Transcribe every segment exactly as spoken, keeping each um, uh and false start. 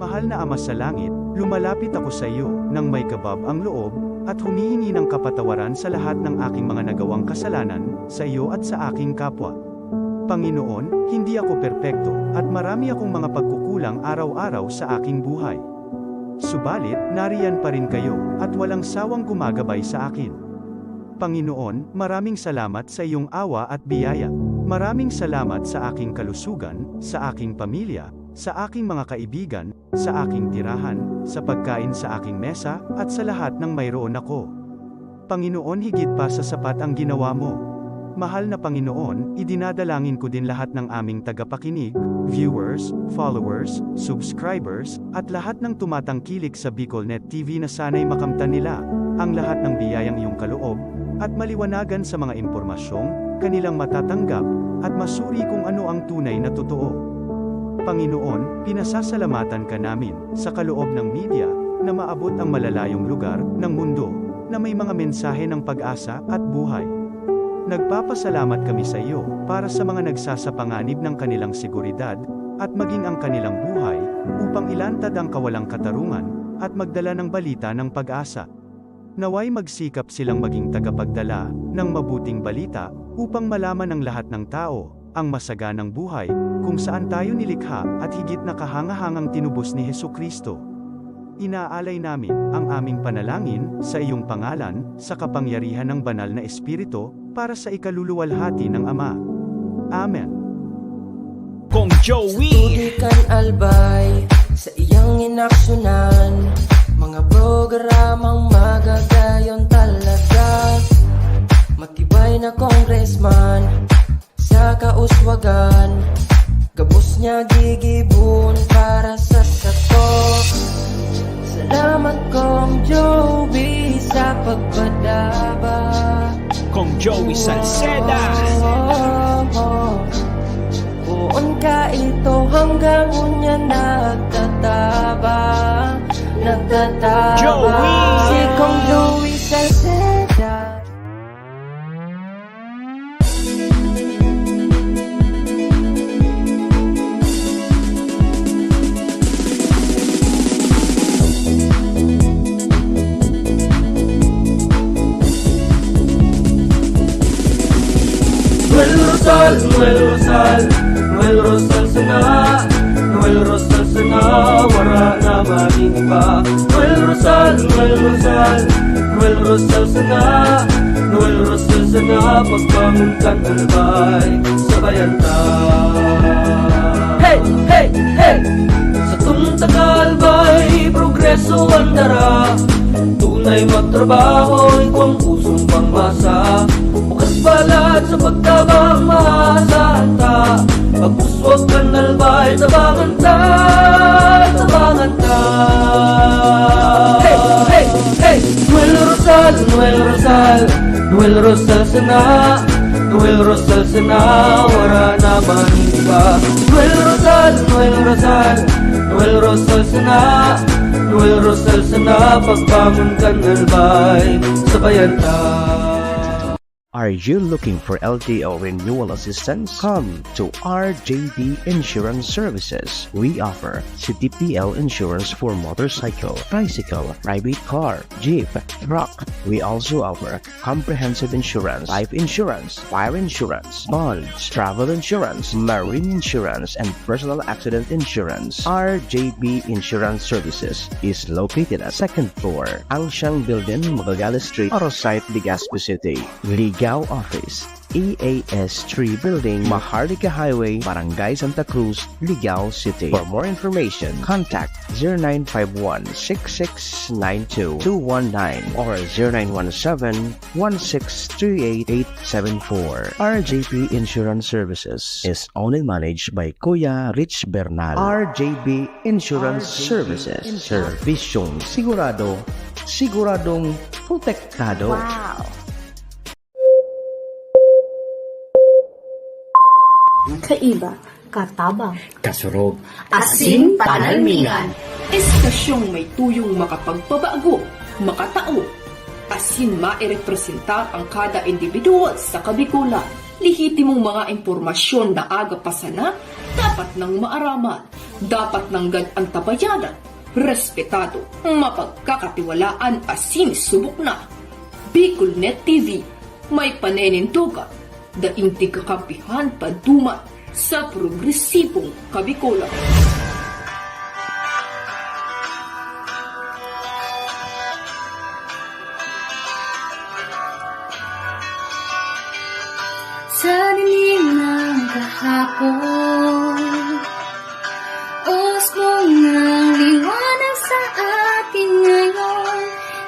Mahal na Ama sa Langit, lumalapit ako sa iyo nang may kabab ang loob at humihingi ng kapatawaran sa lahat ng aking mga nagawang kasalanan sa iyo at sa aking kapwa. Panginoon, hindi ako perpekto at marami akong mga pagkukulang araw-araw sa aking buhay. Subalit, nariyan pa rin kayo at walang sawang gumagabay sa akin. Panginoon, maraming salamat sa iyong awa at biyaya. Maraming salamat sa aking kalusugan, sa aking pamilya, sa aking mga kaibigan, sa aking tirahan, sa pagkain sa aking mesa, at sa lahat ng mayroon ako. Panginoon, higit pa sa sapat ang ginawa mo. Mahal na Panginoon, idinadalangin ko din lahat ng aming tagapakinig, viewers, followers, subscribers, at lahat ng tumatangkilik sa BicolNet T V na sana'y makamtan nila ang lahat ng biyayang iyong kaloob at maliwanagan sa mga impormasyong kanilang matatanggap at masuri kung ano ang tunay na totoo. Panginoon, pinasasalamatan ka namin sa kaloob ng media na maabot ang malalayong lugar ng mundo na may mga mensahe ng pag-asa at buhay. Nagpapasalamat kami sa iyo para sa mga nagsasapanganib ng kanilang seguridad at maging ang kanilang buhay upang ilantad ang kawalang katarungan at magdala ng balita ng pag-asa. Naway magsikap silang maging tagapagdala ng mabuting balita upang malaman ng lahat ng tao ang masaganang buhay kung saan tayo nilikha at higit na kahangahangang tinubos ni Jesucristo. Inaalay namin ang aming panalangin sa iyong pangalan, sa kapangyarihan ng Banal na Espiritu, para sa ikaluluwalhati ng Ama. Amen. Kong Joey. Tubig kan Albay, sa iyang inaksyonan, mga programang magagayon talaga. Matibay na congressman, sa kauswagan, gabos niya gigibon para sa sato. Salamat, Kong Joey, sa pagpadaba. Kong Joey Salceda. Poon ka ito hanggang unya nagtataba, nagtataba. Joey! Si Kong Joey Salceda. Noel Rosal, Noel Rosal, Noel Rosal sana, Noel Rosal sana, wara na maning iba. Noel Rosal, Noel Rosal, Noel Rosal sana, Noel Rosal sana, pagbangon kan Albay, sabayan ta. Hey, hey, hey! Sa tong taga Albay, progreso ang dara. Tunay magtrabaho, igwang pusong pangmasa. Bukas balat sa pagtabang, maasahan ta. Pag-uswag kan Albay, tabangan ta, tabangan ta. Hey, hey, hey! Noel Rosal, Noel Rosal, Noel Rosal sana, Noel Rosal sana, wara na man iba. Noel Rosal, Noel Rosal, Noel Rosal sana, Noel Rosal sana, pagbangon kan Albay, sabayan ta. Are you looking for L T O renewal assistance? Come to R J B Insurance Services. We offer C T P L insurance for motorcycle, tricycle, private car, jeep, truck. We also offer comprehensive insurance, life insurance, fire insurance, bonds, travel insurance, marine insurance, and personal accident insurance. R J B Insurance Services is located at second floor, Angsiang Building, Magallanes Street, Arosite, Legazpi City. Ligao Office, E A S three Building, Maharlika Highway, Barangay Santa Cruz, Ligao City. For more information, contact zero nine five one, six six nine two, two one nine or zero nine one seven, one six three eight, eight seven four. R J P Insurance Services is owned and managed by Kuya Rich Bernal. R J P Insurance Services. Insurance. Serbisyong sigurado, siguradong protektado. Wow! Kaiba, katabang, kasurog, asin panalmingan. Estasyong may tuyong makapagpabago, makatao, asin mairepresenta ang kada individual sa Kabikolan. Lehitimong mga impormasyon na aga pa sana, dapat nang maaraman, dapat nanggad antabayanan, respetado, mapagkakatiwalaan asin subok na. Bicol Net T V, may paninindogan, daing tigkakampihan paduman sa progresibong Kabikolan. Sa dilim ng kahapon, usbong ng liwanag sa atin ngayon.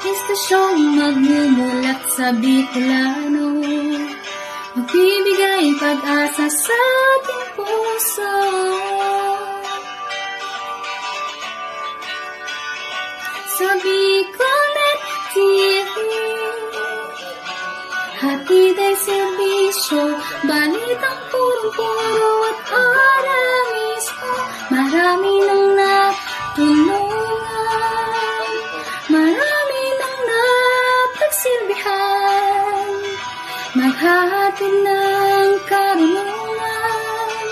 Estasyong magmumulat sa Bicolano, magbibigay pag-asa sa ating puso. Sa Bicolnet T V, hatid ay serbisyo, balitang purong-puro at ora mismo. Marami nang natulungan, marami nang napagsilbihan. Maghahatid ng karunungan,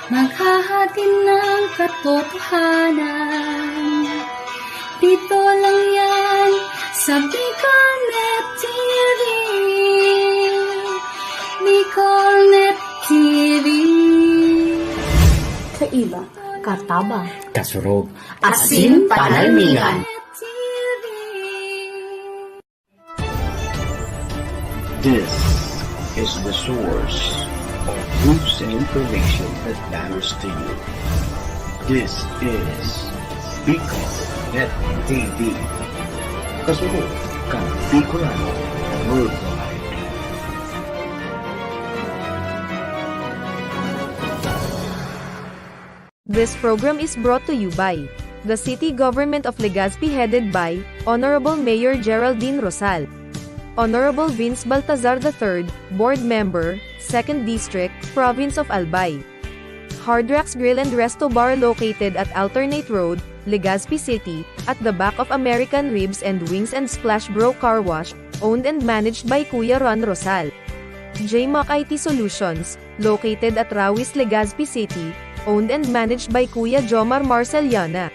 maghahatid ng katotohanan. Dito lang yan sa Bicolnet T V. Bicolnet T V. Kaiba, katabang, kasurog, asin panalmingan. This is the source of news and information that matters to you. This is Bicol Net T V. Kasunod kan Bicolano Worldwide. This program is brought to you by the City Government of Legazpi, headed by Honorable Mayor Geraldine Rosal. Honorable Vince Baltazar the third, Board Member, Second District, Province of Albay. Hard Rocks Grill and Resto Bar, located at Alternate Road, Legazpi City, at the back of American Ribs and Wings and Splash Bro Car Wash, owned and managed by Kuya Ron Rosal. J Mac I T Solutions, located at Rawis, Legazpi City, owned and managed by Kuya Jomar Marceliana.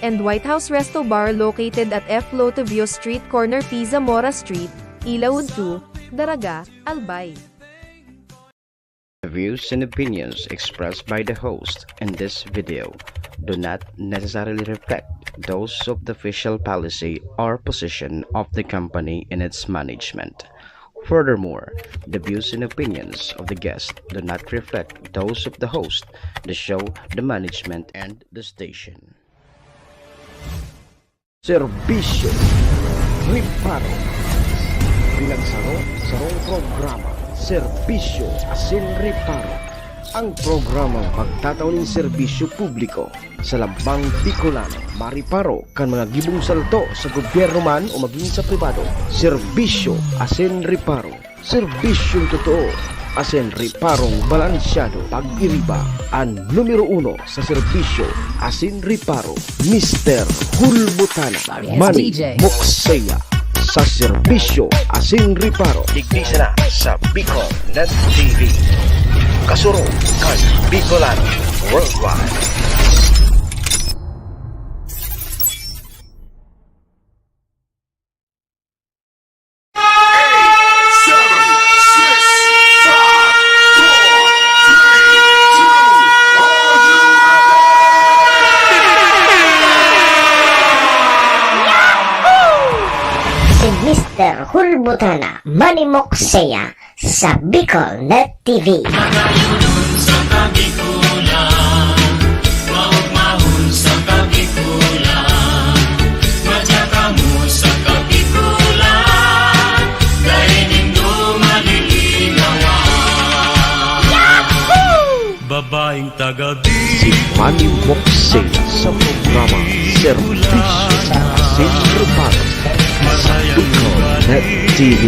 And White House Resto Bar, located at F Lotivio Street, corner P Zamora Street, Ilaud two, Daraga, Albay. The views and opinions expressed by the host in this video do not necessarily reflect those of the official policy or position of the company in its management. Furthermore, the views and opinions of the guest do not reflect those of the host, the show, the management, and the station. Serbisyo Reparo. Pinagsaro-sarong programa, Serbisyo asin Reparo. Ang programang magtatao nin serbisyo publiko sa lambang Bicolano, mareparo kan mga gibong salto sa gobyerno man o magin sa pribado. Serbisyo asin Reparo. Serbisyong totoo asin reparong balansyado. Pag-iriba an numero uno sa serbisyo asin reparo, Mister Hulbutana, Manny Mokseya. Sa serbisyo asin reparo, digdi sana sa Bicol Net T V. Kasurog kan Bicolano Worldwide. Si Mister Hulbutana, Manny Mokseya, sa Bicol Net T V. Magayunon sa Kabikolan, maugmahon sa Kabikolan, madya kamo sa Kabikolan, dai nindo malilinawan. Babaeng taga Si Manny Mokseya sa programa Serbisyo asin Reparo sa Bicol Net T V.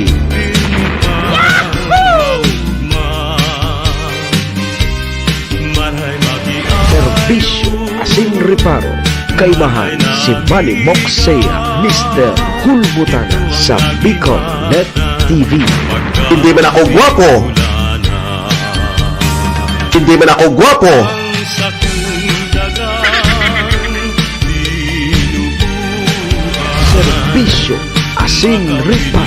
Serbisyo asin reparo, kaimahan si Manny Mokseya, Mister Hulbutana sa Bicol Net T V. Hindi man ako gwapo, Hindi man ako gwapo. Serbisyo asin ripa.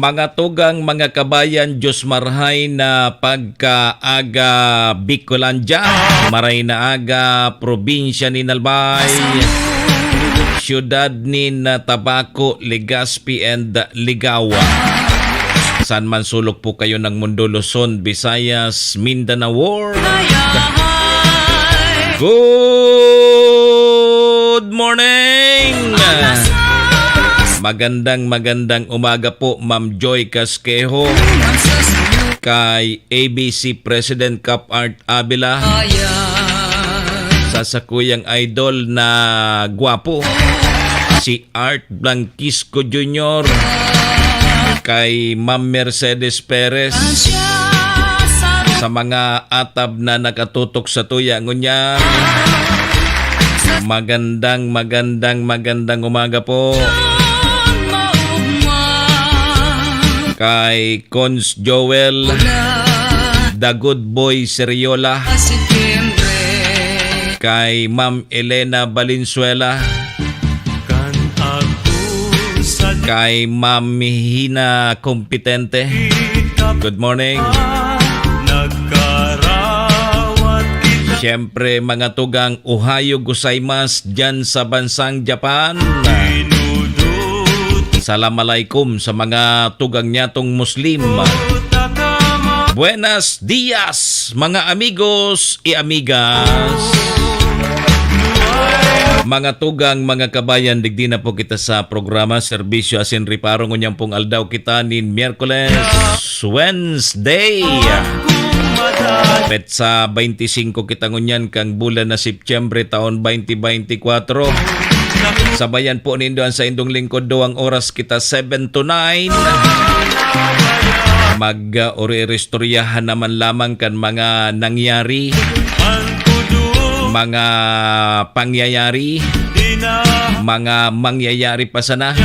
Mga tugang, mga kabayan, Diyos marhay na pagkaaga, Bicolandia. Maray na aga, probinsya nin Albay, siyudad nin Tabaco, Legazpi, and Ligao. Saan man sulok po kayo ng mundo, Luzon, Visayas, Mindanao World. Good morning! Magandang, magandang umaga po, Ma'am Joy Casquejo, kay A B C President Cap Art Avila, sa sakuyang idol na gwapo, si Art Blanquisco Junior, kay Ma'am Mercedes Perez, sa mga atab na nakatutok sa tuya ngunyan. Magandang, magandang, magandang umaga po. Kay Cons Joel, The Good Boy Seriola, kay Ma'am Elena Valenzuela, kay Ma'am Hina Competente. Good morning. Siyempre, mga tugang, Ohayo gozaimasu dyan sa bansang Japan. Salam alaikum sa mga tugang nyatong Muslim. Buenas dias, mga amigos y amigas. Mga tugang, mga kabayan, digdi na po kita sa programa, Serbisyo Asin Reparo. Ngunyan pong aldaw kita nin Miyerkules, Wednesday. Petsa twenty-five kita ngunyan kan bulan na Setyembre, taon twenty twenty-four. Sabayan po nindo an saindong lingkod, duwang oras kita, seven to nine. Mag, uh, uri-iristoryahan naman lamang kan mga nangyari, mga pangyayari, mga mangyayari pa sana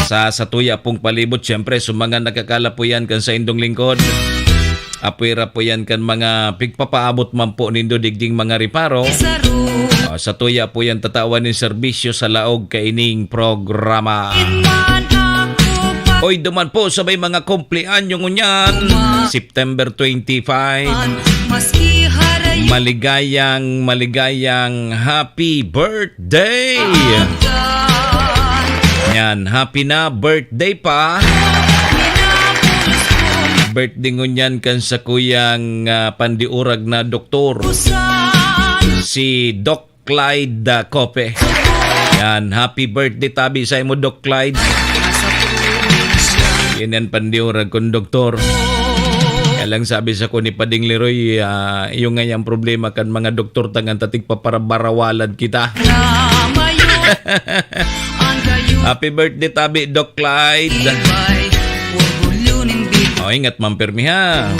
sa satuya pong palibot. Siyempre, sa mga nakakalapuyan kan saindong lingkod, apwera po yan kan mga pigpapaabot man po nindo digding mga reparo. Ah, satuya po yan tatawan nin serbisyo sa laog kaining programa. Oy, duman po sa may mga kumpleanyo ngunyan, September twenty-five. Maligayang, maligayang happy birthday! Yan, happy na birthday pa. Birthday ngunyan kan sakuyang, ah, pandiurag na doktor, si Doc Clyde, ah, Cope. Yan, happy birthday tabi sa imo, Doc Clyde. Yan yan, pandiurag kong doktor. Kaya lang sabi sa ko ni Pading Leroy, ah, yung nga yung problema kan mga doktor, tangan tatig paparabarawalan kita. Happy birthday tabi, Doc Clyde. O, ingat man permi, ha.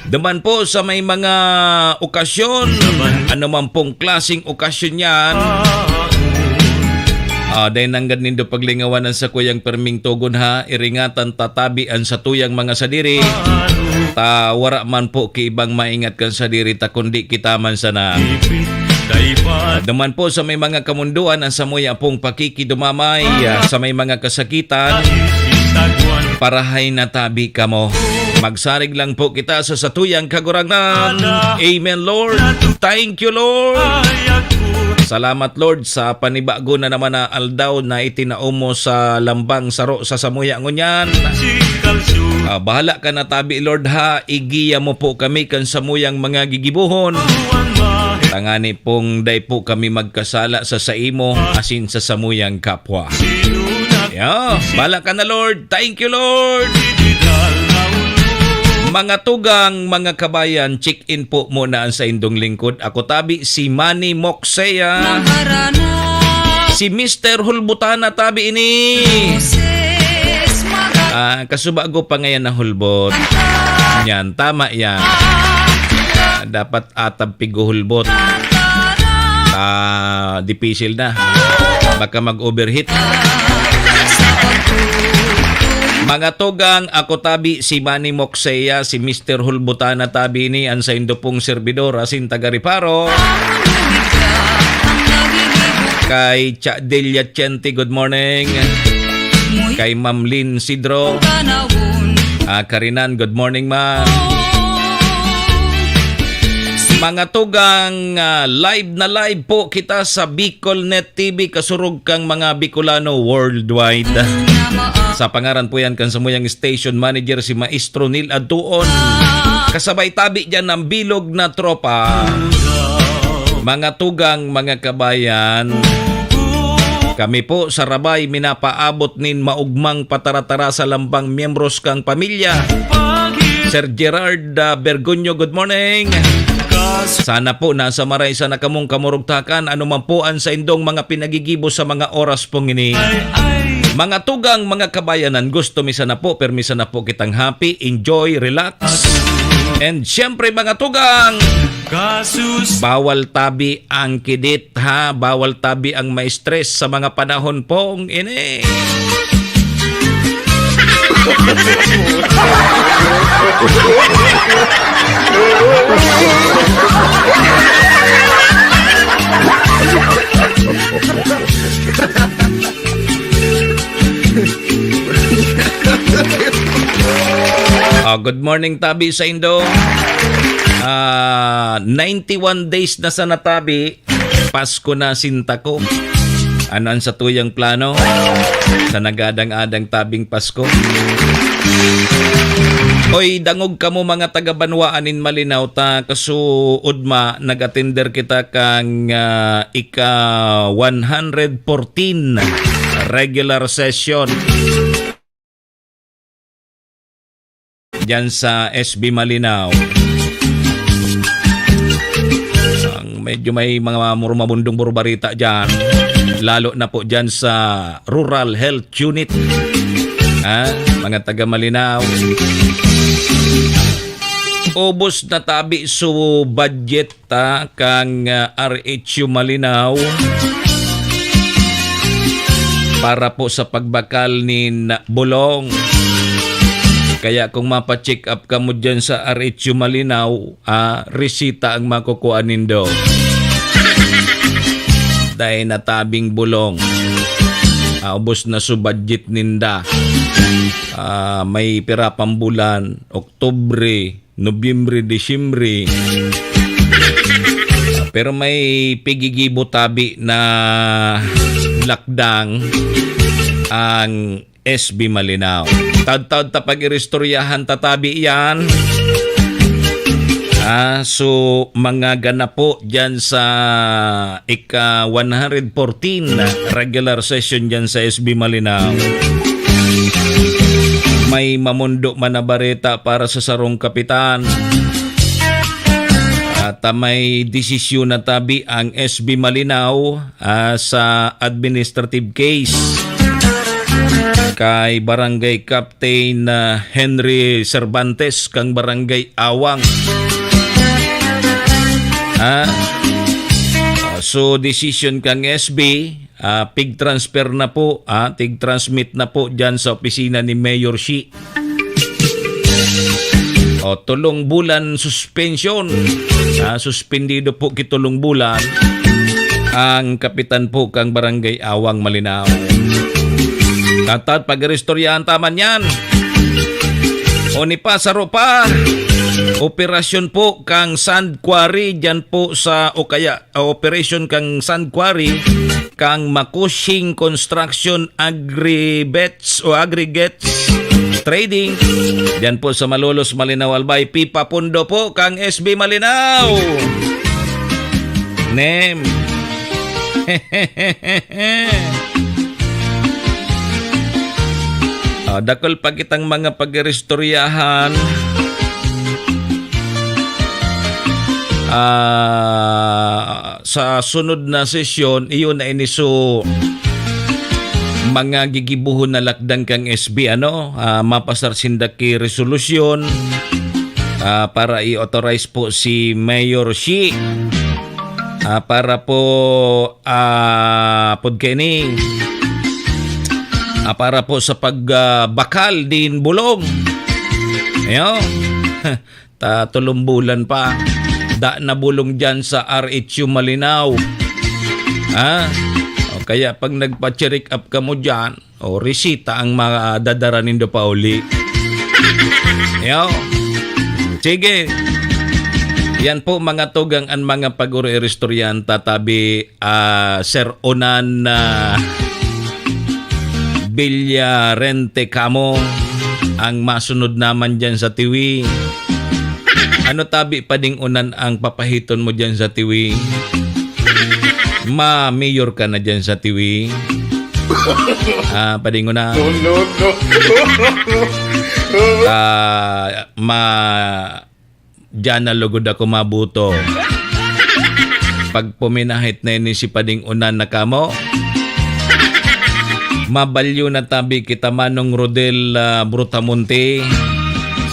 Duman po sa may mga okasyon, ano man pong klaseng okasyon yan, ah, dai nanggad nindo paglingawan an sakuyang perming togon, ha. Iringatan ta tabi an satuyang mga sadiri, ta wara man po ki ibang maingat kan sadiri ta, kundi kita man sana. Duman po sa may mga kamundoan, an samuya pong pakikidumamay, ah, sa may mga kasakitan, parahay na tabi kamo. Magsarig lang po kita sa satuyang Kagurangnan. Amen, Lord. Thank you, Lord. Salamat, Lord, sa panibago na naman na aldaw na itinao mo sa lambang saro sa samuya ngunyan. Ah, bahala ka na tabi, Lord, ha. Igiya mo po kami kan samuyang mga gigibohon. Tangani pong dai po kami magkasala sa saimo asin sa samuyang kapwa. Yeah, bahala ka na, Lord. Thank you, Lord. Mga tugang, mga kabayan, check-in po muna ang saindong lingkod. Ako tabi, si Manny Moksea. Si Mister Hulbutana tabi ini. Ah, kasubago pa ngayon na hulbot. Yan, tama yan. Dapat atab piguhulbot. Ah, dipisil na. Baka mag-overheat. Mga tugang, ako tabi si Manny Moxea, si Mister Hulbutana tabi ni an saindo pong servidor, asin taga Reparo. Kay Cha Delia Chente, good morning. Kay Ma'am Lynn Sidro. Ah, Karinan, good morning, ma. Mga tugang, ah, live na live po kita sa Bicol Net T V, kasurog kang mga Bicolano worldwide. Sa pangaran po yan kan samuyang station manager, si Maestro Neil Adtuon. Kasabay tabi dyan ng bilog na tropa. Mga tugang, mga kabayan, kami po sa Rabay minapaabot nin maugmang pataratara sa lambang miyembros kang pamilya. Sir Gerard, ah, Bergonyo, good morning. Sana po nasa maray sana kamong kamurugtakan, ano man po ang saindong mga pinagigibo sa mga oras pong ini. Mga tugang, mga kabayanan, gusto mi sana po, permi sana po kitang happy, enjoy, relax. And syempre, mga tugang, bawal tabi ang kidit, ha? Bawal tabi ang ma-stress sa mga panahon pong ini. Ah, good morning, tabi saindo. Ah, ninety-one days na sana tabi. Pasko na sinta ko. Ano an satuyang plano sa nagadang-adang tabing Pasko? Oy, dangog kamo, mga taga-banwaan nin Malinao, ta kasuodma nag-atender kita kan, ah, ika one hundred fourteen regular session diyan sa S B Malinao. Ang medyo may mga murmabundong burbarita diyan, lalo na po diyan sa Rural Health Unit. Ha? Mga taga Malinao. Ubos na tabi su budget ta kang, ah, R H U Malinao para po sa pagbakal nin bulong. Kaya kung mapa-check up kamo diyan sa R H U Malinao, ah, resita ang makukuha nindo. Dahil natabing bulong, ah, ubos na su budget ninda. Ah, may pira pang bulan, Oktubre, Nobyembre, Disyembre. Pero may pigigibo tabi na lakdang ang S B Malinao. Taud-taud ta pag-iristoryahan ta tabi iyan. Ah, so, mga ganap po dyan sa ika one hundred fourteen na regular session dyan sa S B Malinao. May mamondo man na bareta para sa sarong kapitan. At, ah, may desisyon na tabi ang S B Malinao, ah, sa administrative case kay Barangay Captain, ah, Henry Cervantes kang Barangay Awang. Ah, ah, so decision kang S B, ah, pig-transfer na po, ah, tig-transmit na po dyan sa opisina ni Mayor Shi. O, tolong bulan suspension. Ah, suspendido po kitolong bulan ang kapitan po kang Barangay Awang Malinao. Tatat, pag-iristoryahan ta man yan. O ni pa, saro pa, operasyon po kang Sand Quarry dyan po sa, o kaya, ah, operasyon kang Sand Quarry kang Makushing Construction Aggregates o Aggregates Trading. Diyan po sa Malolos, Malinao, Albay. Pipapundo po kang S B Malinao. Nem. Ah, dakul pa kitang mga pag-iristoryahan. Ah, sa sunod na sesyon, iyon na ini. So, mga gigibohon na lakdang kang S B, ano, ah, mapasar sinda ki resolusyon. Ah, para i-authorize po si Mayor Shi. Ah, para po, ah, pod kini. Ah, para po sa pag, ah, bakal din bulong. Ayo. Ta tulong bulan pa. Da na bulong diyan sa R H U Malinao. Ha? O kaya pag nagpa-check up kamo diyan, o resita ang madadara nindo pauli. Yo. Sige. Yan po, mga tugang, ang mga pag-uri-uri istoryan, tatabi, ah, Sir Onan, ah, Villarente kamo, ang masunod naman dyan sa Tiwi. Ano tabi, Pading Onan, ang papahiton mo dyan sa Tiwi? Ma-mayor ka na dyan sa Tiwi. Ah, Pading Onan. No, no, no. Ah, ma-, diyan na lugod ako mabuto. Pag puminahit na ini si Pading Onan na kamo, mabalyo na tabi kita, Manong Rodel, ah, Brutamonte,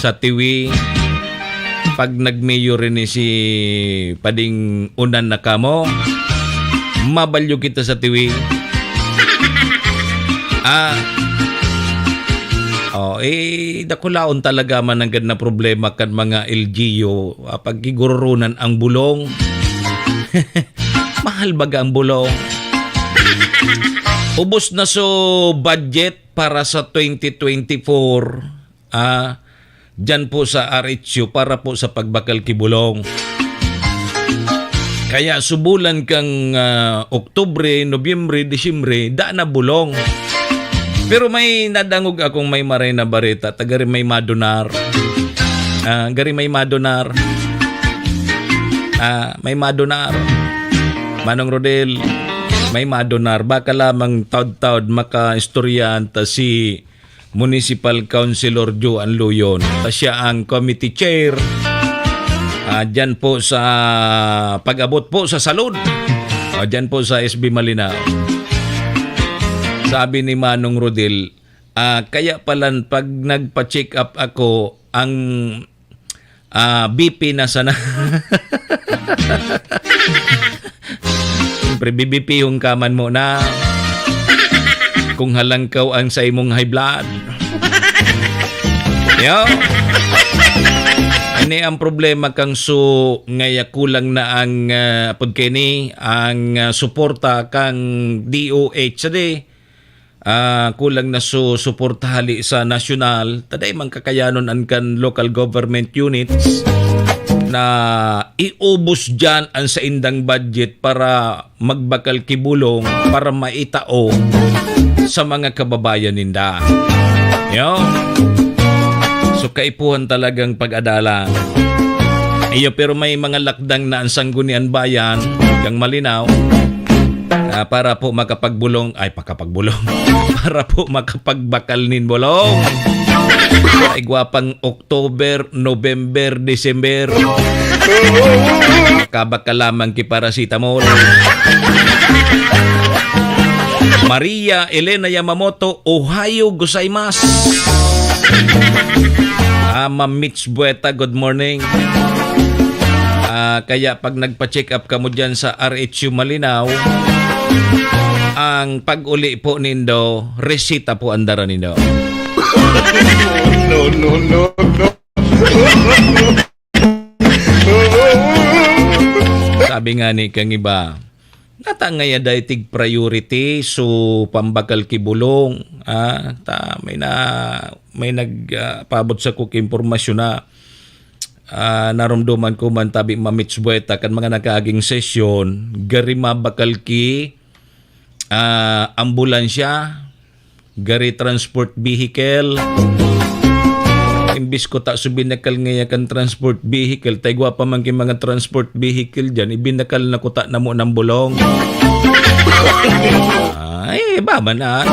sa Tiwi. Pag nag-mayor ini si Pading Onan na kamo, mabalyo kita sa Tiwi. Ah. Oh, eh, dakulaon talaga man nanggad na problema kan mga L G U. Ah, pagkigururunan ang bulong. Mahal baga ang bulong. Ubos na so budget para sa twenty twenty-four. Ah, diyan po sa R H U para po sa pagbakal ki bulong. Kaya subulan kang, ah, Oktubre, Nobyembre, Disyembre, da na bulong. Pero may nadangog akong may maray na bareta, ta gari may madonar. Ah, gari may madonar. Ah, may madonar. Manong Rodel, may madonar. Baka lamang taod-taod makaistoryahan ta si Municipal Councilor Joan Luyon. Ta siya ang committee chair. Ah, dyan po sa pag-abot po sa salud. O, dyan po sa S B Malinao. Sabi ni Manong Rodel, ah, kaya palan pag nagpa-check up ako, ang, ah, B P na sana. Siyempre, bibipihon ka man muna. Kung halangkaw ang sa imong high blood. Yo. Ini ang problema kang su ngaya kulang na ang, ah, pagkini, ang, ah, suporta kang D O H sa di. Ah, kulang na su suporta hali sa nasyonal, ta dai man kakayanon an kan local government units na iubos diyan an saindang budget para magbakal ki bulong para maitao sa mga kababayan ninda. Yo. So, kaipuhan talagang pag-adalan. Iyo, pero may mga lakdang na ang Sanggunian Bayan, kang Malinao, ah, para po makapagbulong, ay, pakapagbulong, para po makapagbakal nin bulong. Ay, gwapang October, November, December. Kabakal lamang ki paracetamol. Maria Elena Yamamoto, Ohayo gozaimasu. Ah, Ma'am Mitch Bueta, good morning. Ah, kaya pag nagpa-check up kamo dyan sa R H U Malinao, ang pag-uli po nindo, resita po ang dara nindo. No, no, no, no. Sabi nga ni kang iba, nata ngaya dai tig priority so pambakal ki bulong, ah, ta may na, may nag, ah, paabot sako ki impormasyon na, ah, naromdoman ko man tabi mamitsbueta kan mga nakaaging sesyon, gari mabakal ki, ah, ambulansya, gari transport vehicle. Imbis ko ta so binakal ngaya kan transport vehicle, ta igwa pa man ki mga transport vehicle diyan, ibinakal na ko ta namo ng bulong. Ay, iba man, ah.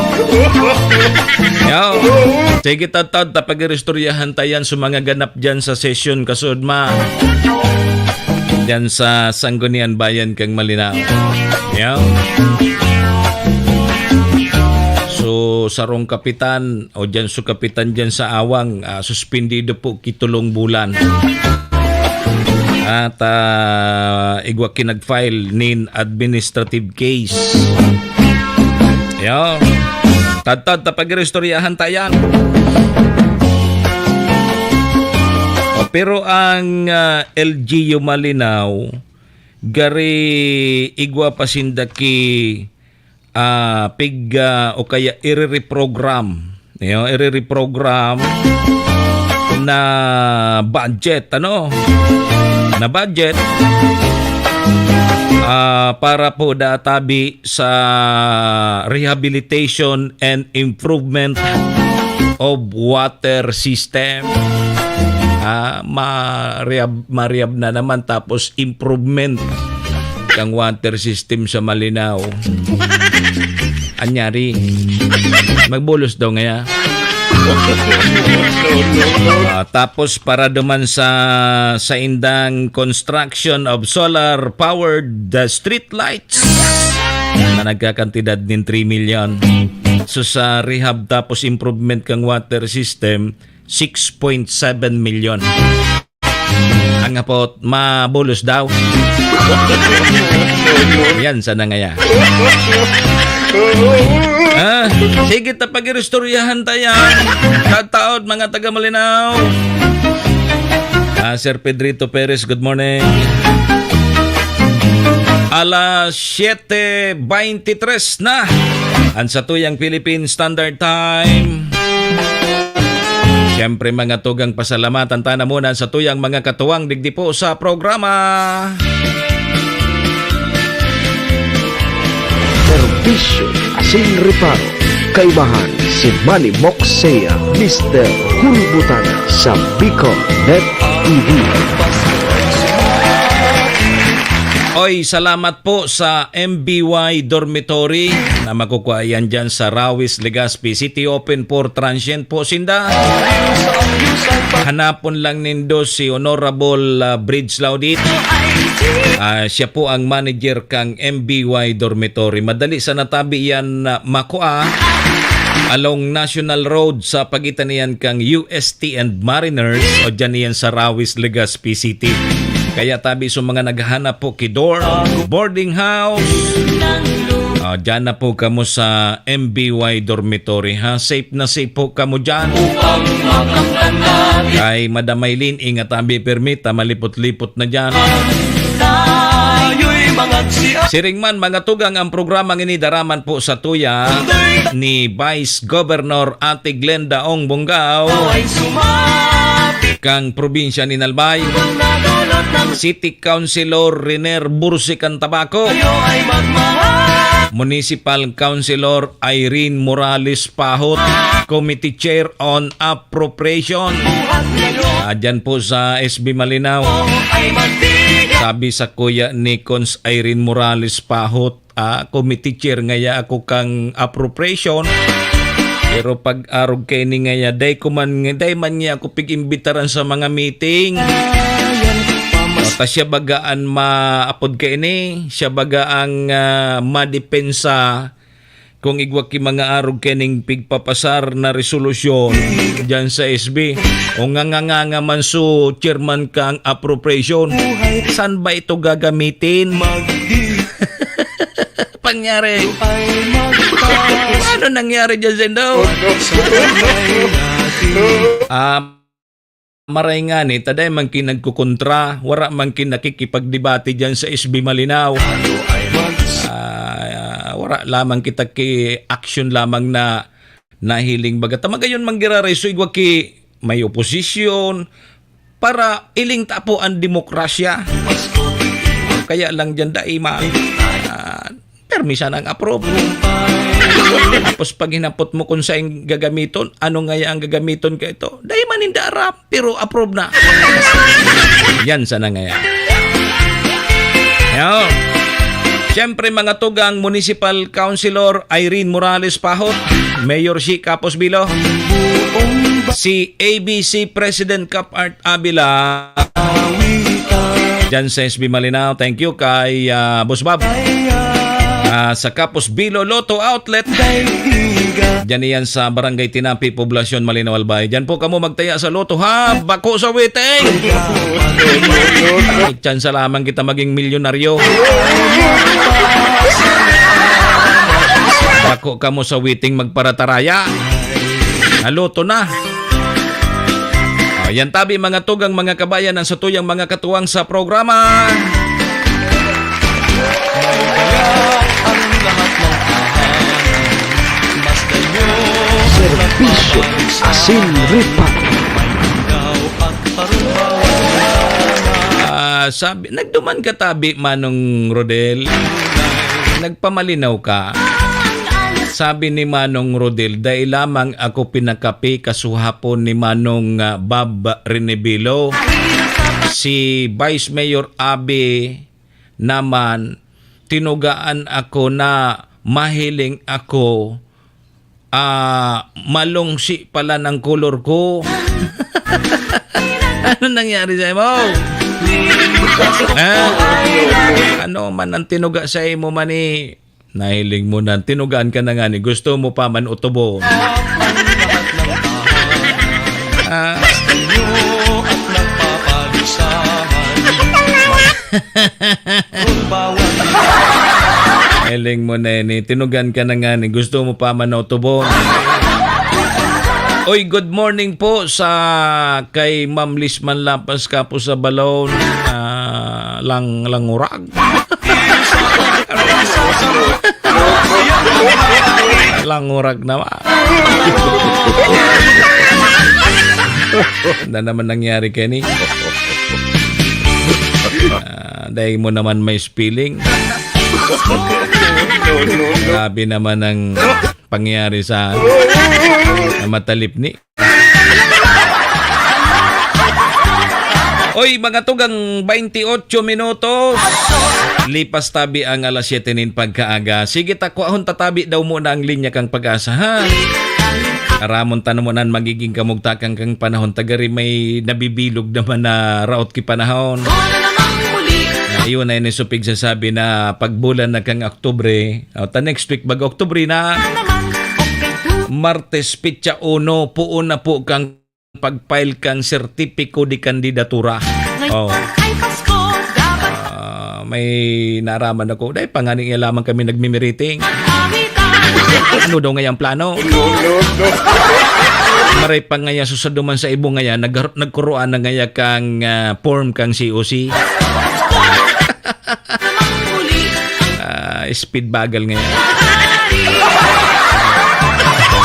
Yo. Sige, taod-taod ta pag-iristoryahan ta yan sa mga ganap diyan sa sesyon kasud ma. Diyan sa Sanggunian Bayan kang Malinao. Yo. So, sarong kapitan, o dyan su kapitan dyan sa Awang, ah, suspindido po ki tolong bulan. At, ah, igwa ki nag-file nin administrative case. Yo. Tadtad ta pag-iristoryahan ta yan. O, pero ang, ah, L G U Malinao, gari igwa pa sinda ki, ah, pig, ah, o kaya ire-reprogram. Yo, ire-reprogram na budget, ano? Na budget, ah, para po databi sa rehabilitation and improvement of water system. Ah, ma-rehab, ma-rehab na naman, tapos improvement kang water system sa Malinao. Anyari, magbulos daw ngaya. Ah, tapos para duman sa, sa indang construction of solar powered, the street lights na nagkakantidad nin three million. So, sa rehab tapos improvement kang water system, six point seven million. Ang hapot, mabulos daw. Yan sana ngaya. Ah, sige ta, pag-iristoryahan ta yan. Tataod, mga taga Malinao. Ah, Sir Pedrito Perez, good morning. Alas siyete veintitrés na ang satuyang Philippine Standard Time. Siyempre, mga tugang, pasalamatan ta na muna sa tuyang mga katuwang digdi po sa programa. Serbisyo asin reparo. Kaibahan si Manny Moxea, Mister Hulbutana sa Bicol Net T V. Oy, salamat po sa M B Y Dormitory na makukuha yan dyan sa Rawis, Legazpi City. Open for transient po sinda. Hanapon lang nindo si Honorable, ah, Bridge Laudit. Ah, siya po ang manager kang M B Y Dormitory. Madali sa natabi yan, ah, makua along National Road sa pagitan niyan kang U S T and Mariners o dyan niyan sa Rawis, Legazpi City. Kaya tabi sa mga naghahanap po ki dorm, boarding house, ah, dyan na po kamo sa M B Y Dormitory, ha? Safe na safe po kamo dyan. Kay Madam Maylin, ingat abi permita, malipot-lipot na dyan. Siring man, mga tugang, ang programang ini daraman po sa tuya ni Vice Governor Ate Glenda Ong Bongao kang probinsya ni Albay, City Councilor Riner Bursican Tabaco, Municipal Councilor Irene Morales Pahot, Committee Chair on Appropriation. Ah, dyan po sa S B Malinao. Sabi sa kuya ni Cons Irene Morales Pahot, ah, committee chair ngaya ako kang appropriation. Pero pag arog kaini ngaya, dai ko man, dai man niya ako pig-imbitaran sa mga meeting. O, ta siya baga an maapod kaini, siya baga ang, ah, madepensa kung igwa ki mga arog kaining pigpapasar na resolusyon dyan sa S B. O nga, nga, nga, nga man, so, chairman kang appropriation, saan ba ito gagamitin? Pangyari. Ano nangyari dyan, Sendo? Ah, maray ngani, ta dai man ki nagkukontra, wara man ki nakikipagdebate dyan sa S B Malinao. Ah, wara lamang kita ki action lamang na nahiling baga. Ta magayon man giraray, so igwa ki may oposisyon, para iling ta po ang demokrasya. Kaya lang dyan, dai ma-, ah, permi sanang approve. Tapos pag hinapot mo kung saan gagamiton, ano ngaya ang gagamiton ka ito? Dai man ninda aram, pero approve na. Yan sana ngaya. Yo. Siyempre, mga tugang, Municipal Councilor Irene Morales Pahot, Mayor Shi Capos Bilo, si A B C President Cap Art Avila, dyan sa S B Malinao. Thank you kay, ah, Boss Bob. Ah, sa Capos Bilo Lotto Outlet. Diyan iyan sa Barangay Tinapi, Poblacion, Malinao, Albay. Diyan po kamo magtaya sa Lotto, ha? Bako sa waiting! May tsansa lamang kita maging milyonaryo. Bako kamo sa waiting magparataraya. Naluto na. Ayan tabi, mga tugang, mga kabayan, ang satuyang mga katuwang sa programa. Serbisyo asin repato. Ah, sabi, nagduman ka tabi, Manong Rodel. Nagpamalinaw ka. Sabi ni Manong Rodel, "Dai lamang ako pinakapi kasuhapon ni Manong, ah, Bob Renebilo. Si Vice Mayor Abe naman, tinugaan ako na mahiling ako, ah, malungsi pala ng kolor ko." Ano nangyari sa imo? Ha? Ano man ang tinuga sa imo, mani? Nahiling mo na, tinugaan ka na nga ni, gusto mo pa man utubon. Ah. Hiling mo na yan eh. Tinugan ka na nga ni. Gusto mo pa man na utubon. Oy, good morning po sa kay Ma'am Lisman Lapas Kapo sa Balon. Ah, lang, langurag. Langurag naman. Na naman nangyari, Kenny. Ah, dahil mo naman may spelling. Grabe naman ang pangyayari sa, sa matalip ni. Oy, mga tugang, twenty-eight minutos. Lipas tabi ang alas siyete nin pagkaaga. Sige, takwahon tatabi daw muna ang linya kang Pag-asa, ha? Aramon ta naman ang magiging kamugtakan kang panahon. Tagari may nabibilog naman na raot ki panahon. Ayun, ay ni Supig sasabi na pagbulan na kang Oktubre. O, ta next week, bag Oktubre na. Martes, petsa uno, puon na po kang pag-file kang sertipiko de kandidatura. Oh. Ah, may naaraman ako. Dahil pa nga niya lamang kami nagmimiriting. Ano daw ngayang plano? Maray pa ngaya susaduman sa ibo ngaya, nag-, nagkuruan na ngaya kang, ah, form kang C O C. Ah, speed bagal ngayon.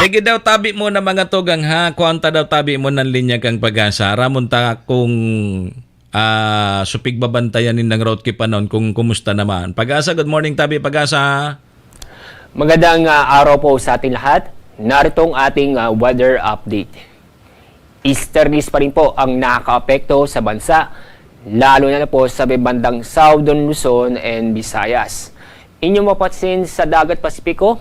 Sige daw, tabi mo na mga tugang, ha? Kuwanta daw, tabi mo ng linya kang Pag-asa. Ramon ta kung, ah, supig babantayan nin ng route ki panon kung kumusta naman. Pag-asa, good morning, tabi, Pag-asa. Magandang, ah, araw po sa ating lahat. Narito ang ating, ah, weather update. Easterlies pa rin po ang nakakaapekto sa bansa, lalo na po sa may bandang Southern Luzon and Visayas. Inyong mapapansin sa Dagat Pasipiko,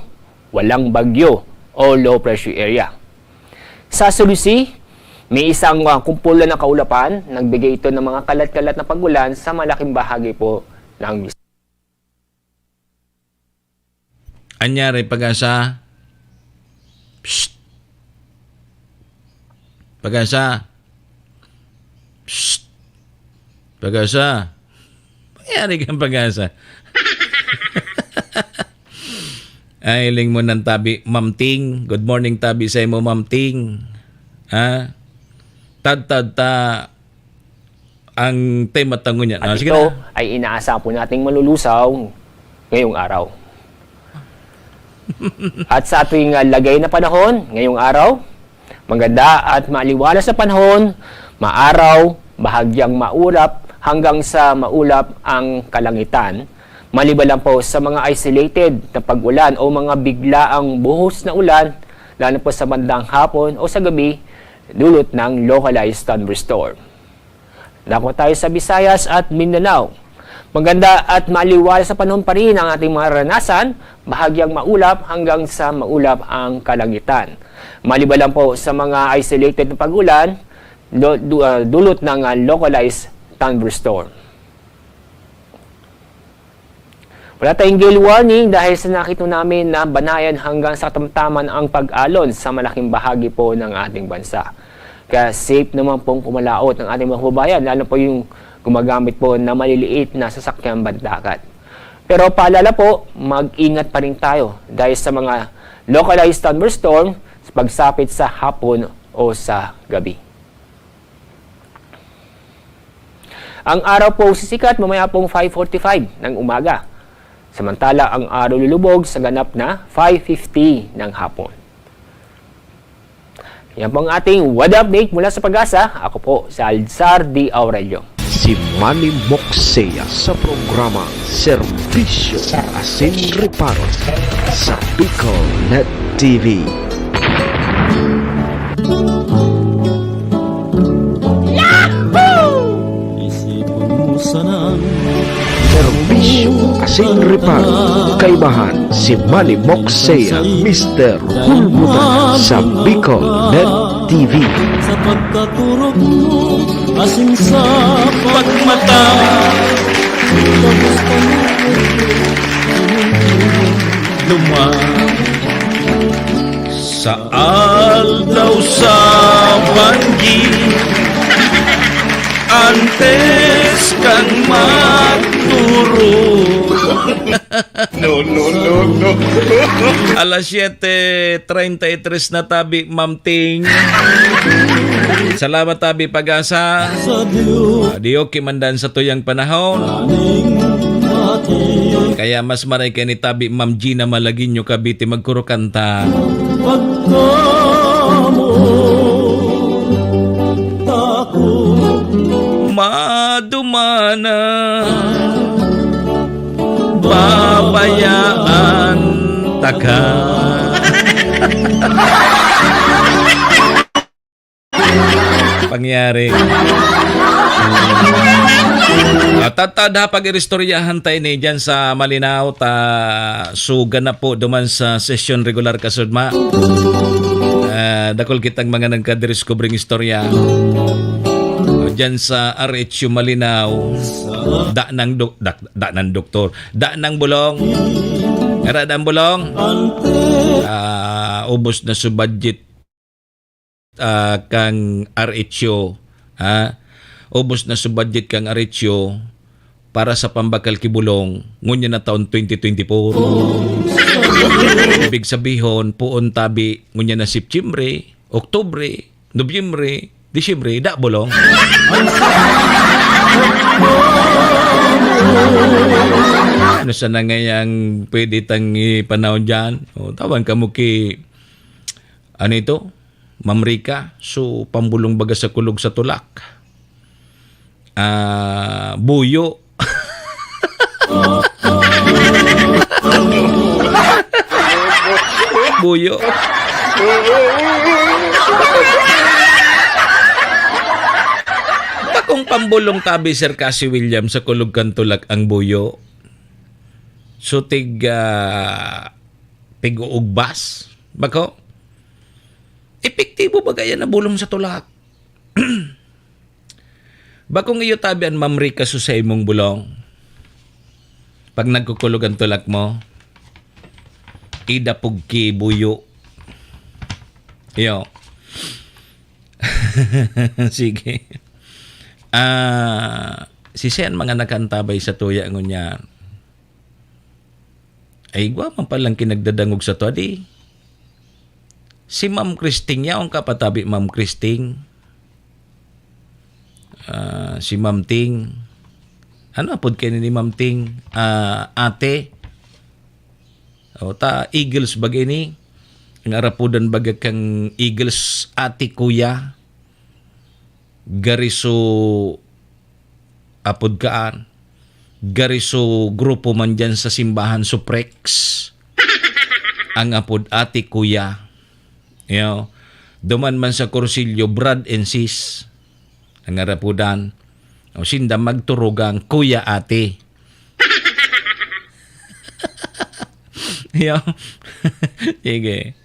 walang bagyo o low pressure area. Sa Sulu Sea, may isang, ah, kumpulan na kaulapan, nagbigay ito ng mga kalat-kalat na pag-ulan sa malaking bahagi po ng Anyari, Pag-asa? Psst! Pag-asa? Psst! Pag-asa? Anyari kang Pag-asa? Ay, ling mo ng tabi, Ma'am Ting. Good morning, tabi sa imo, Ma'am Ting. Ha? Tadtad ta ang tema ta ngunyan. At Ah, sige ito na. ay inaasahan po nating malulusaw ngayong araw. At sa ating, ah, lagay na panahon ngayong araw, maganda at maliwalas na panahon, maaraw, bahagyang maulap hanggang sa maulap ang kalangitan. Maliban lang po sa mga isolated na pag-ulan o mga biglaang buhos na ulan, lalo po sa bandang hapon o sa gabi, dulot ng localized thunderstorm. Dako tayo sa Visayas at Mindanao. Maganda at maliwalas sa panahon pa rin ang ating mararanasan, bahagyang maulap hanggang sa maulap ang kalangitan. Maliban lang po sa mga isolated na pag-ulan, du-, du-, ah, dulot ng, ah, localized thunderstorm. Wala tayong gale warning dahil sa nakita namin na banayad hanggang sa katamtaman ang pag-alon sa malaking bahagi po ng ating bansa. Kaya safe naman pong kumalaot ang ating mga kababayan, lalo po yung gumagamit po na maliliit na sasakyang pandagat. Pero paalala po, mag-ingat pa rin tayo dahil sa mga localized thunderstorm sa pagsapit sa hapon o sa gabi. Ang araw po sisikat mamaya pong five forty-five ng umaga. Samantala, ang araw lulubog sa ganap na five fifty ng hapon. Yan po ang ating weather update mula sa Pag-asa. Ako po si Alzar D. Aurelio. Si Manny Moksea sa programa Serbisyo Asin Reparo sa Bicol Net T V. Isipon mo sanang Serbisyo Asin Reparo, kaibahan si Manny Moksea, Mister Hulgutan sa Bicol Net T V. Sa pagkaturog mo, asin sa pagmata. Tapos ka na, duman. Sa aldaw sa banggi, antes kang magturog. No, no, no, no. Alas siyete treinta y tres na tabi, Ma'am Ting. Salamat, tabi, Pag-asa. Sa Dios. Ah, di okay man dan sa tuyang panahon. Aning atin. Kaya mas maray kay ni tabi, Ma'am Gina Malagueño, Cavite, magkurukanta. Pagkamo, takot. Madumana. Babayaan taka. Pangyari. Ah, tatad ha, pag-iristoryahan tayo ni dyan sa Malinao, ta sugan na po duman sa sesyon regular kasudma. Ah, dakul kitang mga nagkadiriskubreng istorya. Dyan sa R H U Malinao, da ng dok-, da, da ng doktor, da ng bulong. Era da ang bulong. Ah, ubos na su budget, ah, kang R H U, ha? Ubos na su budget kang R H U para sa pambakal ki bulong, ngunyan na taon twenty twenty-four. Ibig sabihon, poon tabi, ngunyan na September, Oktubre, Nobyembre, Disyembre, da bulong. Ano sana ngayang pwede tang ipanahon dyan? O, tawan kamo ki, ano ito? Ma'am Rica, so pambulong baga sa kulog sa tulak. Ah, buyo. Buyo. Bakong pambulong tabi, Sir Cassie William, sa kulog kan tulak ang buyo. So, tig, ah, tig-uugbas. Bako? Epektibo ba kaya na bulong sa tulak? Bakong iyo tabi an Ma'am Rica su sa imong bulong. Pag nagkukulog an tulak mo, idapog ki buyo. Iyo. Sige. Ah, si Sen mga nakantabay sa tuya ngunyan. Ay, igwa man palang kinagdadangog sa to, adi. Si Ma'am Christing, yaon ka patabi, Ma'am Christing. Ah, si Ma'am Ting. Ano apod kayo ni Ma'am Ting? Ah, ate. O, ta, Eagles baga ini. Ang arapudan baga kang Eagles, ate, kuya. Gari su apod kaan, gari su grupo man diyan sa simbahan, su Prex. Ang apod ate, kuya. Yo. Duman man sa Cursillo, brad and sis. Ang arapudan. O sinda magturugang kuya, ate. Yo. Sige.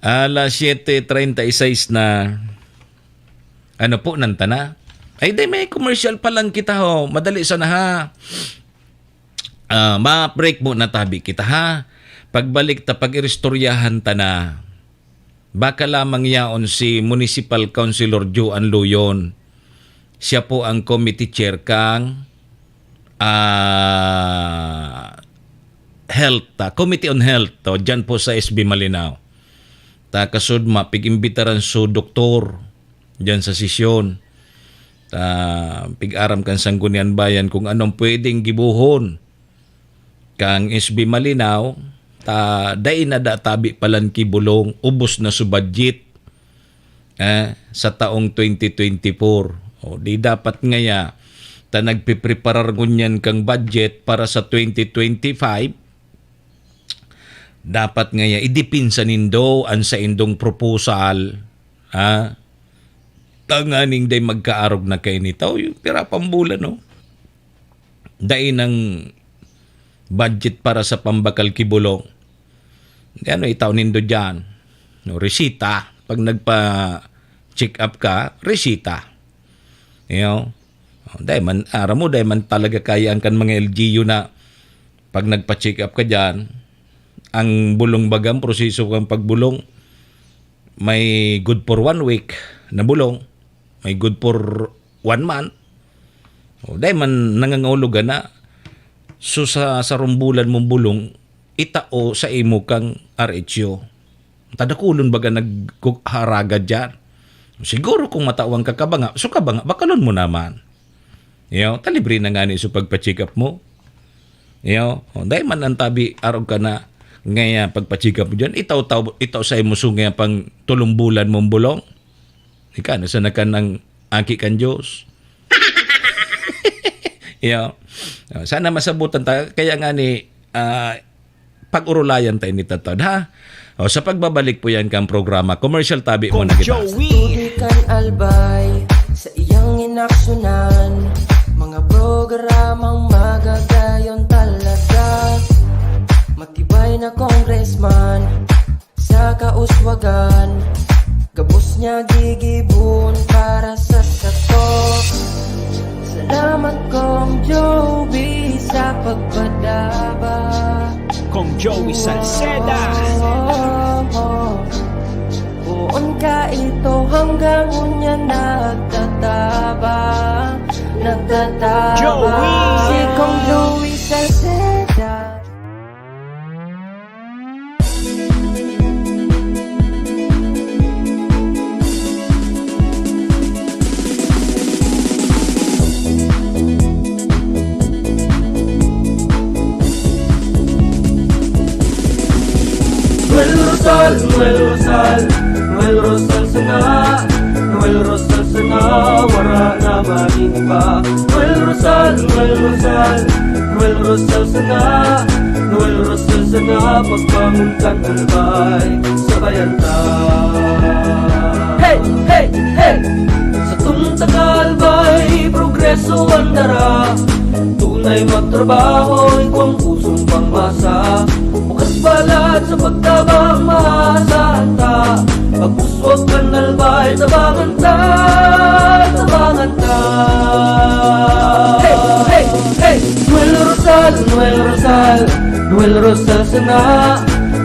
Alas siyete treinta y seis na. Ano po, nanta na? Ay, di, may commercial pa lang kita, ho. Madali sana, ha. Ah, ma-break muna tabi kita, ha? Pagbalik ta, pag-iristoryahan ta na. Baka lamang yaon si Municipal Councilor Joan Luyon. Siya po ang committee chair kang, ah, health, ah, Committee on Health, to, dyan po sa S B Malinao. Ta kasudma, pig-imbitaran so doktor dyan sa sesyon. Ta pig-aram kan Sangguniang Bayan kung anong pwedeng gibohon kang S B Malinao, ta dai na da tabi palan ki bulong, ubos na so budget, eh, sa taong twenty twenty-four. O, di dapat ngaya, ta nagpipreparar ngunyan kang budget para sa twenty twenty-five, dapat ngaya idipinsa nindo an saindong proposal, ha? Tanganing dai magkaarog na kaini. Tao yung pira pang bulan, no? Dai nang budget para sa pambakal ki bulong. Di ano, itaw nindo dyan. No, resita. Pag nagpa-check up ka, resita. You know? Oh, dai man, aram mo, dai man talaga kaya ang kan mga L G U na pag nagpa-check up ka dyan, ang bulong bagang proseso kang pagbulong, may good for one week na bulong, may good for one month. O, dai man nangangahulugan na, so, sa sarong bulan mong bulong, itao sa imo kang R H U. Tadakulon baga nagkuharagad dyan. Siguro kung matawan ka kabanga, so kabanga, bakalon mo naman. Yo, ta libre na ngani so pagpa-check up mo. Yo, o, dai man ang tabi, arog ka na, ngaya pagpa-check up mo dyan, itaw, taw, itaw sa imo so ngaya pang tulong bulan mong bulong. Ika, nasa na ka ng aki kan Diyos. Yo, o, sana masabutan ta. Kaya ngani, ah, pag-urulayan ta ini tatod, ha? O, sa pagbabalik po yan kang programa, commercial tabi muna kita. Joey. Tubig kan Albay sa iyang inaksyunan. Mga programang magagayon talaga. Matibay na congressman sa kauswagan. Gabos niya gigibon para sa sato. Salamat, Kong Joey, sa pagpadaba. Kong Joey Salceda. Poon ka ito hanggang unya nagtataba, nagtataba. Joey. Si Kong Joey Salceda. Noel Rosal, Noel Rosal, Noel Rosal sana, Noel Rosal sana, wara na man iba. Noel Rosal, Noel Rosal, Noel Rosal sana, Noel Rosal sana, pagbangon kan Albay, sabayan ta. Hey, hey, hey! Satong taga Albay, progreso an dara. Tunay magtrabaho, igwang pusong pangmasa. Bukas balat sa pagtabang, maasahan ta. Pag-uswag kan Albay, tabangan ta, tabangan ta. Hey, hey, hey! Noel Rosal, Noel Rosal, Noel Rosal sana,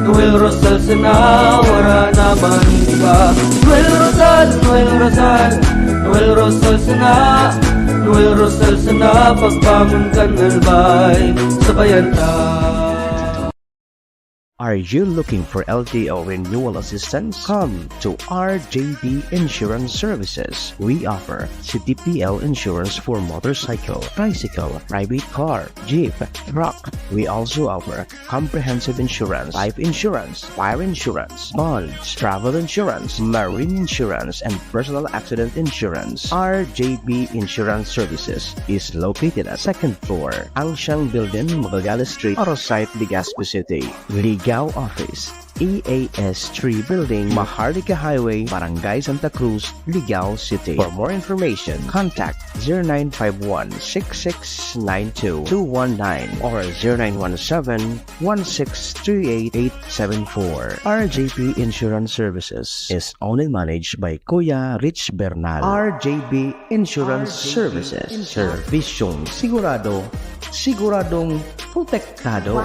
Noel Rosal sana, wara na man iba. Noel Rosal, Noel Rosal, Noel Rosal sana, Noel Rosal sana, pagbangon kan Albay, sabayan ta. Are you looking for L T O renewal assistance? Come to R J B Insurance Services. We offer C D P L insurance for motorcycle, tricycle, private car, jeep, truck. We also offer comprehensive insurance, life insurance, fire insurance, bonds, travel insurance, marine insurance, and personal accident insurance. R J B Insurance Services is located at second floor, Angshang Building, Magallanes Street, Arosite, Legazpi City. Ligao Office, E A S three Building, Maharlika Highway, Barangay Santa Cruz, Ligao City. For more information, contact zero nine five one, six six nine two, two one nine or zero nine one seven, one six three eight, eight seven four. R J P Insurance Services is owned and managed by Kuya Rich Bernal. R J B Insurance Services. Servisyong sigurado, siguradong protektado.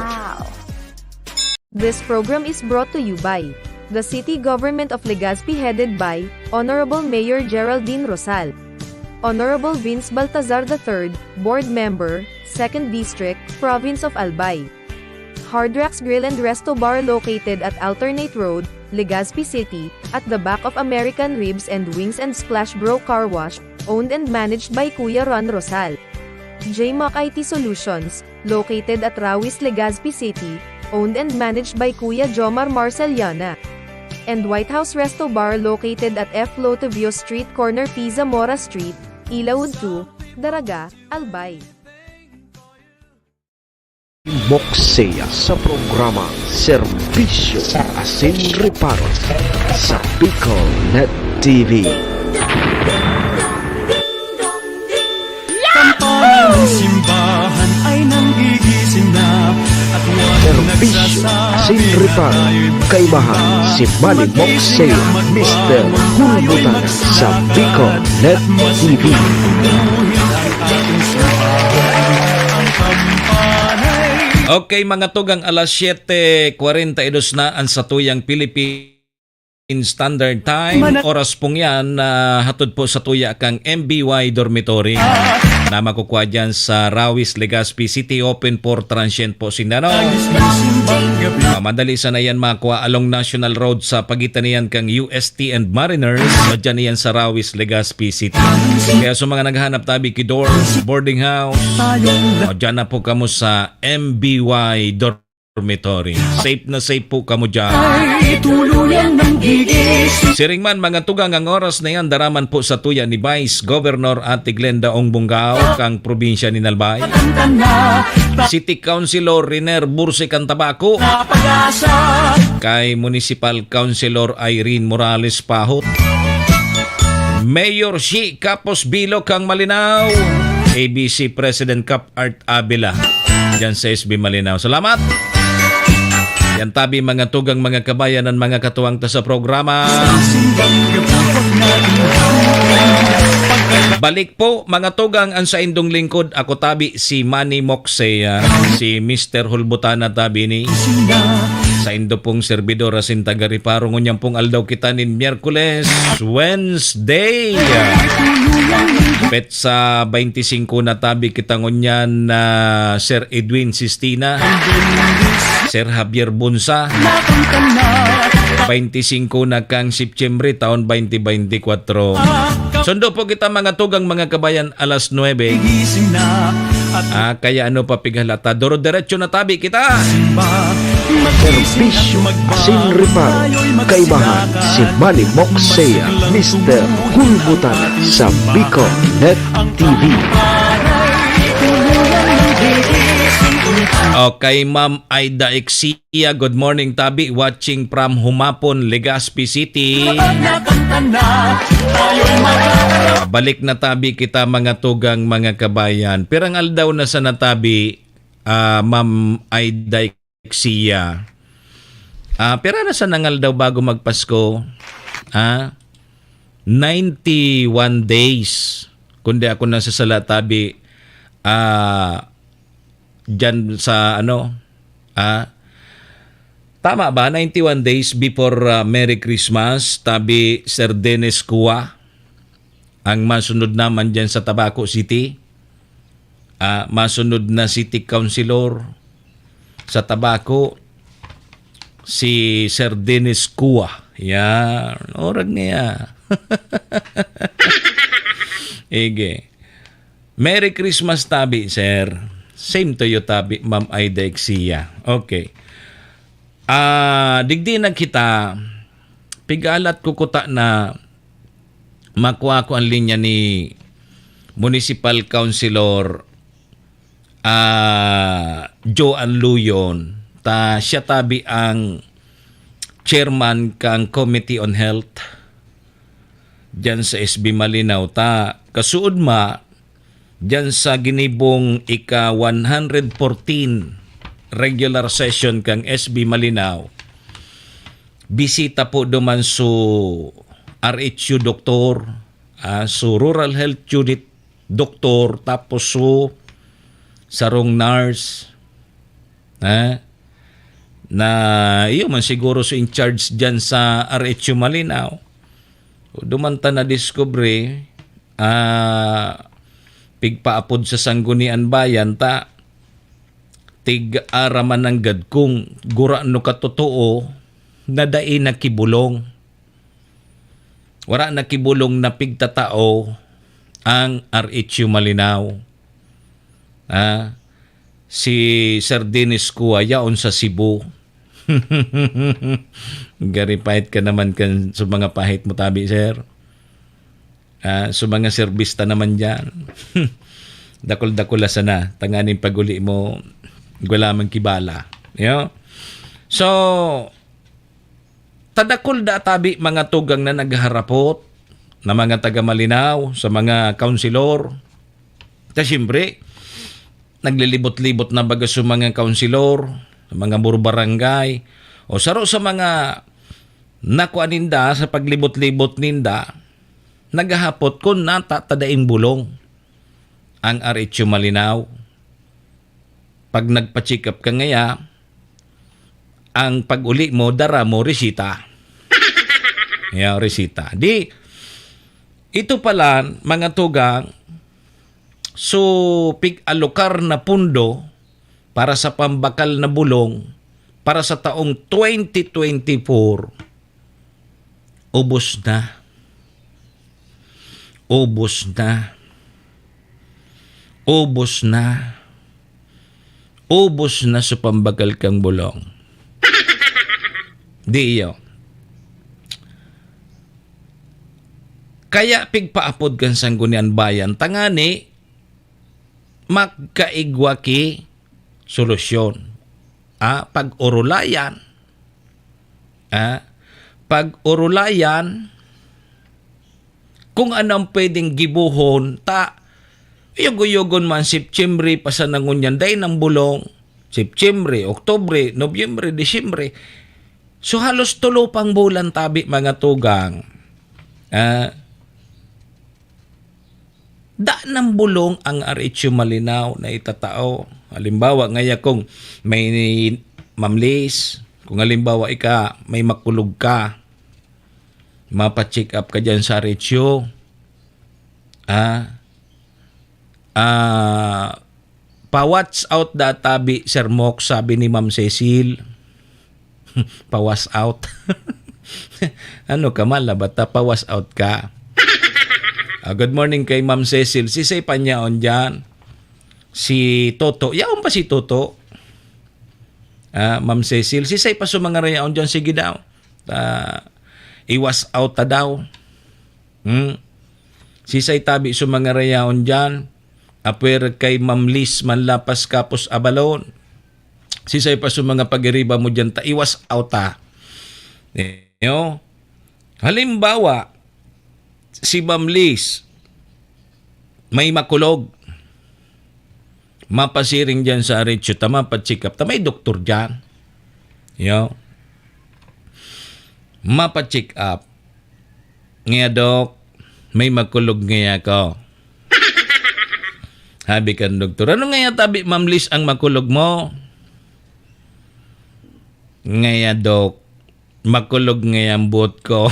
This program is brought to you by the City Government of Legazpi, headed by Honorable Mayor Geraldine Rosal, Honorable Vince Baltazar the third, Board Member, Second District, Province of Albay. Hard Rocks Grill and Resto Bar, located at Alternate Road, Legazpi City, at the back of American Ribs and Wings and Splash Bro Car Wash, owned and managed by Kuya Ron Rosal. J Mac I T Solutions, located at Rawis, Legazpi City, owned and managed by Kuya Jomar Marceliana. And White House Resto Bar, located at F Lotovio Street, corner P Zamora Street, Ilaud two, Daraga, Albay. Mokseya sa programang Serbisyo Asin Reparo sa Bicol Net T V. Kampanan ng simbahan ay nanggigising na. At huwag Serbisyo Asin Reparo, kaibahan si Manny Mokseya, Mister Hulbutan sa Bicol Net T V. Okay, mga tugang, alas siyete kwarenta y dos na an satuyang Philippine Standard Time. Oras pong yan, ah, hatod po satuya kang M B Y Dormitory na makukuha dyan sa Rawis, Legazpi City, open for transient po sinda, no? Ah, madali sana yan makuha along National Road sa pagitan niyan kang U S T and Mariners. Madyan yan sa Rawis, Legazpi City. Kaya sa mga naghahanap tabi ki dorm, boarding house, o, dyan na po kamo sa M B Y Dormitory. Safe na safe po kamo dyan. Ay tuluyang nanggigising. Siring man, mga tugang, ang oras na yan, daraman po satuya ni Vice Governor Ate Glenda Ong Bungao, kang probinsya ni Albay. Tanda, City Councilor Riner Bursi kang Tabaco. Pag-asa. Kay Municipal Councilor Irene Morales Pahot. Mayor Shi Capos Bilo kang Malinao. A B C President Cap Art Avila. Diyan sa S B Malinao. Salamat! Yan tabi, mga tugang, mga kabayan, ang mga katuwang ta sa programa. Balik po, mga tugang, ang saindong lingkod. Ako tabi, si Manny Mokse, ah, si Mister Hulbutana tabi ni saindo pong servidor asin taga Reparo. Ngunyan pong aldaw kita nin Miyerkules, Wednesday. Petsa twenty-five na tabi kita ngunyan na Sir Edwin Sistina, Sir Javier Bunsa, twenty-five na kang Septyembre taon twenty twenty-four. Sundo po kita, mga tugang, mga kabayan, alas nuebe. Gising na. At Ah, kaya ano pa pighalata? Duro-diretso na tabi kita. simba. Magising at Serbisyo magba. Asin Reparo, Tayo'y kaibahan magsinata. Si Manny Mokseya, Mister Hulbutan sa Bicol Net T V. Okay, Ma'am Aida Exia, good morning, tabi, watching from Humapon, Legazpi City. Nakanta na, tayo'y makakaraw. Balik na tabi kita, mga tugang, mga kabayan. Pirang aldaw na sa natabi, ah, Ma'am Aida Exia. Ah, pira na sa nangaldaw bago magpasko? Ah, ninety-one days. Kundi ako nasasala, tabi, ah, dyan sa ano, ah, tama ba? Ninety-one days before, ah, Merry Christmas, tabi Sir Dennis Kua. Ang masunod naman dyan sa Tabaco City, ah, masunod na City Councilor sa Tabaco, si Sir Dennis Kua. Yan. Orag niya. Ige. Merry Christmas, tabi, sir. Same to you, tabi, Ma'am Aida Exia. Okay. Ah, digdi na kita, pigalat ko kuta na makua ko ang linya ni Municipal Councilor, ah, Joan Luyon. Ta siya tabi ang chairman kang Committee on Health diyan sa S B Malinao. Ta kasuod ma, diyan sa ginibong ika one hundred fourteen regular session kang S B Malinao, bisita po duman su R H U doktor, ah, su Rural Health Unit doktor, tapos su sarong nurse, ha? Na iyo man siguro so in charge diyan sa R H U Malinao. Duman ta nadiskubre, ah, pigpaapod sa Sanggunian Bayan ta tig-araman nanggad kung gurano katotoo na dai nakibolong. Wara nakibolong na pigtatao ang R H U Malinao. Ah, si Sir Dennis Cua yaon sa Cebu. Gari pahit ka naman kan sa mga pahit mo tabi, sir. Ah, sa mga serbista naman diyan. Dakul-dakul la sana, tanganing pag-uli mo, wala man kibala. Yo? So, tadakul da tabi mga tugang na nagharapot na mga taga Malinao sa mga kaunsilor. Ta siyempre, naglilibot-libot na baga sa mga kaunsilor, sa mga burbarangay, o saro sa mga nakuha ninda sa paglibot-libot ninda, naghahapot kung nata ta daing bulong ang R H U Malinao. Pag nagpa-check up ka ngaya, ang pag-uli mo, dara mo, resita. Yeah, resita. Di, ito pala, mga tugang, so, pig-alokar na pundo para sa pambakal na bulong para sa taong twenty twenty-four, ubos na. Ubos na. Ubos na. Ubos na sa pambakal kang bulong. Di iyo. Kaya pigpaapod kan Sanggunian Bayan, tangani, magkaigwa ki solusyon. Ah, pag-orulayan. Ah, pag-orulayan, kung ano ang pwedeng gibohon, ta, yugo-yugon man, September pa sana ngunyan, dai nang bulong. September, Oktubre, Nobyembre, Disyembre. So, halos tulo pang bulan tabi, mga tugang. Ah, da nang bulong ang R H U Malinao na itatao. Halimbawa, ngaya kung may mamlis, kung halimbawa ika, may makulog ka, mapa-check up ka dyan sa R H U. Ah, ah, pa-watch out da tabi, Sir Mok, sabi ni Ma'am Cecil. Pa-wash out. Ano ka, mala, bata pa-wash out ka? Ah, good morning kay Ma'am Cecil. Sisay pa niyaon dyan? Si Toto. Yaon pa si Toto? Ah, Ma'am Cecil, sisay pa sa mga rayaon dyan? Sige daw. Ah, i-wash out ta daw. Hmm? Sisay tabi sa mga rayaon dyan? Apwer kay Ma'am Liz Manlapas Kapos Abalon. Sisay pa sa mga pagiriba mo dyan, ta iwas out, ha? Yo? Halimbawa, si Ma'am Liz, may makulog. Mapasiring dyan sa R H U, ta mapa-check up. Ta may doktor dyan. Yo? Mapa-check up. Ngaya, Dok, may makulog ngaya ako. Habi kan doktor, "Ano ngaya tabi, Ma'am Liz, ang makulog mo?" "Ngaya, Dok, makulog ngaya ang buot ko."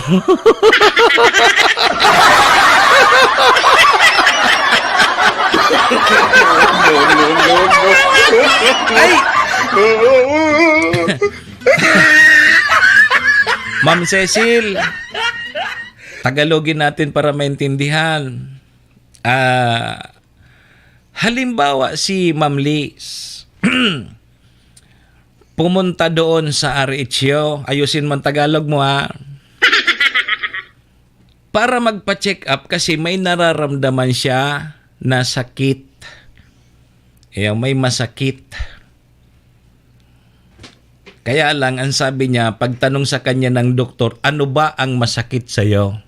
Ay! Ma'am Cecil, Tagalogin natin para maintindihan. Ah, halimbawa, si Ma'am Liz, pumunta doon sa R H U. Ayusin mo ang Tagalog mo, ha? Para magpa-check up kasi may nararamdaman siya na sakit. Ayan, may masakit. Kaya lang, ang sabi niya, pagtanong sa kanya ng doktor, "Ano ba ang masakit sa'yo?"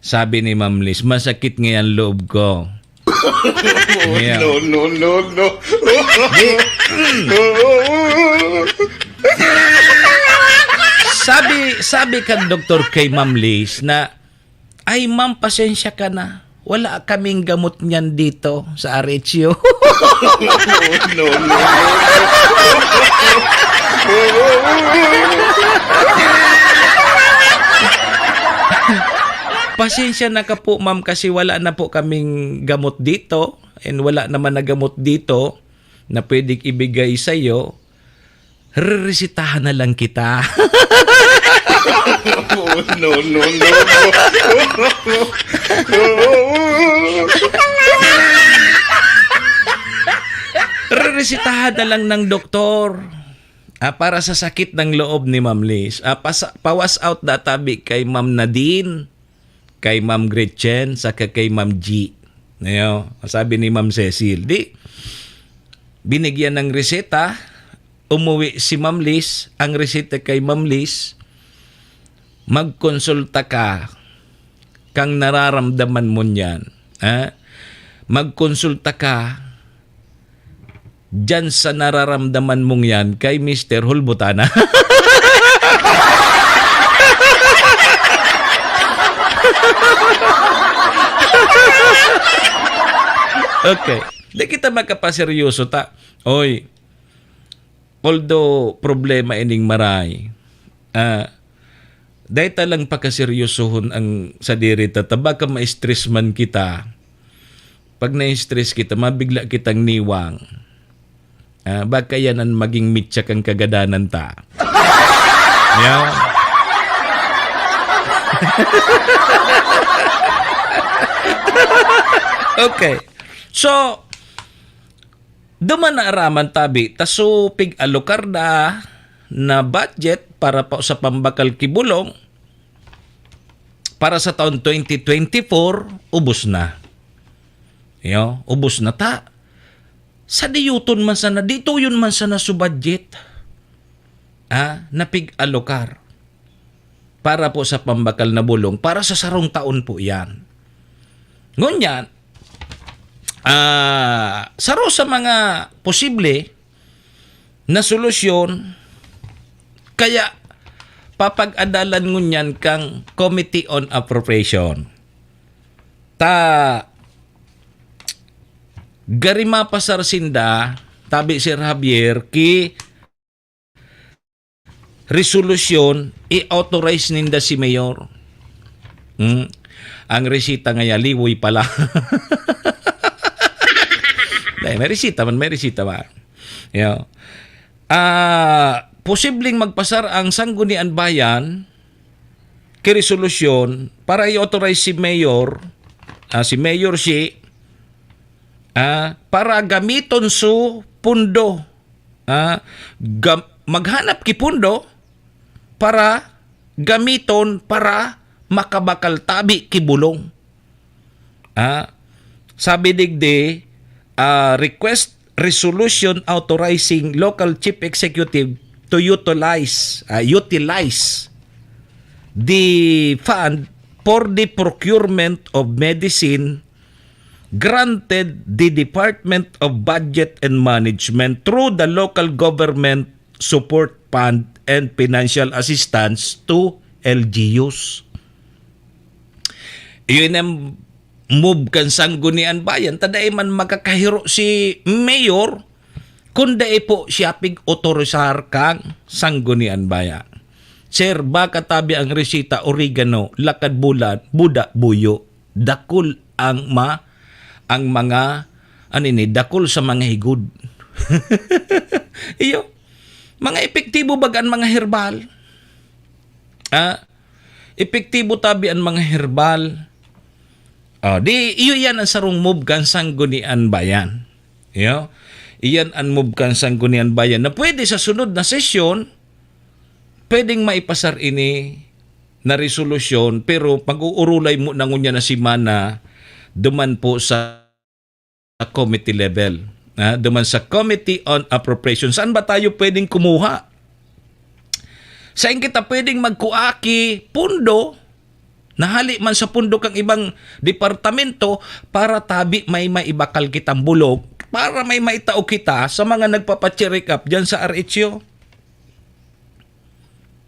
Sabi ni Ma'am Liz, "Masakit ngayon loob ko." Yeah. No, no, no, no. Di, sabi, sabi kan doktor kay Ma'am Liz na, "Ay, ma'am, pasensya ka na. Wala kaming gamot niyan dito sa R H U. Pasensya na ka po, ma'am, kasi wala na po kaming gamot dito and wala naman na gamot dito na pwedeng ibigay sa'yo. Reresetahan na lang kita. Oh, no, no, no, no. Reresetahan na lang ng doktor, ah, para sa sakit ng loob ni Ma'am Liz. Ah, pasa-, pa-wash out da tabi kay Ma'am Nadine, kay Ma'am Gretchen, saka kay Ma'am G. Ayo, sabi ni Ma'am Cecil. Di, binigyan ng reseta, umuwi si Ma'am Liz, ang reseta kay Ma'am Liz, "Magkonsulta ka kang nararamdaman mo niyan." Ha? "Magkonsulta ka diyan sa nararamdaman mong yan kay Mister Hulbutana." Okay. Di kita makapaseryoso ta. Oy, although problema ining maray, ah, dai ta lang pakaseryosohon ang sadiri ta, ta baka ma-stress man kita. Pag na-stress kita, mabigla kitang niwang. Ah, baka yan ang maging mitsa kan kagadanan ta. Yeah. Okay. So, duman na araman tabi, ta so pig-alokar na na budget para pa sa pambakal ki bulong para sa taon twenty twenty-four, ubos na. Yo, ubos na ta. Sa diyuton man sana, dito yun man sana sa budget. Ah, na pig-alokar para po sa pambakal na bulong, para sa sarong taon po yan. Ngunyan, ah, saro sa mga posible na solusyon, kaya papag-adalan ngunyan kang Committee on Appropriation. Ta, gari mapasar sinda, tabi Sir Javier, ki resolusyon, i-authorize ninda si Mayor. Hmm? Ang resita ngaya, liwoy pala. Dai, may resita man, may resita ba? Yo. Ah, posibleng magpasar ang Sanggunian Bayan ki resolusyon para i-authorize si Mayor, ah, si Mayor si, ah, para gamiton su pundo. Ah, gam-, maghanap ki pundo para gamiton para makabakal tabi ki bulong. Ah, sabi digdi, ah, request resolution authorizing local chief executive to utilize, ah, utilize the fund for the procurement of medicine granted the Department of Budget and Management through the Local Government Support Fund and Financial Assistance to L G Us. Iyon ang move kan Sanggunian Bayan, ta dai man makakahiro si Mayor kun dai po siya pig-otorisar kang Sanggunian Bayan. Sir, baka tabi ang resita, oregano, lakad bulan, buda, buyo. Dakul ang ma-, ang mga, ano ini, dakul sa mga higod. Iyo, mga epektibo baga an mga herbal. Ah, epektibo tabi an mga herbal. Ah, di, iyo yan ang sarong move kan Sanggunian Bayan. Iyo, iyan ang move kan Sanggunian Bayan na pwede sa sunod na sesyon, pwedeng maipasar ini na resolusyon, pero pag-uurulay mo na ngunyan na semana, duman po sa committee level. Ha? Duman sa Committee on Appropriation. Saan ba tayo pwedeng kumuha? Saan kita pwedeng magkuha ki pundo, nahali man sa pundo kang ibang departamento, para tabi may maibakal kitang bulong, para may maitao kita sa mga nagpapacheck up dyan sa R H U?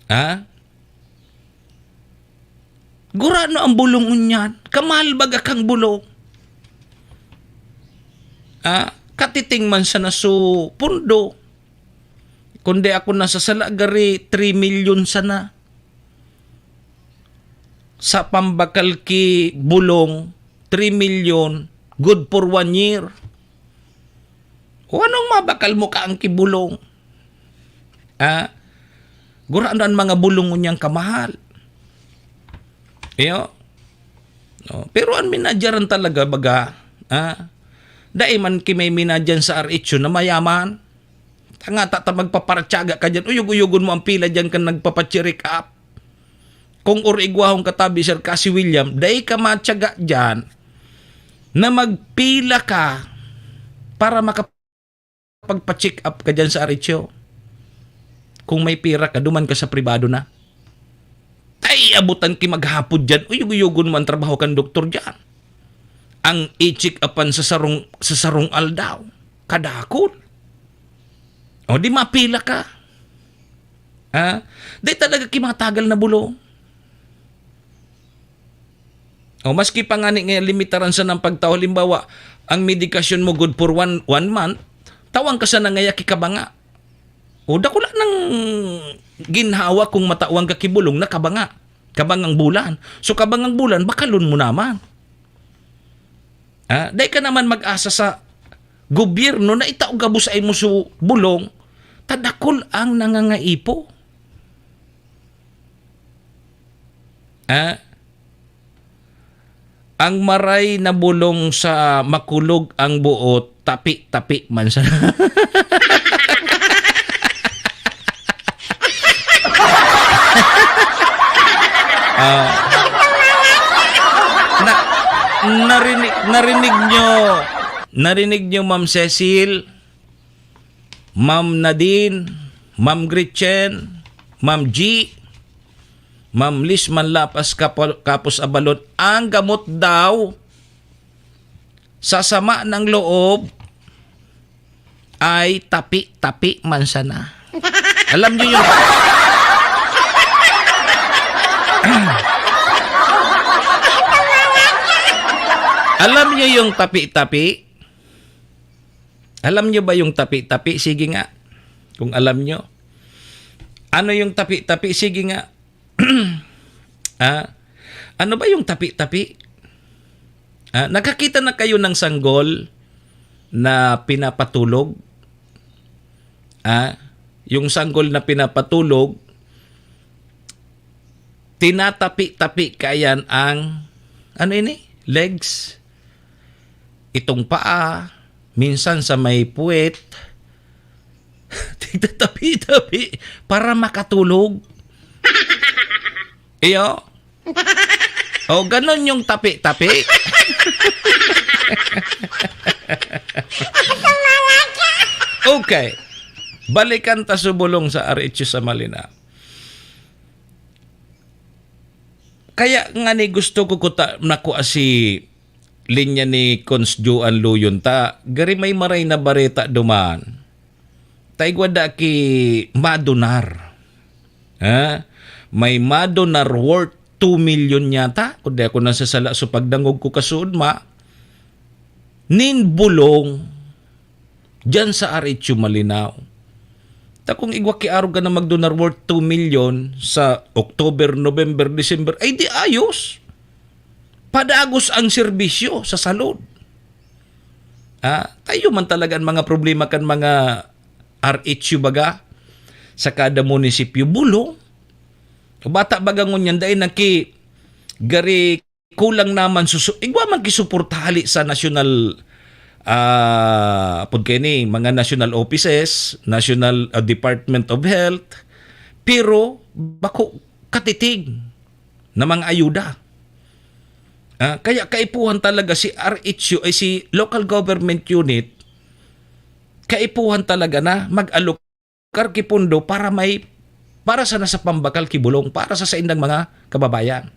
Ha? Gurano ang bulong unyan? Kamahal baga kang bulong? Ah, katiting man sana su pundo. Kundi ako nasasala, gari three milyon sana. Sa pambakal ki bulong, three milyon, good for one year. O anong mabakal mo ka ang ki bulong? Ah, gurano an mga bulong niyang kamahal. Iyo. No? Pero an minadyaran talaga, baga, ah, dai man ki may minadyan sa R H U na mayaman. Tanga ta, ta magpaparatyaga ka dyan. Uyog-uyogon mo ang pila dyan kan nagpapacheck up. Kung or igwahon ka tabi, Sir Cassie William, dai ka matyaga dyan na magpila ka para makapagpa-check up ka dyan sa R H U. Kung may pira ka, duman ka sa pribado na. Ay, abutan ki maghapod dyan. Uyog-uyogon mo ang trabaho kan doktor dyan. Ang i-check upan sa sarong, sa sarong aldaw. Kadakol. O, di mapila ka. Ha? Di talaga ki matagal na bulong. O, maski pa ngani nga limitaran sa nang pagtao, halimbawa, ang medikasyon mo good for one, one month, tawang ka sa nangaya ki kabanga. O, dakula nang ginhawa kung matawan ka ki bulong na kabanga. Kabangang bulan. So, kabangang bulan, bakalon mo naman. Ah, dai ka naman mag-asa sa gobyerno na itao gabos ay mo su bulong, ta dakul ang nangangaipo. Ah, ang maray na bulong sa makulog ang buot, tapi-tapi man sa Ah. Na, narinig, narinig nyo, narinig nyo, Ma'am Cecil, Ma'am Nadine, Ma'am Gretchen, Ma'am G, Ma'am Liz Manlapas Kapo-, Kapos Abalon, ang gamot daw sa sama ng loob ay tapi-tapi man sana. Alam niyo yung Alam niyo yung tapi-tapi? Alam niyo ba yung tapi-tapi? Sige nga, kung alam niyo. Ano yung tapi-tapi? Sige nga. Ah, ano ba yung tapi-tapi? Ah, nakakita na kayo ng sanggol na pinapatulog? Ah, yung sanggol na pinapatulog, tinatapi-tapi kayan ang, ano ini? Legs? Itong paa, minsan sa may puwet, tigtatapi-tapi para makatulog. Iyo. O, ganon yung tapi-tapi. Okay. Balikan ta subulong sa R H U sa Malina. Kaya nga ni gusto ko kuta nakua si linya ni Cons Joan Luyon ta, gari may maray na bareta duman. Ta igwa da ki madonar. Ha? May madonar worth two million yata, kung di ako nasasala sa pagdangog ko kasuod ma, nin bulong diyan sa R H U Malinao. Ta kung igwa ki arog ka na magdonar worth two million sa October, November, December, ay di ayos. Padagos ang serbisyo sa salud. Ah, tayo man talaga ang mga problema kan mga R H U baga sa kada munisipyo. Bulong. Bata baga ngunyan, dai naki gari kulang naman susu-, igwa man kisuporta hali sa national, ah, apod kaini, mga national offices, national, ah, Department of Health, pero bako katitig na mga ayuda. Ah, kaya kaipuhan talaga si R H U, ay si local government unit, kaipuhan talaga na mag-allocate ki pondo para may, para sana sa pambakal ki bulong, para sa saindang mga kababayan.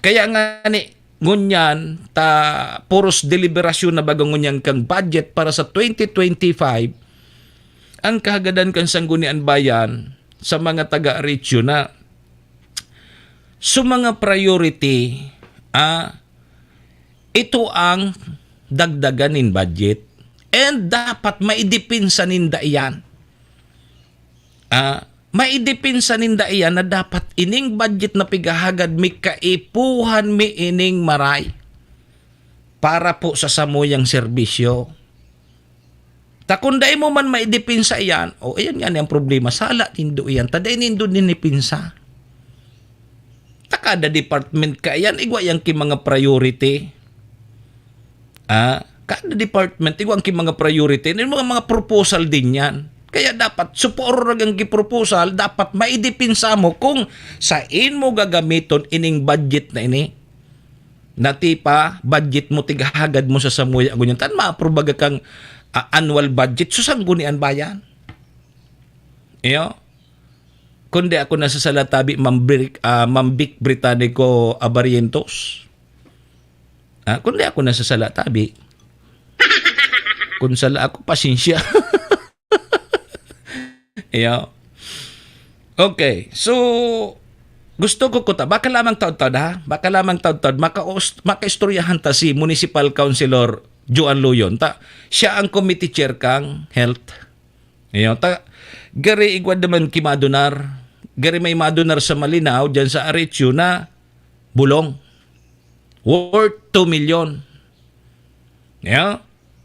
Kaya nga ni, ngunyan, ta, puros deliberasyon na baga ngunyan kang budget para sa twenty twenty-five, ang kahagadan kan Sangguniang Bayan sa mga taga-Arechio na, so, mga priority, ah, ito ang dagdagan nin budget. And dapat maidepensa ninda iyan. Ah, maidepensa ninda iyan na dapat ining budget na pigahagad mi, kaipuhan mi ining maray para po sa samuyang serbisyo. Ta kun dai mo man maidepensa iyan, o, ayan nga ni ang problema, sala nindo iyan, ta dai nindo dinepensa. Ta kada department kaiyan, igwa yan ki mga priority. Ah, kada department, igwa ki mga priority. Yung mga, mga proposal din yan. Kaya dapat, suporo ragang ki proposal, dapat maidepensa mo kung sain mo gagamiton ining budget na ini. Natipa, budget mo, tighahagad mo sa samuya, ngunyan. Tan maaprubaga kang, ah, annual budget, so sanggunian bayan. Iyo? Kundi ako nasasala tabi, Ma'am Bric-, ah, Ma'am Vic Britannico Abarientos. Ah, kundi ako nasasala tabi. Kung sala ako, pasensya. Iyo. Okay, so, gusto ko kuta, baka lamang taod-taod, ha? Baka lamang taod-taod, makaus-, makaistoryahan ta si Municipal Councilor Joan Luyon. Ta, siya ang committee chair kang health. Iyo, ta, gari igwa naman ki madonar. Gari may madonar sa Malinao, dyan sa Arecho na bulong. Worth two million. Iyo?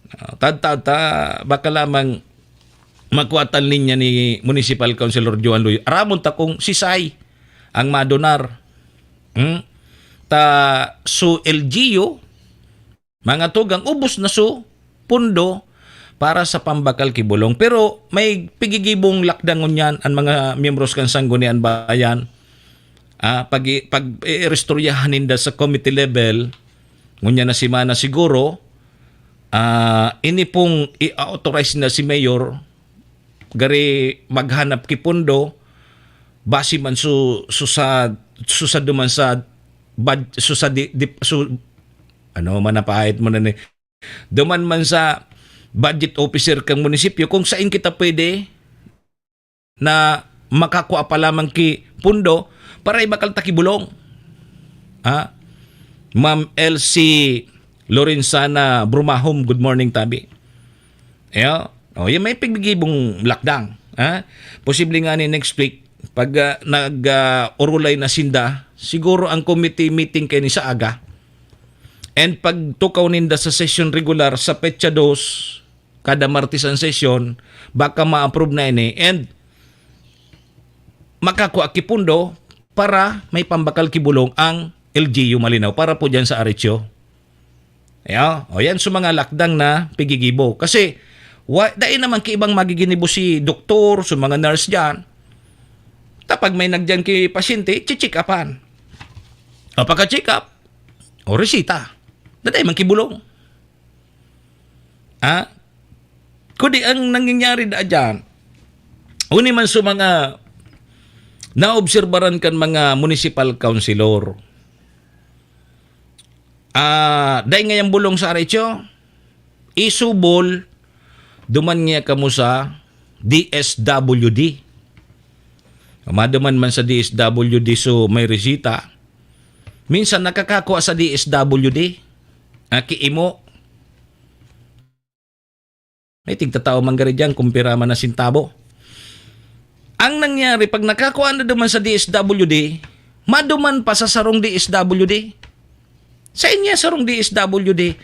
Ah, tad-, tad-, ta, baka lamang makuha ta linya ni Municipal Councilor Joan Luyo. Aramon ta kung sisay ang madonar. Hmm? Ta, so L G U, mga tugang, ubos na so pundo para sa pambakal ki bulong. Pero may pigigibong lakdangon yan ang mga miyembros kan Sanggunian Bayan. Ah, pag-, pag-iistoryahan ninda sa committee level, ngunyan na semana siguro, ah, ini pong i-authorize na si Mayor, gari maghanap ki pundo, base man su-, su-, sa, su-, sa duman sa bud-, su-, sa di-, di-, su-, ano man, napahit mo na ni, duman man sa budget officer kang munisipyo, kung saan kita pwede na makakua pa lamang ki pundo para ibakal ta ki bulong. Ha? Ma'am Elsie Lorenzana Brumahom, good morning, tabi. Ayo. O, yan may pigigibong lakdang. Ha? Posible nga ni next week, pag, ah, nag, ah, urulay na sinda, siguro ang committee meeting kay ni sa aga. And pag tukaw ninda sa session regular sa petsa dos, kada Martes ang sesyon, baka ma-approve na ini. And makakua ki pundo para may pambakal ki bulong ang L G U Malinao para po dyan sa Arecho. Ayo, o yan, so mga lakdang na pigigibo. Kasi, wa-, dai naman ki ibang magiginibo si doktor, so mga nurse dyan. Ta pag may nagdiyan ki pasyente, chi-check upan. O pagka-check up, o resita. Daday man ki bulong. Ha? Kundi ang nangyayari na dyan, uni man sa mga naobserbaran kan mga municipal councilor. Ah, dai ngayang bulong sa Arecho, isubol, duman niya kamo sa D S W D. Maduman man sa D S W D so may resita. Minsan nakakakua sa D S W D. Ah, kiimo. May tigtatao man gari diyan, kumpira man na sintabo. Ang nangyari, pag nakakua na duman sa D S W D, maduman pa sa sarong D S W D. Sa inya sarong D S W D,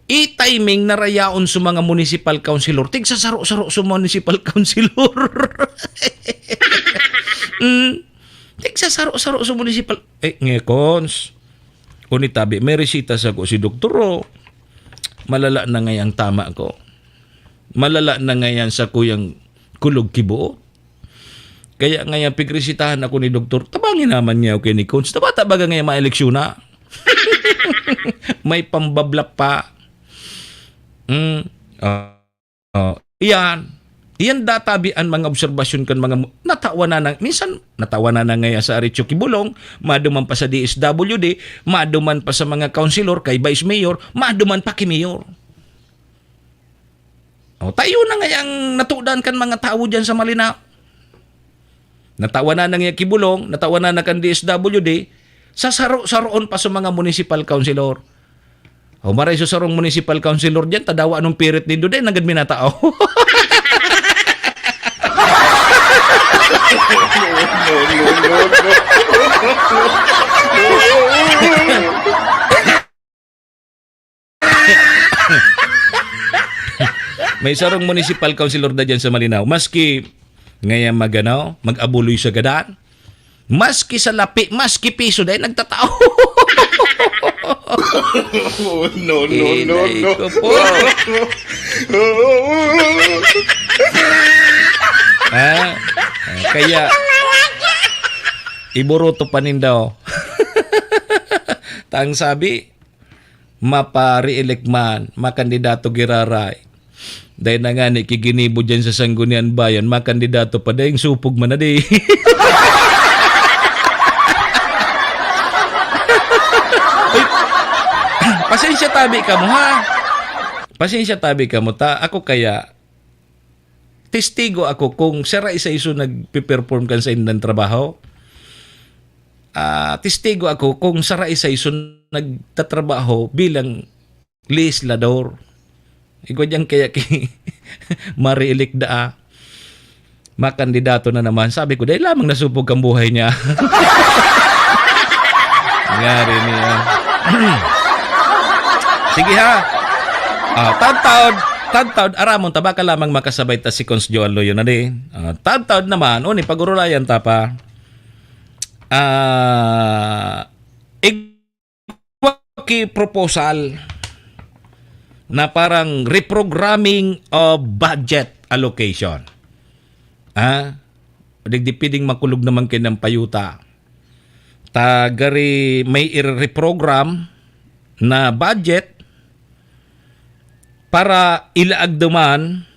i-timing na rayaon sa mga municipal councilor. Tigsasaro-saro sa municipal councilor. Mm. Tigsasaro-saro sa municipal. Eh, ngekons. Uni tabi, may resita sako si doktor, oh. Malala na ngay ang tama ko. Malala na ngay ang sakuyang kulog ki buot. Kaya ngay ang pigresitahan ako ni doktor, tabangi naman niya ako ni Cons. Tabata baga ngay maeleksyon na. May pambablap pa. Mm. Ah. Oh, iyan. Iyan databi an mga obserbasyon kan mga mu-, natawa na nang, minsan natawa na na ngaya sa Arecho ki bulong, maduman pa sa D S W D, maduman pa sa mga councilor, kay vice mayor, maduman pa ki mayor. Oh, tayo na ngayang natudan kan mga tawo diyan sa Malinao. Natawa na na ngaya ki bulong, natawa na na kan D S W D, sa saro-saroon pa sa mga municipal councilor. O maray sa sarong municipal councilor diyan, tadawa anong pirit nindo, dai nanggad minatao. May sarong municipal councilor na diyan sa Malinao. Maski ngayon magano, mag-abuloy sa gadan, maski salapi, maski piso, dai nagtatao. No, no, no, Inay no. Ko po. Ha? Kaya, iburuto pa ninda, oh. Tang sabi, mapa-re-elect man, makandidato giraray. Dai na ngani ki ginibo diyan sa Sangguniang Bayan, makandidato pa, daing supog man na di. Ay, pasensya tabi kamo, ha? Pasensya tabi kamo, ta. Ako kaya, testigo ako kung sara isa iso nagpe-perform kan saindang trabaho. Ah, testigo ako kung sara isa iso nagtatrabaho bilang legislador. Igwa diyan kaya ki Mari-elect daa. Makandidato na naman. Sabi ko, dahil lamang nasupog ang buhay niya. Nangyari niya. Sige ha. Ah, taod-taod, taod-taod, aramon ta, baka lamang makasabay ta si Cons Joel Loyo na din. Ah, taod-taod naman, o, ni pag-urulayan ta pa. Ah, igwa ki proposal na parang reprogramming of budget allocation. Ah, digdi pwedeng makulog naman kayo ng payuta. Ta gari may i-reprogram na budget para ilaag duman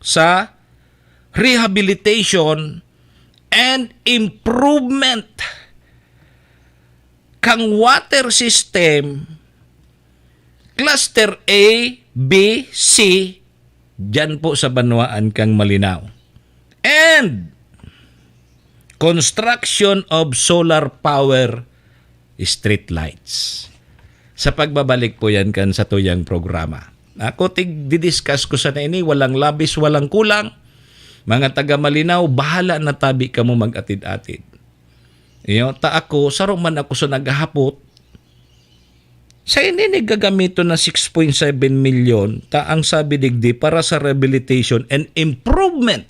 sa rehabilitation and improvement kang water system, cluster A, B, C, dyan po sa banwaan kang Malinao. And construction of solar power street lights. Sa pagbabalik po yan kan sa tuyang programa. Ako tig-discuss ko sana ini, walang labis, walang kulang. Mga taga Malinao, bahala na tabi kamo mag-atid-atid. Iyo, ta ako, saro man ako sa naghahapot, sa ini ni gagamiton na six point seven milyon, ta ang sabi digdi para sa rehabilitation and improvement.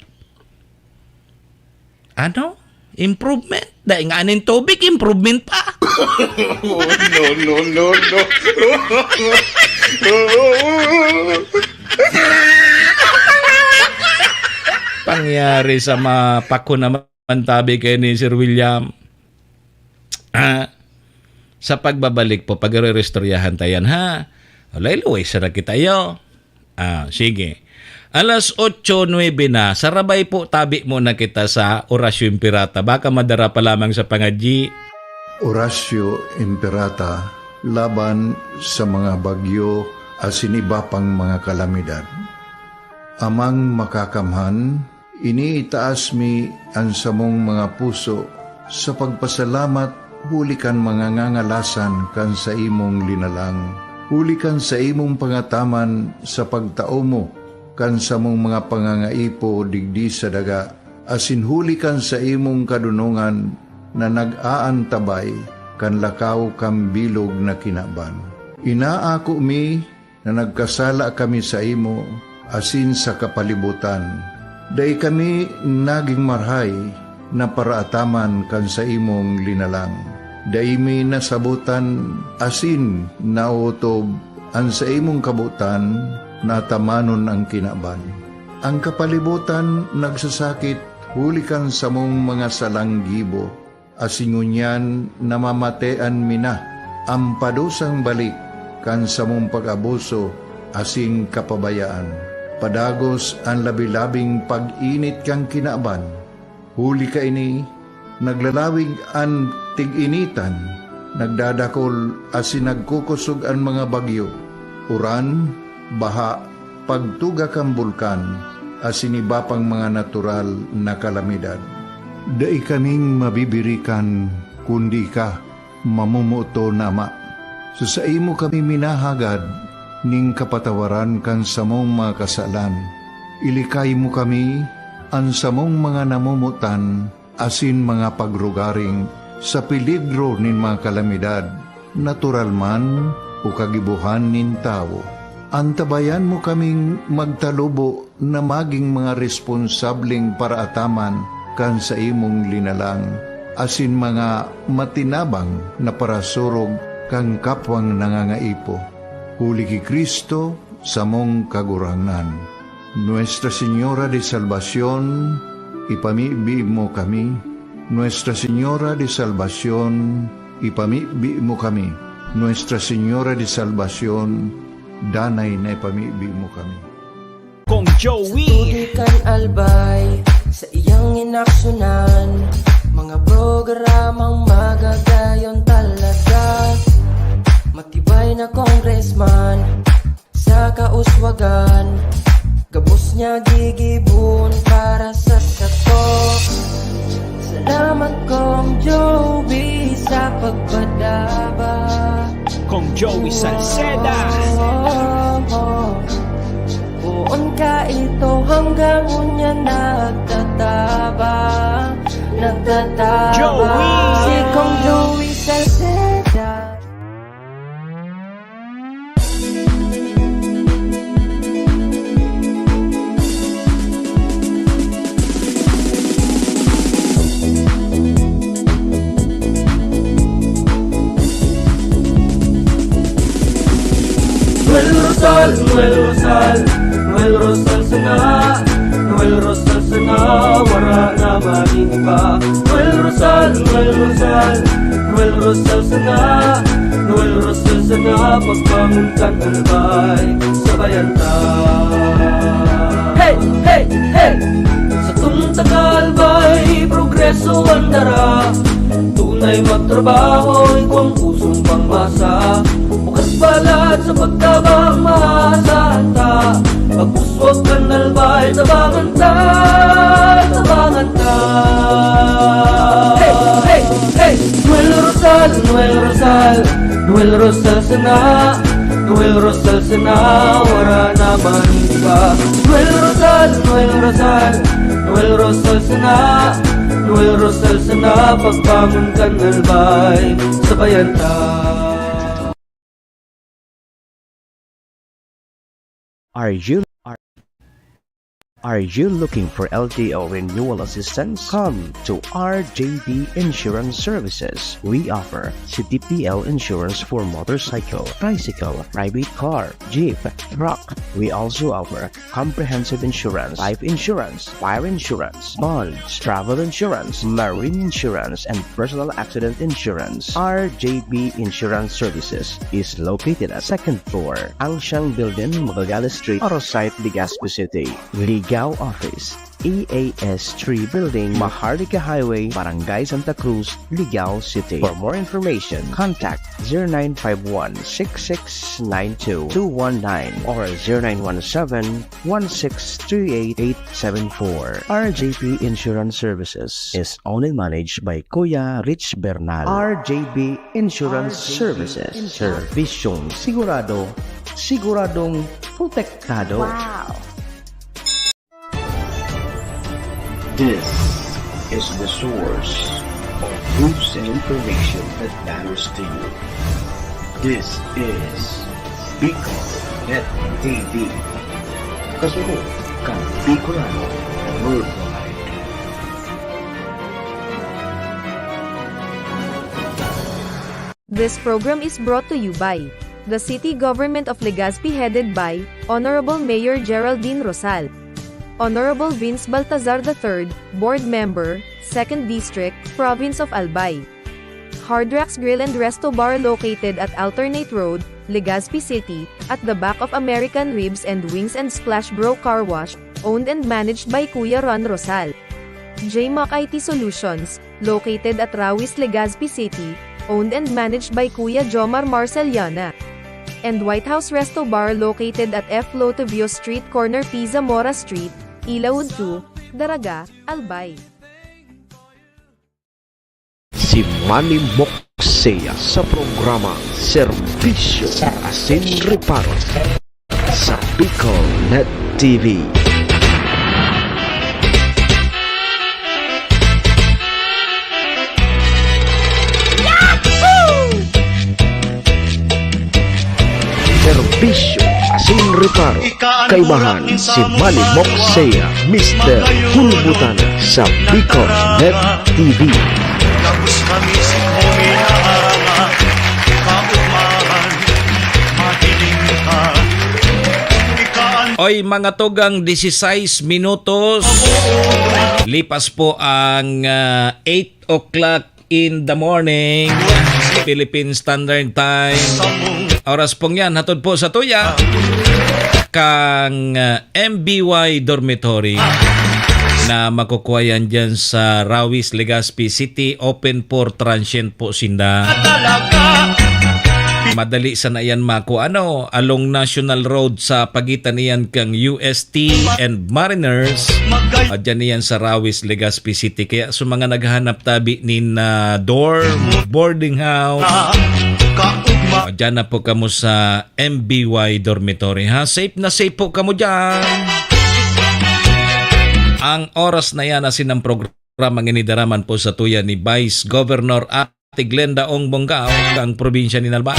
Ano? Improvement? Dahil nga nin tubig, improvement pa. No, no, no, no. Pangyari sa mapako naman tabi kay ni Sir William. Ah, sa pagbabalik po, pagre-restoryahan ta yan, ha? Walay luway sa kita iyo. Ah, sige. Alas otso nuebe na, sarabay po tabi muna kita sa Orasyo Imperata. Baka madara pa lamang sa pangadyi. Orasyo Imperata laban sa mga bagyo asin iba pang mga kalamidad. Amang Makakamhan, iniitaas mi an samong mga puso sa pagpasalamat huli kan mga ngangalasan kan saimong linalang, huli kan saimong pangataman sa pagtao mo kan samong mga pangangaipo digdi sa daga, asin huli kan saimong kadonongan na nag-aantabay kan lakaw kan bilog na kinaban. Inaako mi na nagkasala kami saimo asin sa kapalibotan. Dai kami nagin marahay na paraataman kan saimong linalang. Dai mi nasabotan asin naotob an saimong kabotan na atamanon an kinaban. An kapalibotan nagsasakit huli kan samong mga salang gibo, asin ngunyan namamatean mi na an padusang balik kan samong pag-abuso asin kapabayaan. Padagos an labi-labing pag-init kan kinaban. Huli kaini, naglalawig an tig-initan, nagdadakol asin nagkukosog an mga bagyo, uran, baha, pagtuga kan bulkan, asin iba pang mga natural na kalamidad. Dai kaming mabibirikan kundi ika, mamomoton na Ama. Sa saimo kami minahagad ning kapatawaran kan samong mga kasalan. Ilikay mo kami, an samong mga namomotan, asin mga pagrugaring sa peligro nin mga kalamidad, natural man o kagibohan nin tawo. Antabayan mo kaming magtalubo na magin mga responsableng paraataman kan saimong linalang, asin mga matinabang na parasurog kan kapwang nangangaipo. Huli ki Cristo, samong Kagurangnan. Nuestra Señora de Salvacion, ipamibi mo kami. Nuestra Señora de Salvacion, ipamibi mo kami. Nuestra Señora de Salvacion, danay na ipamibi mo kami. Kong Joey. Sa tubig kan Albay, sa iyang inaksyonan, mga programang magagayon talaga. Matibay na congressman, sa kauswagan, gabos niya gigibon para sa sato. Salamat, Kong Joey, sa pagpadaba. Kong Joey Salceda. Oh, oh, oh. Poon ka ito hanggang unya nagtataba, nagtataba. Joey! Si Kong Joey Salceda. Noel Rosal, Noel Rosal, Noel Rosal sana, Noel Rosal sana, wara na man iba. Noel Rosal, Noel Rosal, Noel Rosal sana, Noel Rosal sana, pagbangon kan Albay, sabayan ta. Hey, hey, hey! Satong taga Albay, progreso an dara. Tunay magtrabaho, igwang pusong pangmasa. Bukas balat sa pagtabang, maasahan ta. Pag-uswag kan Albay, tabangan ta, tabangan ta. Hey, hey, hey! Noel Rosal, Noel Rosal, Noel Rosal sana, Noel Rosal sana, wara na man iba. Noel Rosal, Noel Rosal, Noel Rosal sana, Noel Rosal sana, pagbangon kan Albay, sabayan ta. Are you, are, are you looking for L T O renewal assistance? Come to R J B Insurance Services. We offer C T P L insurance for motorcycle, tricycle, private car, jeep, truck. We also offer comprehensive insurance, life insurance, fire insurance, bonds, travel insurance, marine insurance, and personal accident insurance. R J B Insurance Services is located at second floor, Angsiang Building, Magallanes Street, Arosite, Legazpi City. Ligao Office, E A S three Building, Maharlika Highway, Barangay Santa Cruz, Ligao City. For more information, contact zero nine five one, six six nine two, two one nine or zero nine one seven, one six three eight, eight seven four. R J P Insurance Services is owned and managed by Kuya Rich Bernal. R J P Insurance Services. Serbisyong sigurado, siguradong protektado. Wow! This is the source of news and information that matters to you. This is Bicol Net T V. Kasunod kan Bicolano Worldwide. This program is brought to you by the City Government of Legazpi, headed by Honorable Mayor Geraldine Rosal. Honorable Vince Baltazar the third, Board Member, Second District, Province of Albay. Hard Rocks Grill and Resto Bar, located at Alternate Road, Legazpi City, at the back of American Ribs and Wings and Splash Bro Car Wash, owned and managed by Kuya Ron Rosal. J Mac I T Solutions, located at Rawis, Legazpi City, owned and managed by Kuya Jomar Marceliana. And White House Resto Bar, located at F Lotivio Street, corner P Zamora Street, Ilaud two, Daraga, Albay. Si Manny Mox Mokseya sa programa Serbisyo Asin Reparo sa Bicol Net T V. Serbisyo asin reparo. Kaibahan si Manny Mokseya, Mister Hulbutana sa Bicol Net T V. Tapos kami sa huminahanga, kaugmahan, mahiling ka. Ika ang Oy, mga tugang, dieciséis minutos. Lipas po ang, ah, eight o'clock in the morning, Philippine Standard Time. Oras pong yan, hatod po sa tuya kang, ah, M B Y Dormitory na makukuha yan dyan sa Rawis, Legazpi City. Open for transient po sinda. Madali sana yan mako, ano, along National Road sa pagitan niyan kang U S T and Mariners. At dyan niyan sa Rawis, Legazpi City. Kaya sa mga naghahanap tabi nin, ah, dorm, boarding house, ah, dyan na po kamo sa M B Y Dormitory, ha? Safe na safe po kamo dyan. Ang oras na yan, asin ang programang inidaraman po sa tuya ni Vice Governor Ate Glenda Ong Bongao, ang probinsya ni Albay.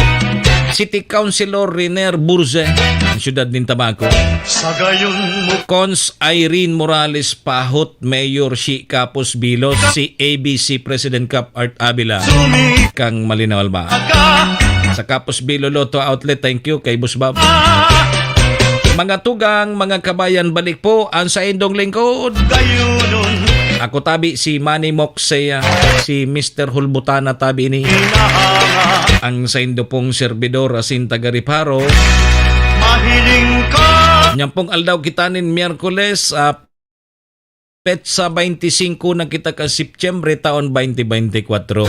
City Councilor Riner Burze, ang siyudad nin Tabaco. Sa gayon mo. Cons Irene Morales Pahot, Mayor Shi Capos Bilos, si A B C President Cap Art Avila, kang Malinao Alba. Sa Capos Bilo Lotto Outlet, thank you kay Boss Bob. Mga tugang, mga kabayan, balik po ang saindong lingkod. Ako tabi si Manny Moksea, si Mister Hulbutana tabi ini. Ang saindo pong servidor asin taga Reparo. Mahiling ka. Nyan pong aldaw kita nin Miyerkules, ah, petsa twenty-cinco na kita ka Setyembre, taon twenty twenty-four.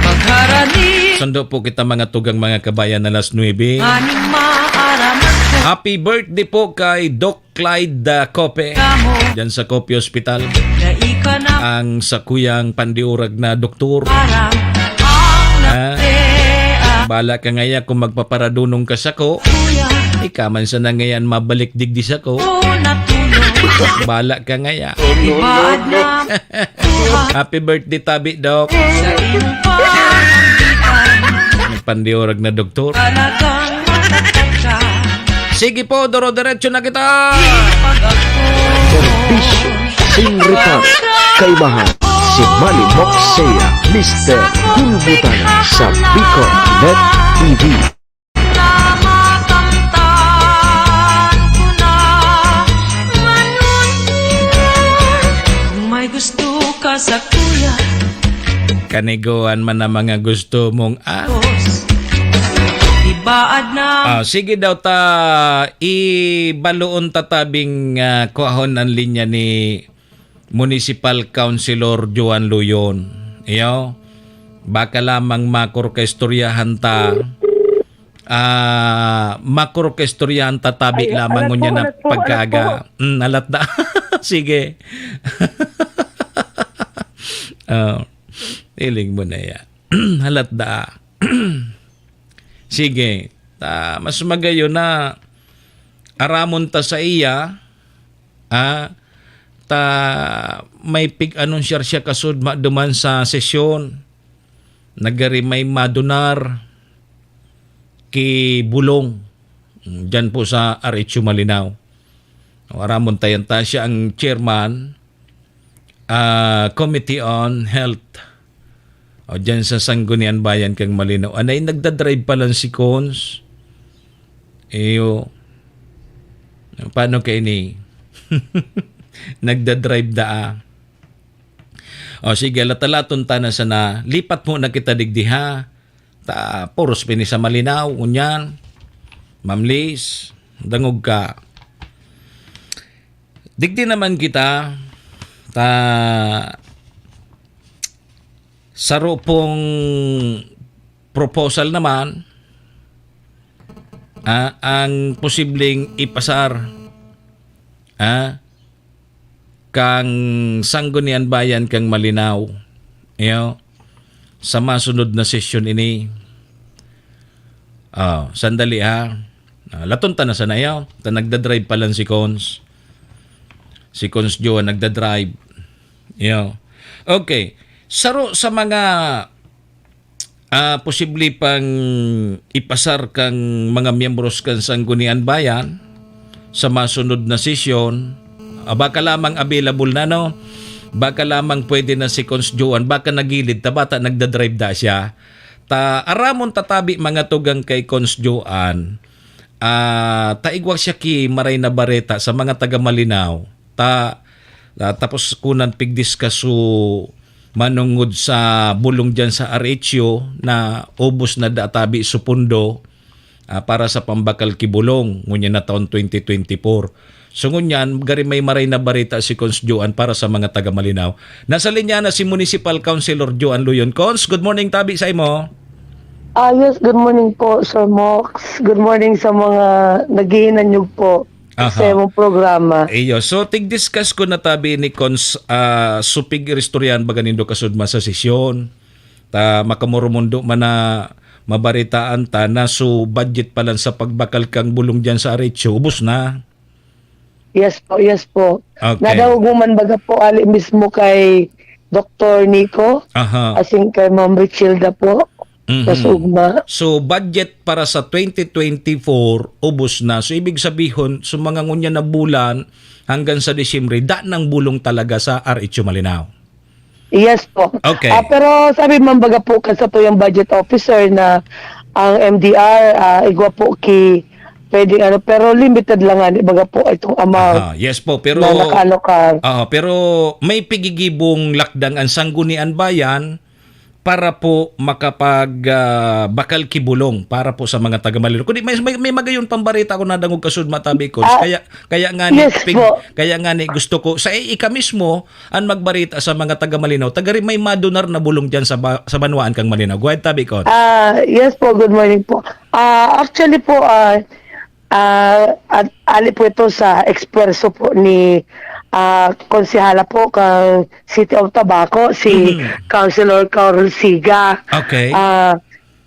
Magharani. Sando po kita, mga tugang, mga kabayan, alas nuebe. Aning maaraman ko. Happy birthday po kay Doc Clyde, ah, Cope. Kamo. Diyan sa Cope Hospital. Na ika na. Ang sakuyang pandiurag na doktor. Parang ang Ah, nape, ah. Bala ka ngaya kung magpaparadunong ka sako. Kuya. Ika man sana ngayan mabalik digdi sako. Una tulog. Bala ka ngaya. Ibaad na buhay. Happy birthday, tabi, Doc. Sa iyong pangitan. Nagpandiurag na doktor. Talagang matatag ka. Sige po, doro-diretso na kita. Pag ako Serbisyo sin reparo. Kaibahan si Manny Moksea, Mister Hulbutana sa Bicol Net T V. Na makamtan ko na ngayon. Kung may gusto ka sa kuya. Kanigoan man ang mga gusto mong, ah. Boss, ibaad na. Ah, sige daw ta, ibaloon ta tabing, ah, kuahon ang linya ni Municipal Councilor Joan Luyon. Iyo, baka lamang makorkaistoryahan ta. Ah, makorkaistoryahan ta tabi Ay, lamang alat ngunyan po, na alat po, alat pagkaaga. po. Mm, alat na. Sige. Oh, iling mo na yan. Halat da. Sige. Ta, mas magayon na aramon ta sa iya, ah, ta may pig-anunsyar siya kasudma duman sa sesyon. Nagari may madunar ki Bulong. Diyan po sa R H U Malinao. O, aramon ta yan ta. Siya ang chairman, ah, Committee on Health. O, dyan sa Sangguniang Bayan kang Malinao. Anay, nagdadrive pa lang si Cons. Iyo. Paano kayo ni? Nagdadrive daa. O, sige, latalaton ta na sana. Lipat muna kita digdi, ha? Ta, puros pini sa Malinao, ngunyan. Ma'am Liz, dangog ka. Digdi naman kita, ta, saro pong proposal naman, ah, ang posibleng ipasar, ah, kang Sangguniang Bayan kang Malinao. Iyo. sa masunod na sesyon ini. Ah, sandali ha. Ah, laton ta na sana yaw. Ta nagdadrive pa lang si Cons. Si Cons Joan nagdadrive. Yaw. Okay. Saro sa mga ah, posible pang ipasar kan mga miyembros kan Sanggunian Bayan sa masunod na sesyon. Ah, baka lamang available na, no? Baka lamang pwede na si Cons Joan, baka nagilid ta, bata nagdadrive da siya. Ta aramon ta tabi mga tugang kay Cons Joan, ah, ta igwa siya ki maray na bareta sa mga taga Malinao. Ta, ah, tapos kunan pigdiskas su manongod sa bulong diyan sa R H U na ubos na da tabi su pondo, ah, para sa pambakal ki bulong ngunyan na taon twenty twenty-four. So ngunyan, gari may maray na bareta si Cons Joan para sa mga taga Malinao. Nasa linya na si Municipal Councilor Joan Luyon. Cons, good morning tabi sa imo. Ah, yes, good morning po, Sir Mox. Good morning sa mga naghihinanyog po Aha. sa imong programa. Iyo. So, tig-discuss ko na tabi ni Cons, ah, supig iristoryahan baga nindo kasudma sa sesyon. Ta makamoromundo man na mabaritaan ta na so budget pa lang sa pagbakal kang bulong diyan sa R H U, ubos na. Yes po, yes po. Okay. Nadangog mo man baga po, ali mismo kay Doktor Nico, Aha. asin kay Ma'am Richilda po, Mhm. sa Sugma. So, budget para sa twenty twenty-four, ubos na. So, ibig sabihon, so mga ngunyan na bulan, hanggang sa Disyembre, da ng bulong talaga sa R H U Malinao. Yes po. Okay. Ah, pero sabi man baga po kan satuyang budget officer na ang M D R, ah, igwa po ki pwedeng ano, pero limited lang nga, di baga po itong amount Aha, yes po, pero na naka-allocate. Aha, pero may pigigibong lakdang ang Sanggunian Bayan para po makapag, ah, bakal ki bulong para po sa mga taga Malinao. Kundi may, may, may magayon pang bareta ako nadangog kasud matabi ko. Ah, Kaya, kaya nga ni, yes pig-, po. kaya nga ni gusto ko, sa i-, ika mismo, an magbarita sa mga taga Malinao, taga ri may madonar na bulong diyan sa ba-, sa banwaan kang Malinao. Go ahead, Tabi Kon. Ah, yes po, good morning po. Ah, actually po, ah, ah, at ali po ito sa eksperso po ni, ah, konsehala po kang City of Tabaco, si Mhm. Councilor Carl Siga. Okay. Ah,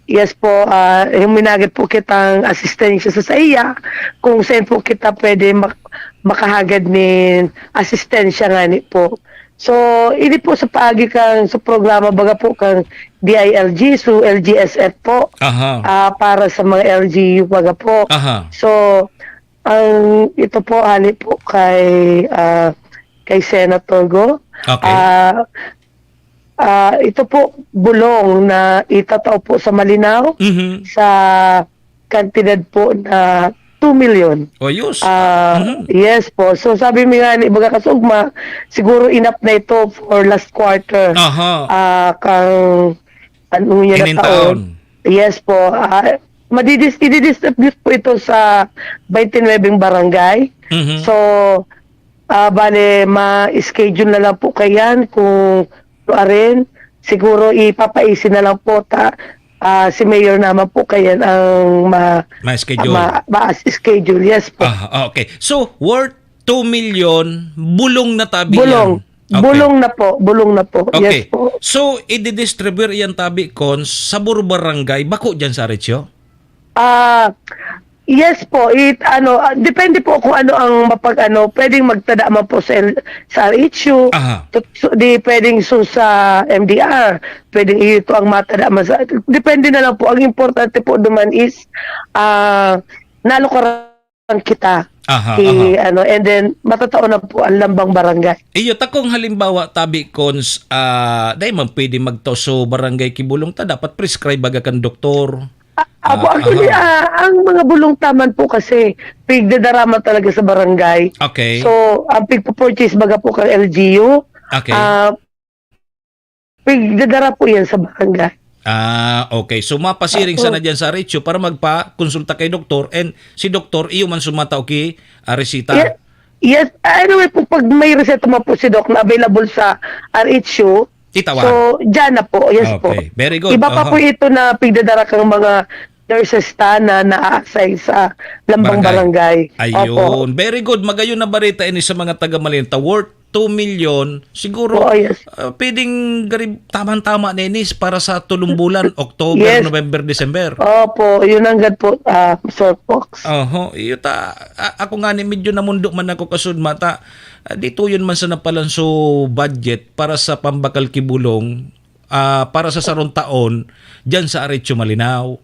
yes po, ah, huminagat po kitang asistensya sa saiya, kung saan po kita pwede mak-, makahagad nin asistensya ngani po. So, ini po sa paagi kan, sa programa baga po kan D I L G, so L G S F po, Aha. ah, para sa mga L G U baga po. Aha. So, ang, ito po, hali po kay, ah, kay Senator Go. Okay. Ah, ah, ito po, bulong na itatao po sa Malinao, Mhm. sa kantidad po na two million. O, yus. Ah, Mhm. yes po. So, sabi mi nga ni, baga kasugma, siguro enough na ito for last quarter. Aha. Ah, kang, ano niya na Ining taon. taon. Yes po. Ah, madidis-, ididistribute po ito sa twenty-nine barangay. Mhm. So, ah, bale, ma-schedule na lang po kayan kung ano rin. Siguro ipapaisi na lang po ta, ah, si Mayor naman po kayan ang ma-, Ma-schedule. ma-, ma-schedule. Yes po. Ah, okay. So, worth two million, bulong na tabi Bulong. yan. Okay. Bulong na po. Bulong na po. Okay. Yes po. So, ididistribute yan tabi kon sa buro barangay, bako dyan sa Arecho? Ah, yes po. It, ano, ah, depende po kung ano ang mapag-ano. Pwedeng magtada man po sa L-, sa R H U. Aha. Tut-, so, di pwedeng so sa M D R. Pwedeng ito ang matada man sa, depende na lang po. Ang importante po duman is, ah, nalukaran kita. Aha, Ki, aha. ano, and then, matatao na po ang lambang barangay. Iyo, takong halimbawa, tabi, Cons, ah, dai man pwede magtao so barangay ki bulong ta, dapat prescribe baga kan doktor. Ah, apo, Ah, actually, aha. ah, ang mga bulong taman po kasi, pigdadaraman talaga sa barangay. Okay. So, ang pigpo-purchase baga po kang L G U, Okay. ah, pigdadara po yan sa barangay. Ah, okay. So, mapasiring Opo. sana dyan sa Arecho para magpa-konsulta kay doktor and si doktor, iyo man sumatao ki, ah, resita. Ye-, yes. Anyway po, pag may reseta man po si Doc na available sa R H U, Itawag. so, dyan na po. Yes po. Okay. Very good. Iba pa Aha. po ito na pigdadara kang mga nurses ta na naa-assign sa lambang Barangay. barangay. Opo. Ayun. Very good. Magayon na barita ini sa mga taga Malinao. Worth two million, siguro, Oo, yes. ah, pwedeng garib-, tamang-tama na inis para sa tulong bulan, October, Yes. November, December. Opo, yun ang gad po, ah, Sir Fox. Oho, iyo ta, a-, ako nga ni medyo namundo man ako kasud mata. Ah, dito yun man sa napalanso budget para sa pambakal ki Bulong, ah, para sa sarong taon, diyan sa Arecho Malinao.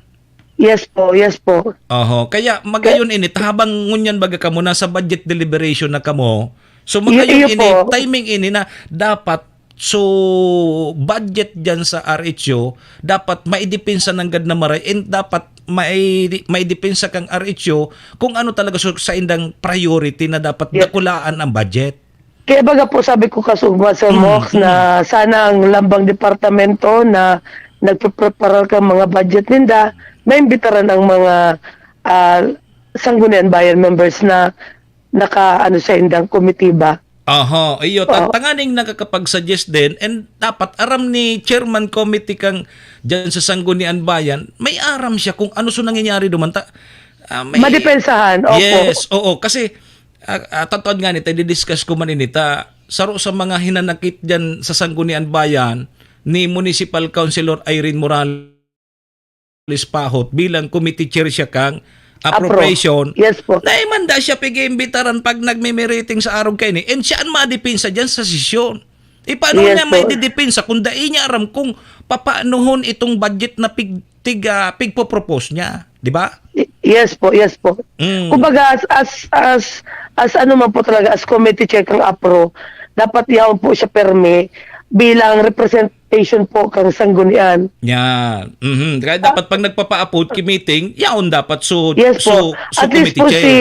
Yes po, yes po. Oho, kaya magayon ini, ta habang ngunyan baga kamo, nasa budget deliberation na kamo, so Y-, magayon iyo ini, po. timing ini na dapat, so, budget diyan sa R H U, dapat maidepensa nanggad na maray, and dapat mai-, maidepensa kang R H U kung ano talaga so, sa indang priority na dapat Yes. dakulaan ang budget. Kaya baga po, sabi ko kasugma, Sir Mm, Mox, mm. na sana ang lambang departamento na nagpe-preparar kang mga budget ninda, maimbitaran ang mga, ah, Sanggunian Bayan members na naka, ano, sa indang komitiba. Aha, iyo, ta-, Oo. tanganing nakakapag-suggest din, and dapat aram ni chairman committee kang diyan sa Sanggunian Bayan, may aram siya kung ano so nangyayari duman ta-, ah, may Madepensahan, opo. Yes, oo, kasi Ah, ah, tataod nga ni, ta, i-discuss ko man ini, ta, saro sa mga hinanakit diyan sa Sanggunian Bayan ni Municipal Councilor Irene Morales Pahot bilang committee chair siya kang Apro. appropriation. Yes po. Naimanda siya pag-iimbitaran pag nagme-meeting sa arog kaini, and siya an madepensa diyan sa sesyon. E, paano Yes niya po. maidedepensa kung dai niya aram kung papaanohon itong budget na pig-, tig-, ah, pigpo-propose niya, di ba? Y-, yes po, yes po. Mm. Kumbaga, as, as, as, as ano man po talaga, as committee chair kang apro, dapat yaon po siya permi bilang representation po kang Sanggunian. Yan. Mhm. Kaya Ah. dapat pag nagpapa-appoint ki meeting, yaon dapat so, Yes so, po. so At least committee po chair. si,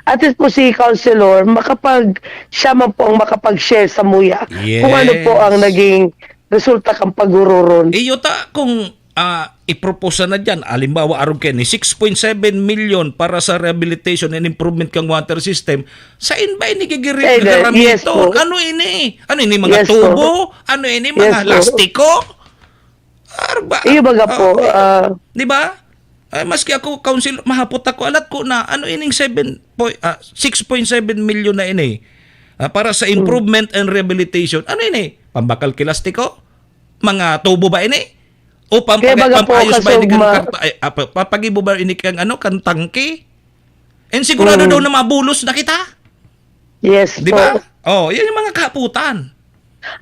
at least po si Councilor, makapag-, siya man po ang makapag-share sa muya kung ano po Yes. ang naging resulta kang paghururon. Iyo ta, kung, ah, i-propose na diyan, halimbawa, arog kaini, six point seven million para sa rehabilitation and improvement kang water system, sain ba ini gigiri-, Sain, yes gagamiton? po. Ano ini? Ano ini, mga Yes po. tubo? Ano ini, mga Yes po. lastiko? Arog ba? Iyo baga Ah, po, eh, ah, di ba? Ay, maski ako, council, mahapot ako, alat ko na, ano ining seven point, ah, six point seven million na ini? Ah, para sa Hmm. improvement and rehabilitation. Ano ini? Pambakal ki lastiko? Mga tubo ba ini? O Kaya pampag-, baga po, pampayos ba ini kan kasugma- karta-, ay, ah, pa-, papagibo ba ini kang ano, kan tangke? And sigurado Mm. daw na mabulos na kita. Yes Di po. ba? Oh, yan yung mga kahaputan.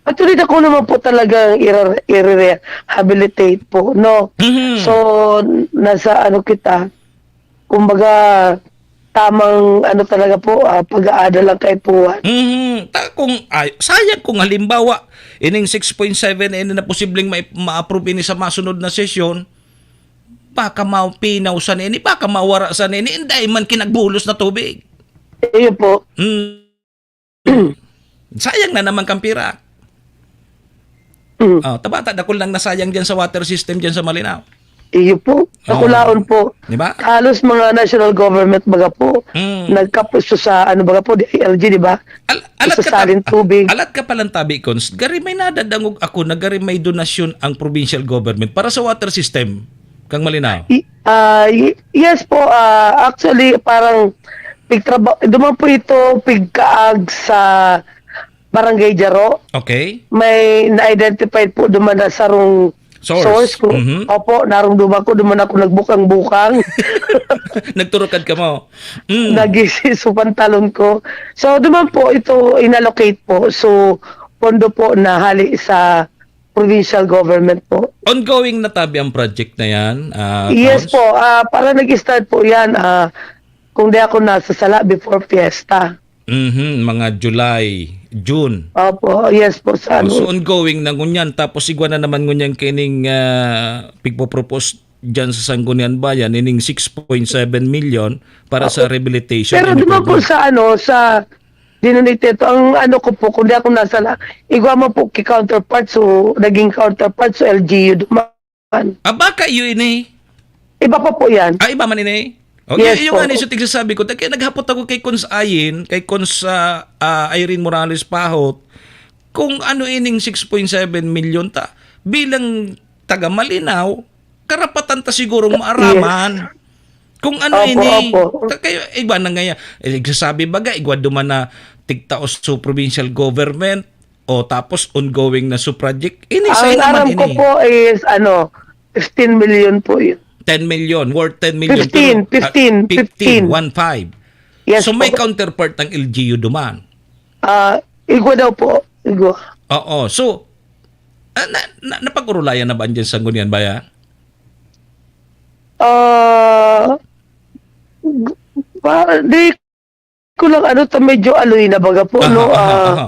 Actually, ako naman po talagang ire-, ire-rehabilitate po, no? Mhm. So, nasa ano kita, kumbaga, tamang ano talaga po, ah, pag-aada lang kay puwan. Mhm. Ta-, kung, ay, sayang kung halimbawa, ining six point seven, ini na posibleng ma-, ma-approve ini sa masunod na sesyon, baka mapinaw sa ini, baka mawara sa ini, inday man kinagbulos na tubig. Iyo po. Mm. Sayang na naman kang pira. Mm. Oh, tabata, dakul nang nasayang diyan sa water system diyan sa Malinao. Iyo po. Oo. Nakulaon po. Di ba? Halos mga national government baga po, Mm. nagkapwesto sa, ano baga po, D I L G, di ba? Al-, alat Sa ka ta-, salin tubig. alat ka palang tabi, Cons. Gari may nadadangog ako na gari may donasyon ang provincial government para sa water system kang Malinao. Y-, ah, y-, yes po, ah, actually, parang pigtraba-, duman po ito, pigkaag sa Barangay Jaro. Okay. May na-identify po duman na sarong Source. source ko. Mhm. Opo, narumduman ko, duman ako nagbukang-bukang. Nagturukad ka mo. Mm. Nagisi so pantalon ko. So, duman po, ito, inallocate po. So, pondo po na hali sa provincial government po. Ongoing na tabi ang project na yan, ah, Yes Cons? po. Ah, para nag-start po yan, ah, kung di ako nasasala, before fiesta. Mhm, mga July, June. Opo, yes po, sa Oh, so ano. ongoing na ngunyan. Tapos igwa na naman ngunyan kining, ah, pigpo-propose dyan sa Sangguniang Bayan, ining six point seven million para sa Opo. rehabilitation Pero and duman po improvement. sa ano, sa Dinunite to. Ang ano ko po, kung di ako nasala, igwa man po ki counterpart, so naging counterpart, so L G U duman. Ah, baka iyo ini? Iba pa po yan. Ah, iba man ini? O, Yes iyo, iyo po. nga ni, so tigsasabi ko, ta-, kaya naghapot ako kay Cons Ayin, kay Cons, ah, ah, Irene Morales Pahot, kung ano ining six point seven million ta, bilang taga Malinao, karapatan ta sigurong maaraman. Yes. Kung ano Opo, ini, opo. ka-, kayo, igwa na ngaya, eh, igsasabi baga, igwa duman na tigtaos su provincial government, o tapos ongoing na su project. Ini, sa Ang inaman aram ko ini. po is, ano, fifteen million po yun. Ten million, worth ten million, Fifteen, pero, ah, fifteen, fifteen, fifteen. one five. Yes So, may po. counterpart ang L G U duman. Ah, igwa daw po. Igwa. Oo. So, ah, na, na, napag-urulayan na ba dyan sa Sangguniang Bayan? Ah, g-, pa, di ko lang ano, ta medyo aloy na baga po, Aha, no? aha, Ah, aha.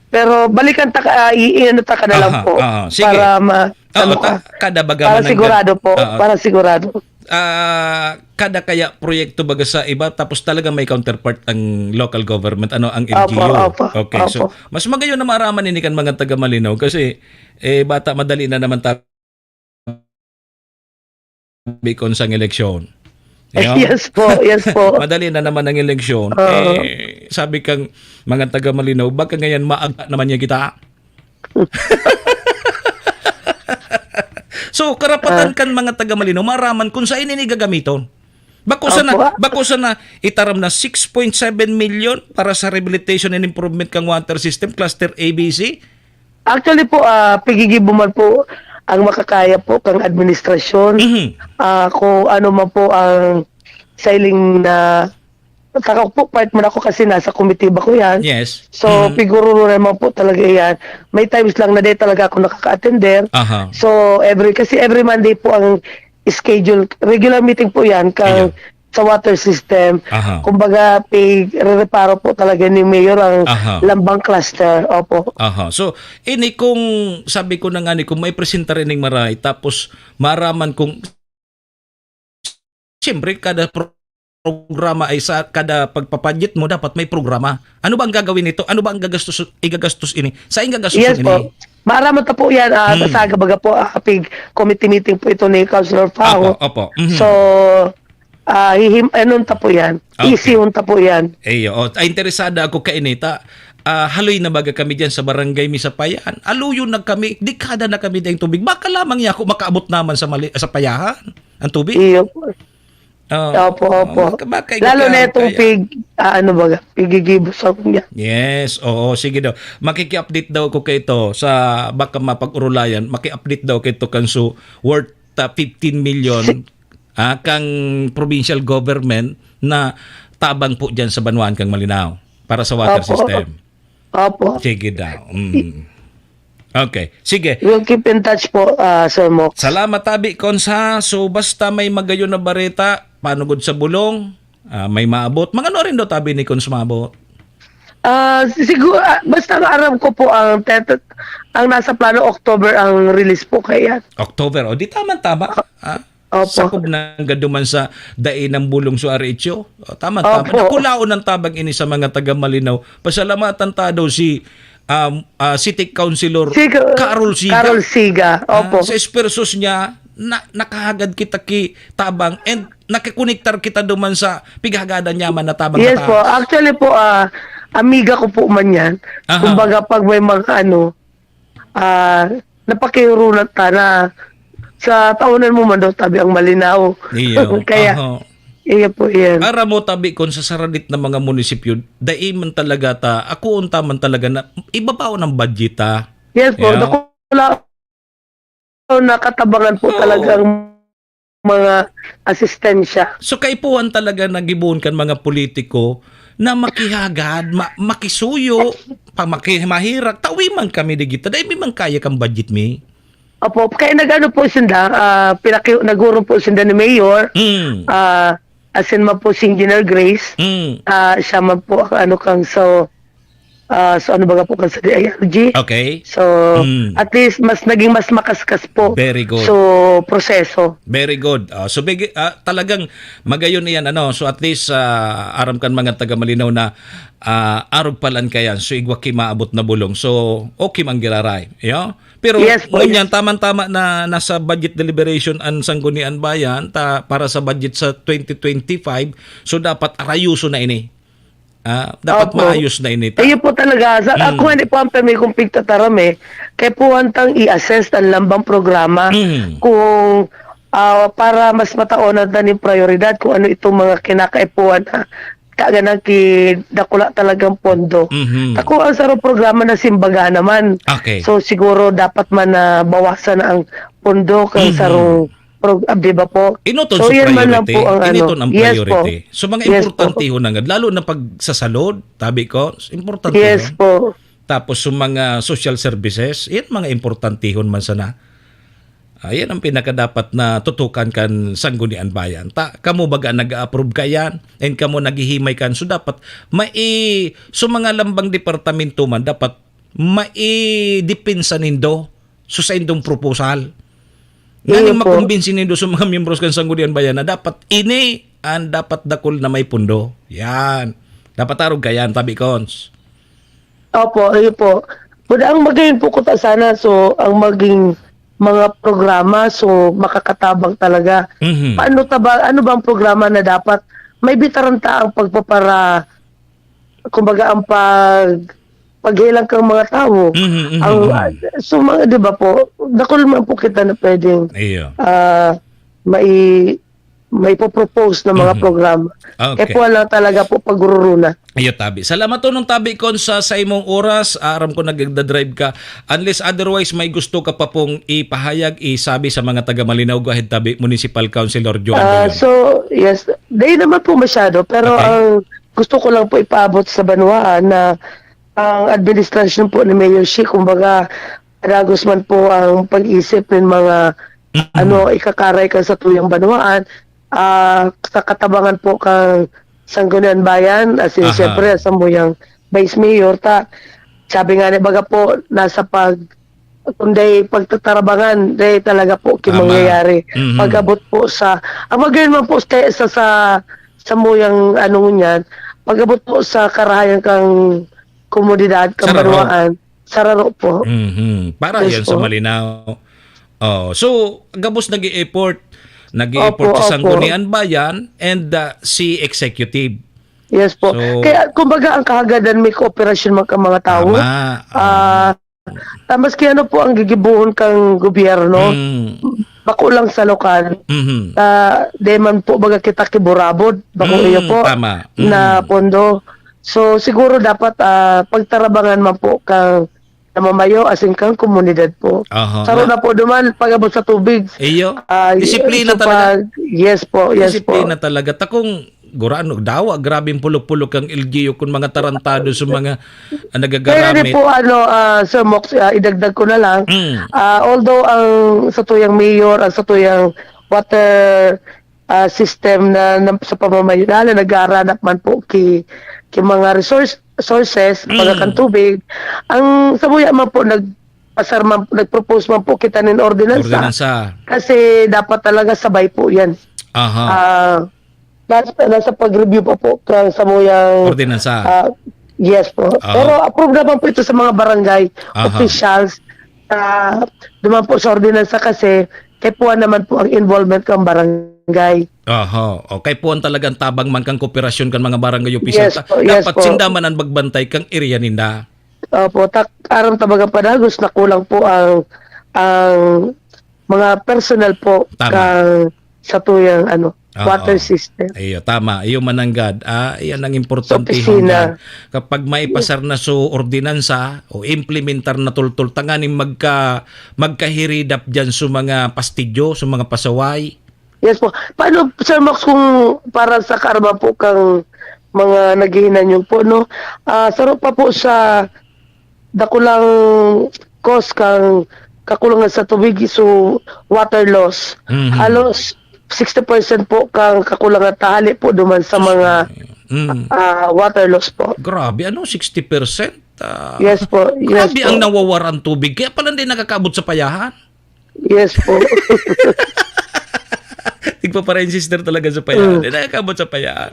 pero balikan ta ka, ah, i-, i-ano ta ka na lang Aha, po aha. Sige. para ma-, Oo, ano ta-, ka. kada baga Para man ang gag-, sigurado po, oo. para sigurado. Ah, kada kaya proyekto baga sa iba, tapos talaga may counterpart ang local government, ano, ang Opo, L G U. opo, Okay, so, opo. mas magayon na maaraman ini kan mga taga Malinaw kasi, eh, bata madali na naman ta-, bikon sang eleksyon. Ayun. Yes po, yes po. Madali na naman ang eleksyon. Oo. Eh, sabi kang mga taga Malinaw, baka ngayon maaga naman niya kita. So, karapatan Ah. kan mga taga Malinaw, maraman kung saan ini gagamiton. Bako sana, Opo. bako sana itaram na six point seven million para sa rehabilitation and improvement kang water system, cluster A B C. Actually po, ah, pigigibo man po ang makakaya po kang administrasyon. Mhm. Ah, kung ano man po ang sailing na, saka po, part man ako kasi nasa komitiba ko yan. Yes. So, Mhm. pigururo naman po talaga yan. May times lang na di talaga ako nakaka-attender. Aha. So, every, kasi every Monday po ang schedule, regular meeting po yan, kang Iyo. sa water system. Aha. Kumbaga, pig-, re-reparo po talaga ni Mayor ang Aha. Lambang Cluster. Opo. Aha. So, ini kung sabi ko na nga ni, kung may presentar ining maray, tapos maraman kung, siyempre, kada pro-, programa ay sa kada pagpapadget mo, dapat may programa. Ano ba ang gagawin nito? Ano ba ang gagastos, igagastos ini? Saan gagastusin Yes ini? po. Maraman ta po yan, ah, Hmm. sa saga baga po, ah, pig committee meeting po ito ni Councilor Faho. Opo, opo. Mhm. So, ah, hihim-, anon ta po yan. Okay. Isihon ta po yan. Ay, oo. Ay, interesada ako kainita. Ah, haloy na baga kami diyan sa barangay Misapayan. Aluyon na kami. Dekada na kami dayang tubig. Baka lamang niya ako makaabot naman sa mali-, sa payahan. Ang tubig. Iyo po. Oo. Opo, opo. Baka, baka Lalo na kaya, itong kaya. pig, ah, ano baga, pigigibos ako niya. Yes, oo, sige daw. Makiki-update daw ako kay ito sa baka mapag-urulayan. Maki-update daw kay ito kan su worth, ah, fifteen million, Si- ah, kang provincial government na tabang po dyan sa banwaan kang Malinao para sa water Opo. system. Opo. Sige daw. Mm. Okay. Sige. We'll keep in touch po, ah, Sir Mox. Salamat, Tabi, Cons, ha. So, basta may magayon na bareta, panugod sa bulong, ah, may maabot. Mga ano rin daw, Tabi, ni Cons maabot? Ah, siguro, ah, basta ang aram ko po, ang tet-, ang nasa plano, October ang release po kaya. October. O, di tama-tama. Ah, Opo. sakop na gaduman sa dai ng bulong sa R H O. O, tama-tama. Opo. Nakulaon ang tabang ini sa mga taga Malinaw. Pasalamatan ta daw si, um, ah, City Councilor Si Ka-, Carol Siga. Carol Siga. Ah, Opo. sa espersos niya, na, nakahagad kita ki tabang and nakikonektar kita duman sa pighagadan niya man na tabang Yes kataas. po. Actually po, ah, amiga ko po man yan. Aha. Kumbaga, pag may mga ano, ah, napakihurunat ta na sa taonan mo man daw tabi ang Malinao. Iyo. Kaya, Aha. iyo po yan. Aram mo, Tabi, kung sa saradit na mga munisipyo, dai man talaga ta, ako unta man talaga na, ibabaon ang budget, ha? Yes po, Yeah. dakula, nakatabangan po Oo. talaga ang mga asistensya. So, kaipuhan talaga na gibohon kan mga politiko na makihagad, ma-, makisuyo, pa-, maki-, mahirak, tawi man kami digita. Dai mi man kaya kan budget mi. Opo, kaya nag-ano po sinda, ah, pinaki-, nagurong po sinda ni Mayor, Mm. ah, asin man po si Engineer Grace, Mm. ah, siya man po ang ano kang so, ah, so ano baga po kang sa D I L G. Okay. So, Mm. at least mas naging mas makaskas po Very good. so proseso. Very good. Ah, so big-, ah, talagang magayon iyan, ano. So at least, ah, aram kan mga taga Malinaw na, ah, arog palan kayan. So igwa ki maabot na bulong. So okay man giraray. Yo? Pero Yes po, ngunyan, yes. tama-tama na nasa budget deliberation ang Sangguniang Bayan ta, para sa budget sa twenty twenty-five. So dapat arayoso na ini. Ah, dapat Opo. maayos na ini ta. Ayun po talaga. Sa, Mm. ako, hindi po ang permi kong pigtataram eh. Kaya po hantang i-assess ang lambang programa Mm. kung, ah, para mas mataonan ta nin prayoridad kung ano itong mga kinakaipuhan na kaganan ki dakula talagang pondo. Mhm. Ako, ang sarong programa na simbaga naman. Okay. So, siguro dapat man na bawasan na ang pondo kang Mhm. sarong prog-, ah, di ba po? Inoton So, sa yan man lang priority. po ang ano. Inoton ang Yes po. priority. So, mga Yes po. importantihon na nga, lalo na pag sa salud, tabi ko, importantihon. Yes po. Tapos, sa mga social services, yan mga importantihon man sana. Ah, yan ang pinakadapat na tutukan kan Sanggunian Bayan. Ta, kamo baga nag-a-approve kaiyan, and kamo naghihimay kan. So, dapat mai-, so, mga lambang departamento man, dapat maidepensa nindo so saindong proposal. Nganing Iyo po. makumbinsi nindo sa mga miyembros kan Sanggunian Bayan na dapat ini ang dapat dakul na may pundo. Yan. Dapat arog kaiyan, tabi, Cons. Opo, iyo po. Pero ang magayon po kuta sana, so, ang maging mga programa, so, makakatabang talaga. Mhm. Paano ta ba, ano bang programa na dapat may bitaran ta ang pagpapara-, kumbaga, ang pag-, paghelang kang mga tawo? Mhm, mhm, Ang, mhm. ah, so, mga, di ba po, dakul man po kita na pwedeng, Iyo. ah, mai-, maipopropose na mga Mhm. programa. Okay. Kaya po lang talaga po pagururuna. Iyo, tabi. Salamat, Tonong Tabi, Cons, sa, sa imong oras. Ah, aram ko nagda-drive ka. Unless otherwise, may gusto ka pa pong ipahayag, isabi sa mga taga Malinao, go ahead, tabi, Municipal Councilor Joan Ah, Leon. so, yes, di naman po masyado, pero Okay. ang gusto ko lang po ipaabot sa banwaan na ang administrasyon po ni Mayor Shi, kumbaga, padagos man po ang pag-isip ng mga, Mhm. ano, ikakaray kan satuyang banwaan, ah, sa katabangan po kang Sangguniang Bayan, as in, Aha. siyempre, samuyang Vice Mayor, ta, sabi nga ni baga po, nasa pag-, kung day pagtatarabangan, day talaga po ki Tama. mangyayari. Mhm. Pag-abot po sa, ang magayon man po kaya sa, sa, samuyang, ano ngunyan, pag-abot po sa karahayan kang komunidad, kang Sararo. banwaan, sararo po. Mhm. Para Yes yan sa po. Malinao. Oh, so, gabos nag-e-effort. Nag-e-effort Opo, si opo. Sanggunian Bayan and, ah, si executive. Yes po. So Kaya, kumbaga, ang kahagadan may kooperasyon man kan mga tawo. Tama. Ah, ta, maski ano po ang gigibohon kang gobyerno, Mm. bako lang sa lokal. Mhm. Ah, di man po baga kita kiburabod, bako Mm, iyo po, tama. na Mm. pondo. So, siguro dapat, ah, pagtarabangan man po kang namamayo, asin kang komunidad po. Aha. Saro Na na po duman, pag-abot sa tubig. Iyo. Ah, Disiplina so talaga. pag, yes po, yes Disiplina po. talaga. Takong, gurano, dawa, grabing pulok-pulok ang L G U kun mga tarantado sa mga, ah, Kaya nagagaramit. din po, ano, ah, Sir Mox, ah, idagdag ko na lang, Mm. ah, although ang satuyang mayor, ang satuyang water, ah, system na, na sa pamamayo na, na naghaharanap man po ki, ki mga resource, sources, Mm. pagkakan tubig, ang samuya man po, nagpasar man, nag-propose man po kita nin ordinansa. Ordinansa. Kasi dapat talaga sabay po yan. Aha. Ah, Nasa, nasa pag-review pa po ka samuyang, Ordinansa. ah, yes po. Aha. Pero approve naman po ito sa mga barangay Aha. officials. Ah, duman po sa ordinansa kasi kaipuhan naman po ang involvement kang barangay. Aha. O, kaipuhan talagang tabang man kang kooperasyon kan mga barangay official. Yes Ta-, po, yes dapat po. sinda man ang magbantay kang area ninda. Opo, tak-, aram ta baga padagos na kulang po ang, ang mga personnel po Tama. kang satuyang, ano, Oo. water system. Iyo, tama. Iyo mananggad. Ah, iyan ang Sa importante opisina. hanggang kapag maipasar na so ordinansa o implementar na tultol, tanganing magka-, magkahiridap diyan so mga pastidyo, so mga pasaway. Yes po. Paano, Sir Max, kung para sa karma po kang mga naghihinanyog po, no? Ah, saro pa po sa dakulang cause kang kakulangan sa tubig, so water loss. Mhm. Halos sixty percent po kang kakulangan tahali po duman sa mga, Mm. ah, water loss po. Grabe, ano, sixty percent? Ah, Yes po, yes grabe ang po. nawawaran tubig. Kaya pala hindi nakakaabot sa payahan. Yes po. Tigpa-pa-register talaga sa payaan. Mm. Eh, nakakabot sa payaan.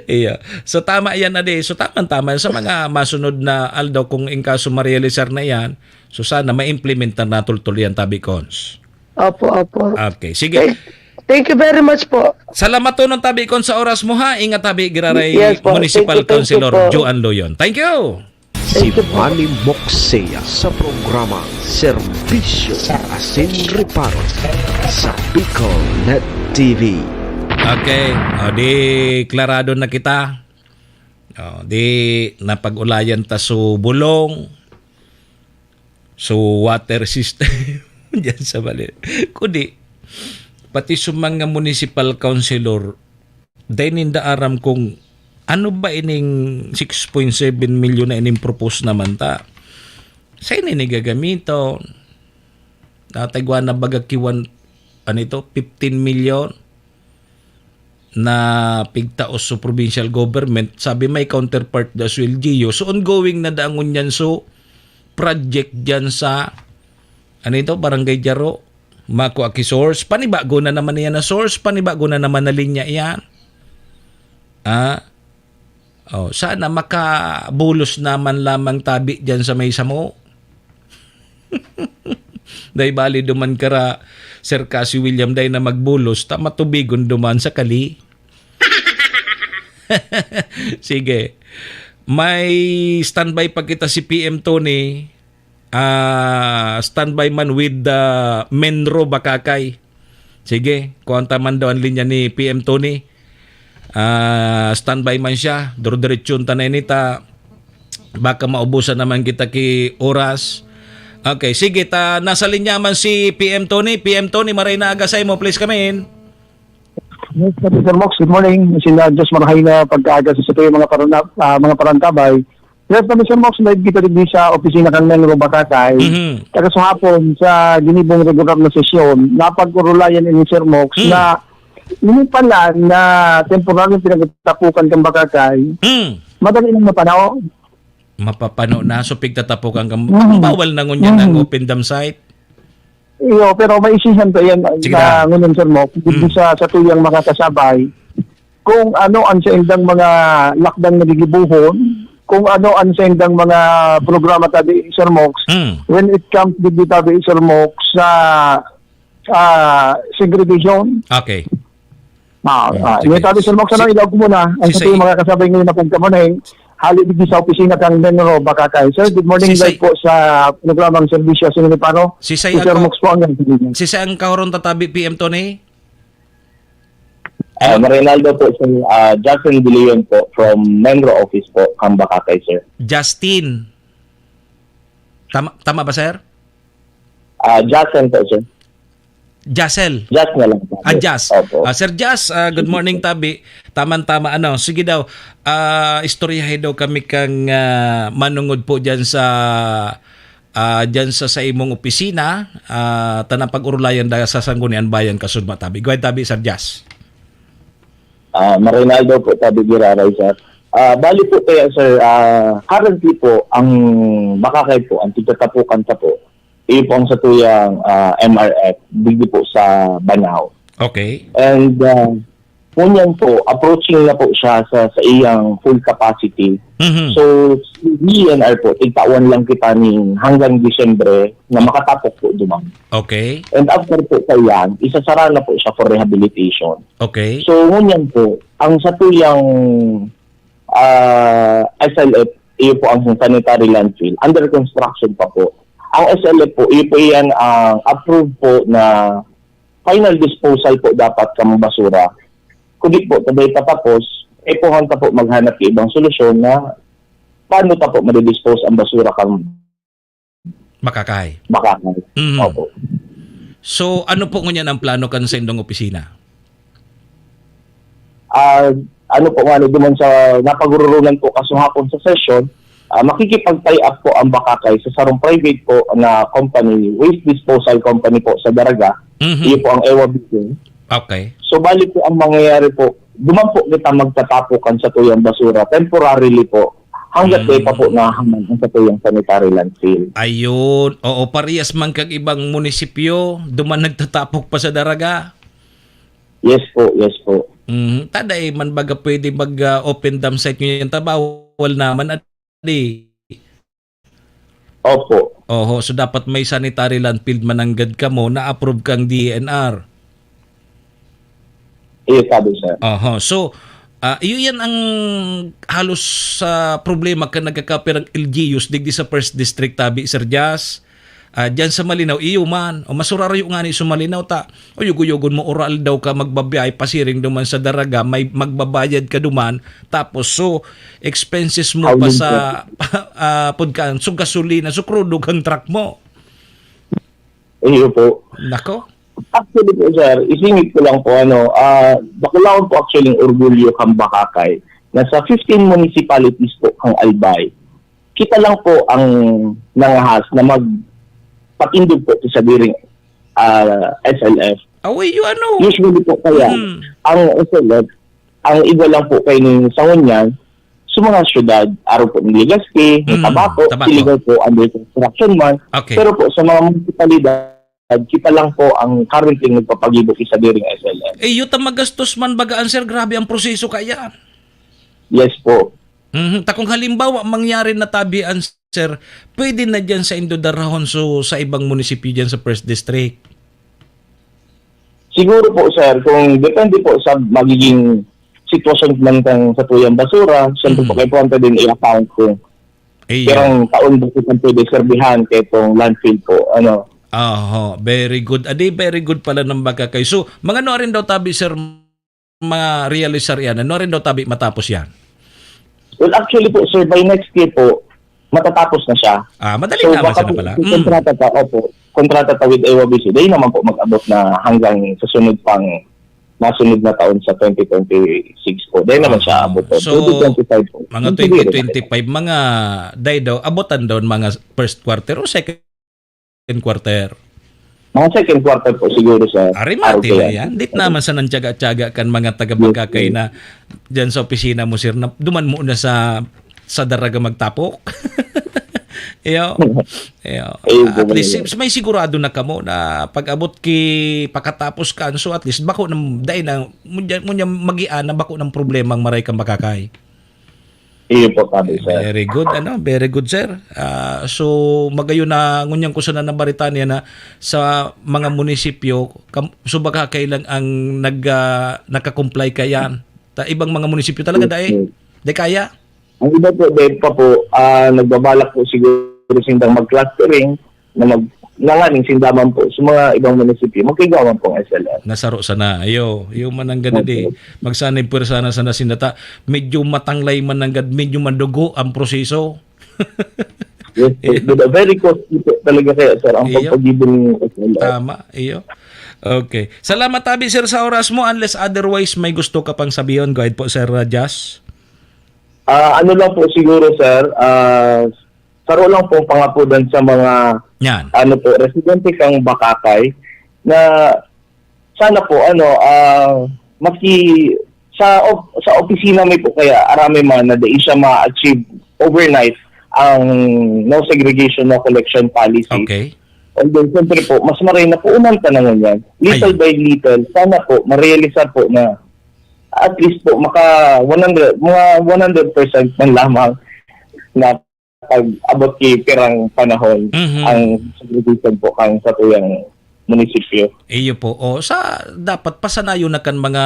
Iya. So, tama yan, Adi. So, tama-tama. Sa mga masunod na aldaw, kung in kaso ma-realisar na yan, so sana ma-implementar na tultol yan, Tabi Cons. Opo, opo. Okay, sige. Thank, thank you very much po. Salamat, Tonong Tabi Cons, sa oras mo, ha. Ingat, Tabi, Giraray Yes po. Municipal Thank you, thank you Councilor po. Joan Loyon. Thank you! Si Manny Moxia sa programa Serbisyo asin Reparo sa Bicol Net T V. Okay, o di klarado na kita. O, di napag-ulayan ta so bulong, so water system diyan sa Bali. Kundi, pati sa mga municipal councilor, dai ninda aram kung ano ba ining six point seven milyon na ining propose naman ta. Sa ini ni gagamiton? Natagwa na baga ki one, ano ito, fifteen milyon na pigtaos sa provincial government. Sabi may counterpart da sa L G U. So, ongoing na da ngunyan so project dyan sa, ano ito, Barangay Jaro. Makua ki source. Panibago na naman iyan na source. Panibago na naman na linya iyan. Ah, oh, sana makabulos naman lamang tabi dyan sa may samo. Dai bali duman kara, Sir Cassie William, dai na magbulos, ta matubigon duman sa kali. Sige. May standby pa kita si P M Tony. Ah, standby man with the Menro Bakakay. Sige, kuwan ta man daw ang linya ni P M Tony. Ah, standby man siya. Duro-diretsyon ta na ini ta baka maubusan naman kita ki oras. Okay, sige ta, nasa linya man si P M Tony. P M Tony, maray na aga sa imo, please come in. Yes, Sir Mox, good morning. Sila Diyos marahay na pagkaaga sa satuyo mga parana, ah, mga parantabay. Yes, Sir Mox, live kita digdi sa opisina kan Menro Bakakay. Mhm. Taga sa hapon sa ginibong regular na sesyon, napag-urulayan ini Sir Mox Hmm. na ini pala na temporaryong pinagtapukan kan Bakakay. Hmm. Madali nang mapanaw. Mapapano na, so pigtatapukan kang Mhm. bawal na ngunyan ang Mhm. open dam site. Iyo, pero may isihan pa yan Sige na na. ngunyan, Sir Mox. Hindi Mm. sa, sa tuyang makakasabay. Kung ano ang sa indang mga lakdang nagigibuhon, kung ano ang sa indang mga programa tabi, Sir Mox, Mm. when it comes digdi tabi, Sir Mox, sa ah, segregation. Okay. Ah, Mm, ah, sige. Yung tabi, Sir Mox, ano, Si- ilaog ko muna. Ang si- sa mga kasabay ngayon na pagkamanay, hali digdi sa opisina kang Menro Bakakay. Sir, good morning Si live Say- po sa programang Serbisyo Asin Reparo. Si Say Si Sir ako- Mox po ang nagsasabi. Si Say ang kahorong tatabi, P M Tony? Ah, Marinaldo po, sir. Ah, Justin De Leon po from Menro office po, Kambakakay, sir. Justin. Tama, tama ba, sir? Ah, Justin po, sir. Jasel. Jas na lang po. Ah, Jas. Opo. Ah, Sir Jas, ah, good morning, tabi. Taman-tama, ano, sige daw, ah, istoryahe daw kami kang, ah, manungod po dyan sa, ah, dyan sa, sa imong opisina, ah, tanang pag-urulayan da sa Sanggunian Bayan, Kasudma, tabi. Go ahead, tabi, Sir Jas. Ah, Marinaldo po, tabi Giraray, sir. Ah, bali po kaya, sir, ah, currently po, ang Bakakay po, ang tigtatapukan ta po, iyo po ang satuyang, ah, M R F, digdi po sa Banao. Okay. And, ah, ngunyan po, approaching na po siya sa, sa iyang full capacity. Mhm. So, si D N R po, tigtawan lang kita ni hanggang Disyembre na makatapok po duman. Okay. And after po sa iyan, isasara na po siya for rehabilitation. Okay. So, ngunyan po, ang satuyang ah, S L F, iyo po ang sanitary landfill. Under construction pa po. Ang S L F po, iyo po yan ang approved po na final disposal po dapat kan basura. Kundi po, tabay patapos, kaipuhan ta po maghanap ng ibang solusyon na paano ta po madidispose ang basura kan Makakay. Bakakay. Mhm. Opo. So, ano po ngunyan ang plano kan sa indong opisina? Ah, ano po nga, duman sa napag-ururulan po kasuhapon sa session, ah, makikipag-tie up po ang Bakakay sa sarong private po na company, waste disposal company po sa Daraga. Mhm. Iyo po ang Ewa Building. Okay. So, bali po ang mangyayari po, duman po kita magtatapok kan satuyang basura temporarily po hanggat Mm. dai pa po nahaman ang satuyang sanitary landfill. Ayun. Oo, parehas man kag ibang munisipyo, duman nagtatapok pa sa Daraga. Yes po, yes po. Mhm. Taday man baga pwede mag, ah, open dam site ngunyan ta, bawal naman, adi. Opo. Oho, so dapat may sanitary landfill mananggad kamo na approve kang D N R. Iyo, sabi, sir. Oho, so Ah, iyo yan ang halos sa problema kan nagkakapirang L G Us digdi sa First District, tabi, Sir Jas. Ah, diyan sa Malinao, iyo man. O, masurarayo nga ni sa Malinao, ta, o, yugo-yugon mo, oral daw ka magbabiyahe pasiring duman sa Daraga, may magbabayad ka duman, tapos, so, expenses mo pa Howling sa, ah, pud ka, so, gasolina, so, crudo kang truck mo. Iyo po. Nako. Actually po, sir, isingit ko lang po, ano, ah, bakulaon po actually ang orgulyo kang Bakakay na sa fifteen municipalities po kang Albay, kita lang po ang nangahas na magpatindog po sa biring, ah, S L F. Away, you ano? Usually po kaya, Mm. ang S L F, ang iba lang po kayo ng sa ngunyan, sa mga syudad, araw po ng Legazpi, may Mm, Tabaco, Tabaco. Siligao po, under construction man. Okay. Pero po, sa mga munisipalidad, kita lang po ang currently nagpapagibo sa biring S L F. Eh, yuta magastos man baga an, sir, grabe ang proseso kaya. Yes po. Mhm. Ta kung halimbawa, mangyari na tabi an, sir, pwede na dyan sa indo darahon so, sa ibang munisipyo dyan sa First District. Siguro po, sir, kung depende po sa magiging sitwasyon man kang sa tuyang basura, siyempre po, Mhm. kaipuhan pa din i-account kung Iya. pirang taon ba kitang pwede serbihan kay itong landfill po, ano. Oho, very good. Adi, very good pala ng Bakakay. So, mga ano rin daw tabi, sir, ma-realisar yan? Ano rin daw tabi matapos yan? Well, actually po, sir, by next year po, matatapos na siya. Ah, madali So, naman baka siya na po, pala. kung Mm. kontrata pa, opo, kontrata pa with A Y B C, dahil naman po mag-abot na hanggang sa sunod pang, masunod na taon sa twenty twenty-six po. Dahil naman siya Ah, abot po. so, Twenty twenty-five po. mga Hindi twenty twenty-five, mga, dahil daw, abutan daw mga first quarter o second quarter. Mga second quarter po siguro, sir. Arimati Araw na kaya. yan. Di naman sa nang tiyaga-tiyaga kan mga taga Yes, Bakakay yes. na dyan sa opisina mo, sir, na duman mo na sa, sa Daraga magtapok. Iyo. Iyo. Ayun po At least, talaga. may sigurado na kamo na pag-abot ki pakatapos kan, so at least bako na, dai na, munya, munya magian na bako ng problema ang maray kang Bakakay. Iyo po, sabi, sir. Very good, ano? Very good, sir. Ah, so, magayon na, ngunyan ko sana nabarita niya na sa mga munisipyo, kam-, so baka kailang ang nag, ah, nakakomply kayan. Ta, ibang mga munisipyo talaga, Yes, dai? sir. Di kaya? Ang iba po, dai pa po, ah, nagbabalak po siguro sindang mag-clustering na mag-, nanganing sindaman po sa mga ibang munisipyo. Magkaigawan pong S L F. Nasaro sana. Ayo, yung mananggad Opo. di. Magsanib pwersa na sana sinda ta. Medyo matanglay mananggad, medyo madugo ang proseso. Yes, po. Iyo. But, uh, very costly po talaga kaya, sir, ang Iyo. pagpagibong S L F. Tama, iyo. Okay. Salamat, Abi, sir, sa oras mo. Unless otherwise, may gusto ka pang sabihin, go ahead po, Sir, uh, Jas. Ah, ano lang po siguro, sir, ah, saro lang pong pangapudan sa mga, Yan. ano po, residente kang Bakakay na sana po, ano, ah, maki-, sa op-, sa opisina mi po kaya, arami man na dai siya ma-achieve overnight ang no segregation, no collection policy. Okay. And then, siyempre po, mas maray na po, uman pa na ngunyan. Little Ayun. by little, sana po, marealisar po na at least po, maka one hundred, mga one hundred percent man lamang na pag-abot ki pirang panahon Mhm. ang segregation po kan satuyang munisipyo. Iyo po. O, sa, dapat pasanayon na kan mga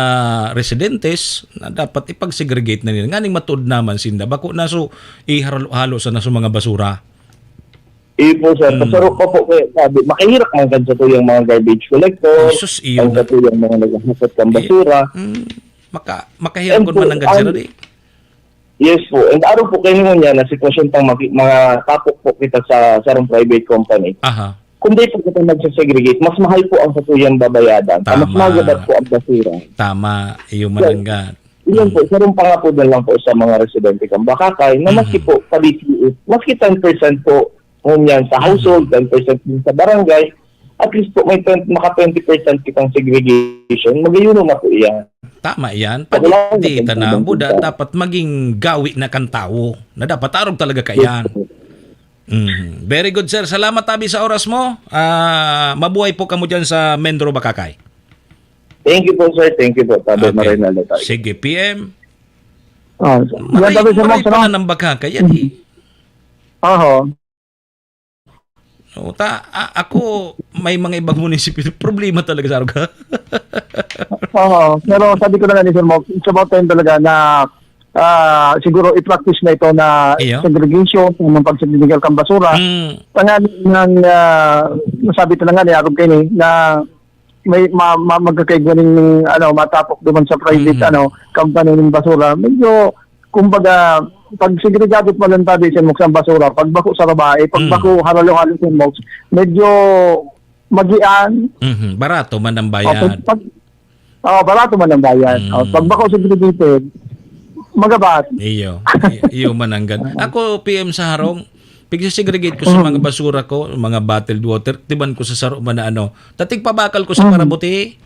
residentes na dapat ipag-segregate na nila. Nganing matuod naman sinda. Bako na so, ihalo-halo sa, na so mga basura. Iyo po, sir. Mm. Pasaro pa po kaya, sabi, makahirap man kan satuyang mga garbage collector, Jesus, iyo kan na. satuyang mga naghahakot kan Iyo. basura. Mm. Maka-, makahirap And kung po, mananggad ang sila di. Yes po. And araw po kayo niya na sitwasyon pang maki-, mga tapok po kita sa sarong private company. Aha. Kung di po kita nagsasegregate, mas mahal po ang satuyang babayadan. Mas Tama. magabat po ang basura. Tama. Iyo So, mananggad. iyon po, Mm. sarong pangapod na lang po sa mga residente kang Bakakay na maski Mhm. po, padi-, maski ten percent po, ngunyan sa Mhm. household, ten percent din sa barangay, at least po may twenty, maka twenty percent kitang segregation, magayuno na po iyan. Tama iyan. Pwede Pwede, di ta na, buda, dapat maging gawi na kan tawo na dapat arog talaga kaiyan. Mhm. Very good, sir. Salamat, Abi, sa oras mo. Ah, mabuhay po kamo dyan sa Mendro, Bakakay. Thank you po, sir. Thank you po, Tabi Okay. Marinal na tayo. Sige, P M. Ah, Maray, yan, Tabi, sir, maray sir, pala no? ng Bakakay. Yan, eh. Oho. Oo, ta-, a-, ako, may mga ibang munisipyo, problema talaga sa lugar. Oo, pero sabi ko na nga ni Sir Mox, it's about time talaga na, ah, siguro i-practice na ito na Iyo. segregation, yung pag-segregate ng basura. Mm. Tangan ng, ah, nasabi ko na nga ni Arog kayo eh, na may ma-, ma-, magkakaigwa ning, ano, matapok duman sa private, Mm. ano, company ng basura. Medyo, kumbaga, pag segregado pa lang tabi sa Mox ang basura, pag bako sa babae, pag Mm. bako halo-halo sa Mox, medyo magian. Mhm. Barato man ang O, pag, bayad. pag, o, barato man ang bayad. O, Mm. pag bako segregated, magabat. Iyo. I-, iyo man ang gan-, Ako, P M sa harong, pigse-segregate ko sa Mm. mga basura ko, mga bottled water, tiban ko sa saro man na ano. Tatig pabakal ko sa Mm. parabuti.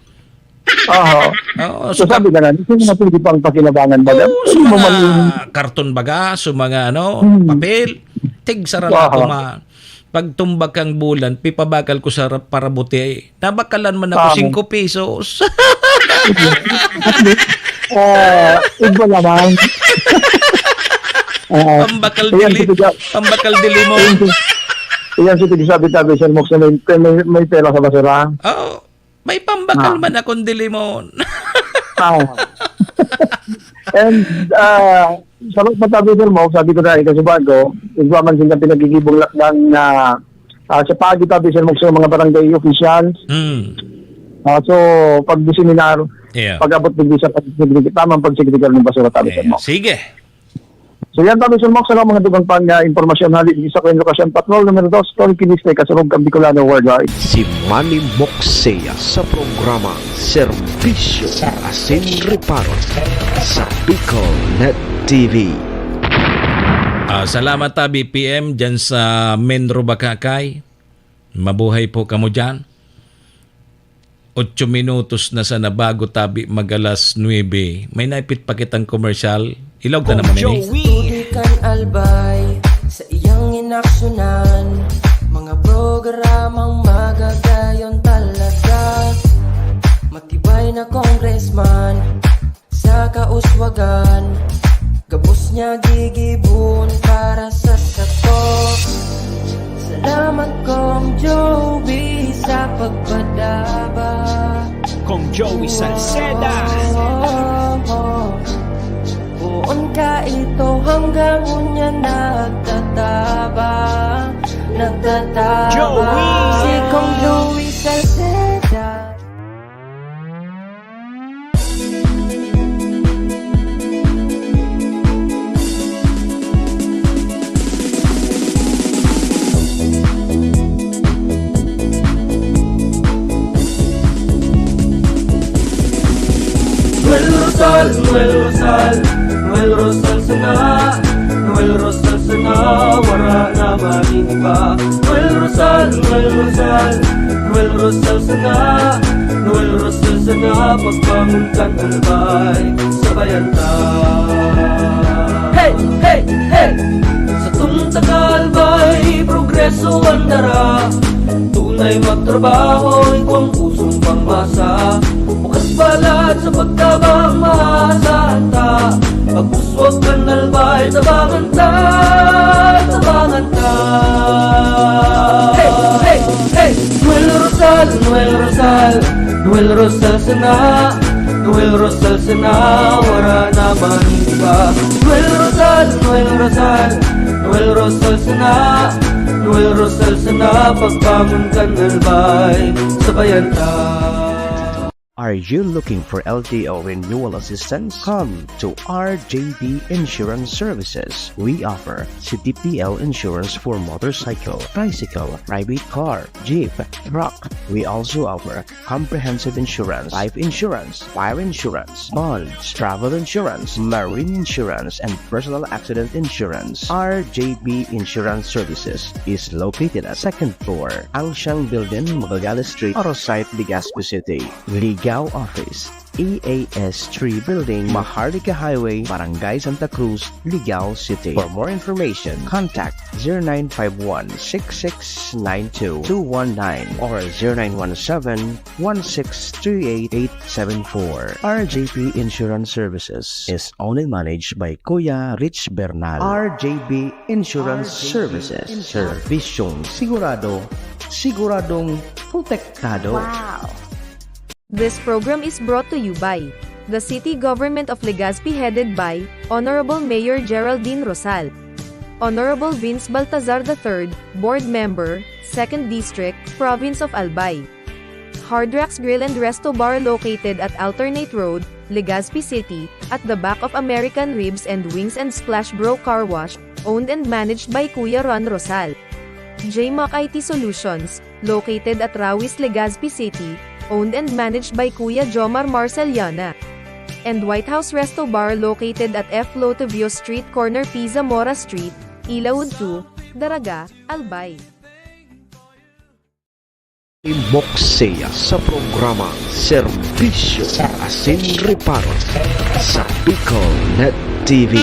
Aha. Oo, So, so, sabi na nga, hindi mo na pwede pang pakinabangan, baga. Oo, Pwede so mo mga man yung karton baga, so mga ano, Hmm. papel, tigsara na Aha. ako ma-, pagtumbak kang bulan, pipabakal ko sa ra-, parabuti. Nabakalan man ako, Aha. singko pesos. At least, ah, iba naman. Oo. Pambakal Ayan, dili, sige, ja- pambakal dili mo. Ayan, sige, sabi-sabi, Sir Mox, na may, may, may pera sa basura. Oo. May pambakal Ah. man akong dilimon. Ah. And, ah, sa pagpatabi, Sir Mo, sabi ko na, ikaw sa bago, igwa man sila pinagigibong lakdang na, ah, sa pagi, tabi, Sir Mo, sa mga barangay officials. Hmm. Ah, so, pag-diseminar, Yeah. pag-abot digdi sa pag-, tamang pagsegregar ng basura, tabi, Sir Yeah. Mo. Sige. So yan, tabi, Sir Mox, ano, mga dugang pang, ah, impormasyon, hali sa Kwen Lokasyon Patrol, numero dos, Tony Kiniste, Kasurog, Kambicolano, Worldwide. Si Manny Moxea sa programa Serbisyo Asin Reparo sa Bicol Net T V. Ah, salamat, tabi, P M, dyan sa Menro, Bacacay. Mabuhay po kamo dyan. Otso minutos na sana bago tabi mag-alas nuebe. May naipit pa kitang komersyal. Ilaog ta Kong naman ini. Joey. Tutukan Albay sa iyang inaksyonan. Mga programang magagayon talaga. Matibay na congressman sa kauswagan. Gabos niya gigibon para sa sato. Salamat, Kong Joey, sa pagpadaba. Kong Joey Salceda. Oh, oh, oh. Poon ka ito hanggang unya nagtatabang, nagtatabang. Joey! Si Kong Joey Salceda. Noel Rosal, Noel Rosal, Noel Rosal sana, Noel Rosal sana, wara na man iba. Noel Rosal, Noel Rosal, Noel Rosal sana, Noel Rosal sana, pagbangon kan Albay, sabayan ta. Hey, hey, hey! Satong taga Albay, progreso an dara. Tunay magtrabaho, igwang pusong pangmasa. Bukas palad sa pagtabang, maasahan ta. Pag-uswag kan Albay, tabangan ta, tabangan ta. Hey, hey, hey! Noel Rosal, Noel Rosal, Noel Rosal sana, Noel Rosal sana, wara na man iba. Noel Rosal, Noel Rosal, Noel Rosal sana, Noel Rosal sana, pagbangon kan Albay, sabayan ta. Are you looking for L T O renewal assistance? Come to R J B Insurance Services. We offer C D P L insurance for motorcycle, tricycle, private car, jeep, truck. We also offer comprehensive insurance, life insurance, fire insurance, bonds, travel insurance, marine insurance, and personal accident insurance. R J B Insurance Services is located at second floor, Angshang Building, Magallanes Street, Arosite, Legazpi City. Ligao Office, E A S three Building, Maharlika Highway, Barangay Santa Cruz, Ligao City. For more information, contact zero nine five one six six nine two two one nine or zero nine one seven one six three eight eight seven four. R J P Insurance Services is owned and managed by Kuya Rich Bernal. R J B Insurance Services. Servisyong sigurado, siguradong protektado. Wow! This program is brought to you by the City Government of Legazpi, headed by Honorable Mayor Geraldine Rosal, Honorable Vince Baltazar the third, Board Member, Second District, Province of Albay. Hard Rocks Grill and Resto Bar, located at Alternate Road, Legazpi City, at the back of American Ribs and Wings and Splash Bro Car Wash, owned and managed by Kuya Ron Rosal. J Mac I T Solutions, located at Rawis, Legazpi City, owned and managed by Kuya Jomar Marceliana. And White House Resto Bar, located at F Lotovio Street, corner P Zamora Street, Ilaud two, Daraga, Albay. Mokseya sa programang Serbisyo Asin Reparo sa Bicol Net T V.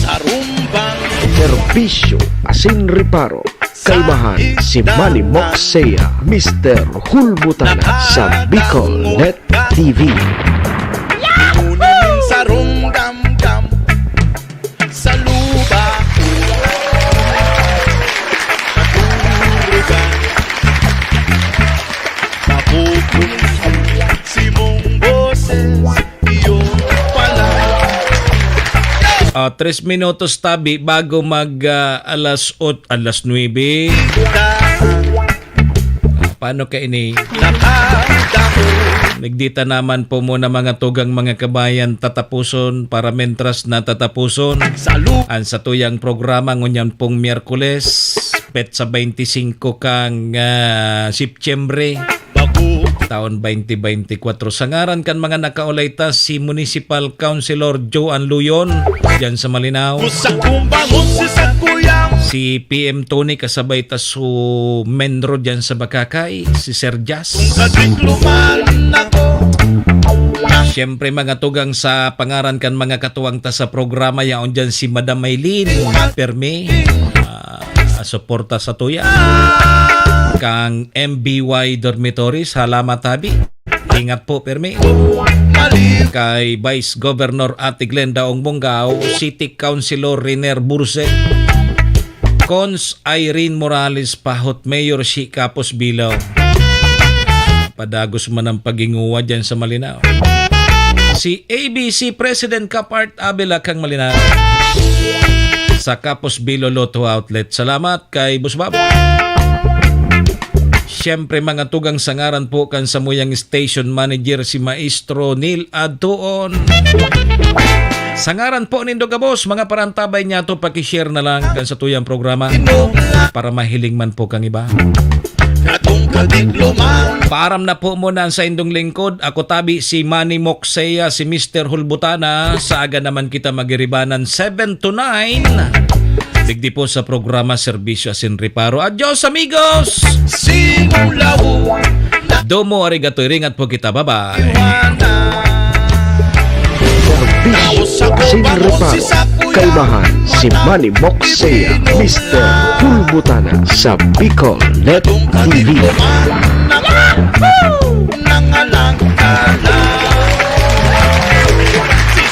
Sa rumbang Serbisyo Asin Reparo, kaibahan si Manny Mokseya, Mister Hulbutana sa Bicol Net T V. Kunin sa runggamgam, sa luba, sa turugan. Mapupunso si mong boses, iyo pala. Ah, tres minutos tabi bago mag, ah, alas ot-, alas nuebe. Paano ka ini? Nagdita naman po muna, mga tugang, mga kabayan, tatapuson para mentras na tatapuson an satuyang programa ngunyan pong Miyerkules, petsa twenty-cinco kan, ah, Setyembre, taon twenty twenty-four. Sa ngaran kan mga nakaulay ta, si Municipal Councilor Joe Anluyon, dyan sa Malinao. Sa kumbangon si Sakuyang. Si P M Tony kasabay ta su Menro dyan sa Bacacay, si Sir Jas. Kung kadikluman ako. Siyempre, mga tugang, sa pangaran kan mga katuwang ta sa programa, yaon dyan si Madam Maylene Permi, ah, suporta sa tuya. Kang M B Y Dormitories, salamat, tabi. Ingat po, permi. Kay Vice Governor Ate Glenda Ong Bongao, City Councilor Riner Burse, Cons Irene Morales, Pahot Mayor si Kapos Bilao. Padagos man ang paghinguwa dyan sa Malinao. Si A B C President Kapart Abela kang Malinao. Sa Kapos Bilo Lotto Outlet. Salamat kay Boss Bob. Siyempre, mga tugang, sa ngaran po kan samuyang station manager, si Maestro Neil Adtuon. Sa ngaran po nindo gabos, mga parantabay niyato, paki-share na lang kan satuyang programa para mahiling man po kang iba. Katong kadikluman. Paaram na po muna ang saindong lingkod. Ako tabi si Manny Mokseya, si Mister Hulbutana. Sa aga naman kita magiribanan, seven to nine. Digdi po sa programa Serbisyo Asin Reparo. Adios, amigos! Simulaw. Domo arigato, iringat po kita. Bye-bye. Serbisyo Asin Reparo. Kaibahan si Manny Mokseya, Mister Hulbutana sa Bicol Net T V. Nangalang ka na.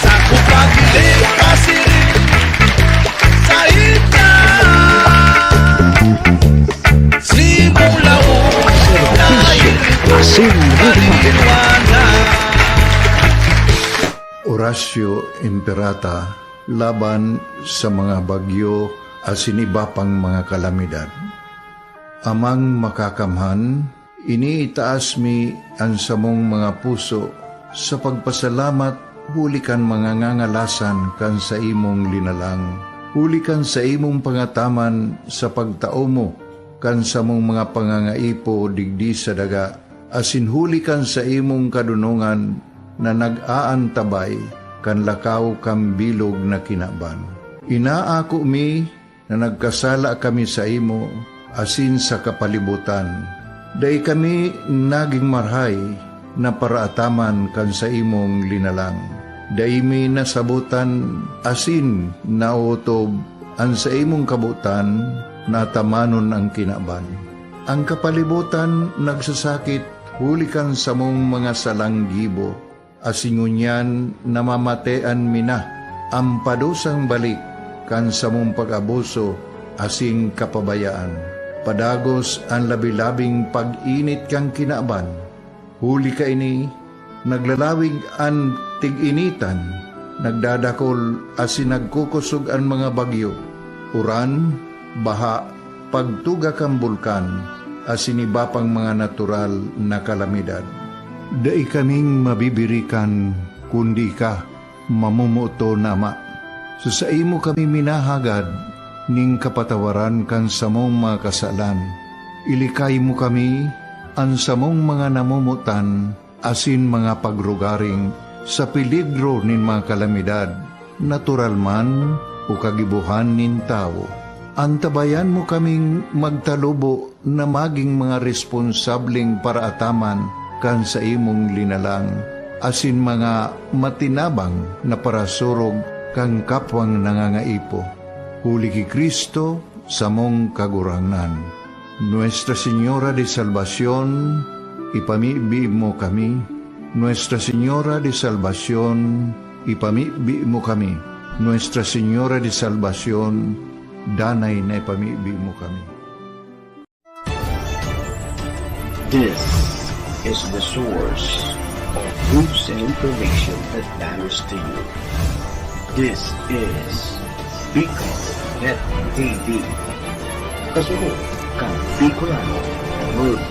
Sa kupag pasiring sa ika. Simulaw. Serbisyo Asin Reparo. Orasyo Imperata laban sa mga bagyo asin iba pang mga kalamidad. Amang Makakamhan, iniitaas mi an samong mga puso sa pagpasalamat huli kan mga ngangalasan kan saimong linalang, huli kan saimong pangataman sa pagtao mo kan samong mga pangangaipo digdi sa daga, asin huli kan saimong kadonongan na nag-aantabay kan lakaw kan bilog na kinaban. Inaako mi na nagkasala kami saimo asin sa kapalibutan, Dai kami nagin marahay na paraataman kan saimong linalang. Dai mi nasabotan asin naotob an saimong kabotan na atamanon an kinaban. An kapalibotan nagsasakit huli kan samong mga salang gibo, asin ngunyan namamatean mi na an padusang balik kan samong pag-abuso asin kapabayaan. Padagos an labi-labing pag-init kan kinaban. Huli kaini, naglalawig an tig-initan, nagdadakol asin nagkukosog an mga bagyo, uran, baha, pagtuga kan bulkan, asin iba pang mga natural na kalamidad. Dai kaming mabibirikan kundi ika, mamomoton na Ama. Sa saimo kami minahagad nin kapatawaran kan samong mga kasalan. Ilikay mo kami, an samong mga namomotan asin mga pagrugaring sa peligro nin mga kalamidad, natural man o kagibohan nin tawo. Antabayan mo kaming magtalubo na magin mga responsableng paraataman kan saimong linalang, asin mga matinabang na parasurog kan kapwang nangangaipo. Huli ki Cristo, samong Kagurangnan. Nuestra Señora de Salvacion, ipamibi mo kami. Nuestra Señora de Salvacion, ipamibi mo kami. Nuestra Señora de Salvacion, danay na ipamibi mo kami. This is the source of news and information that matters to you. This is Bicol Net T V. Kasunod kan Bicolano World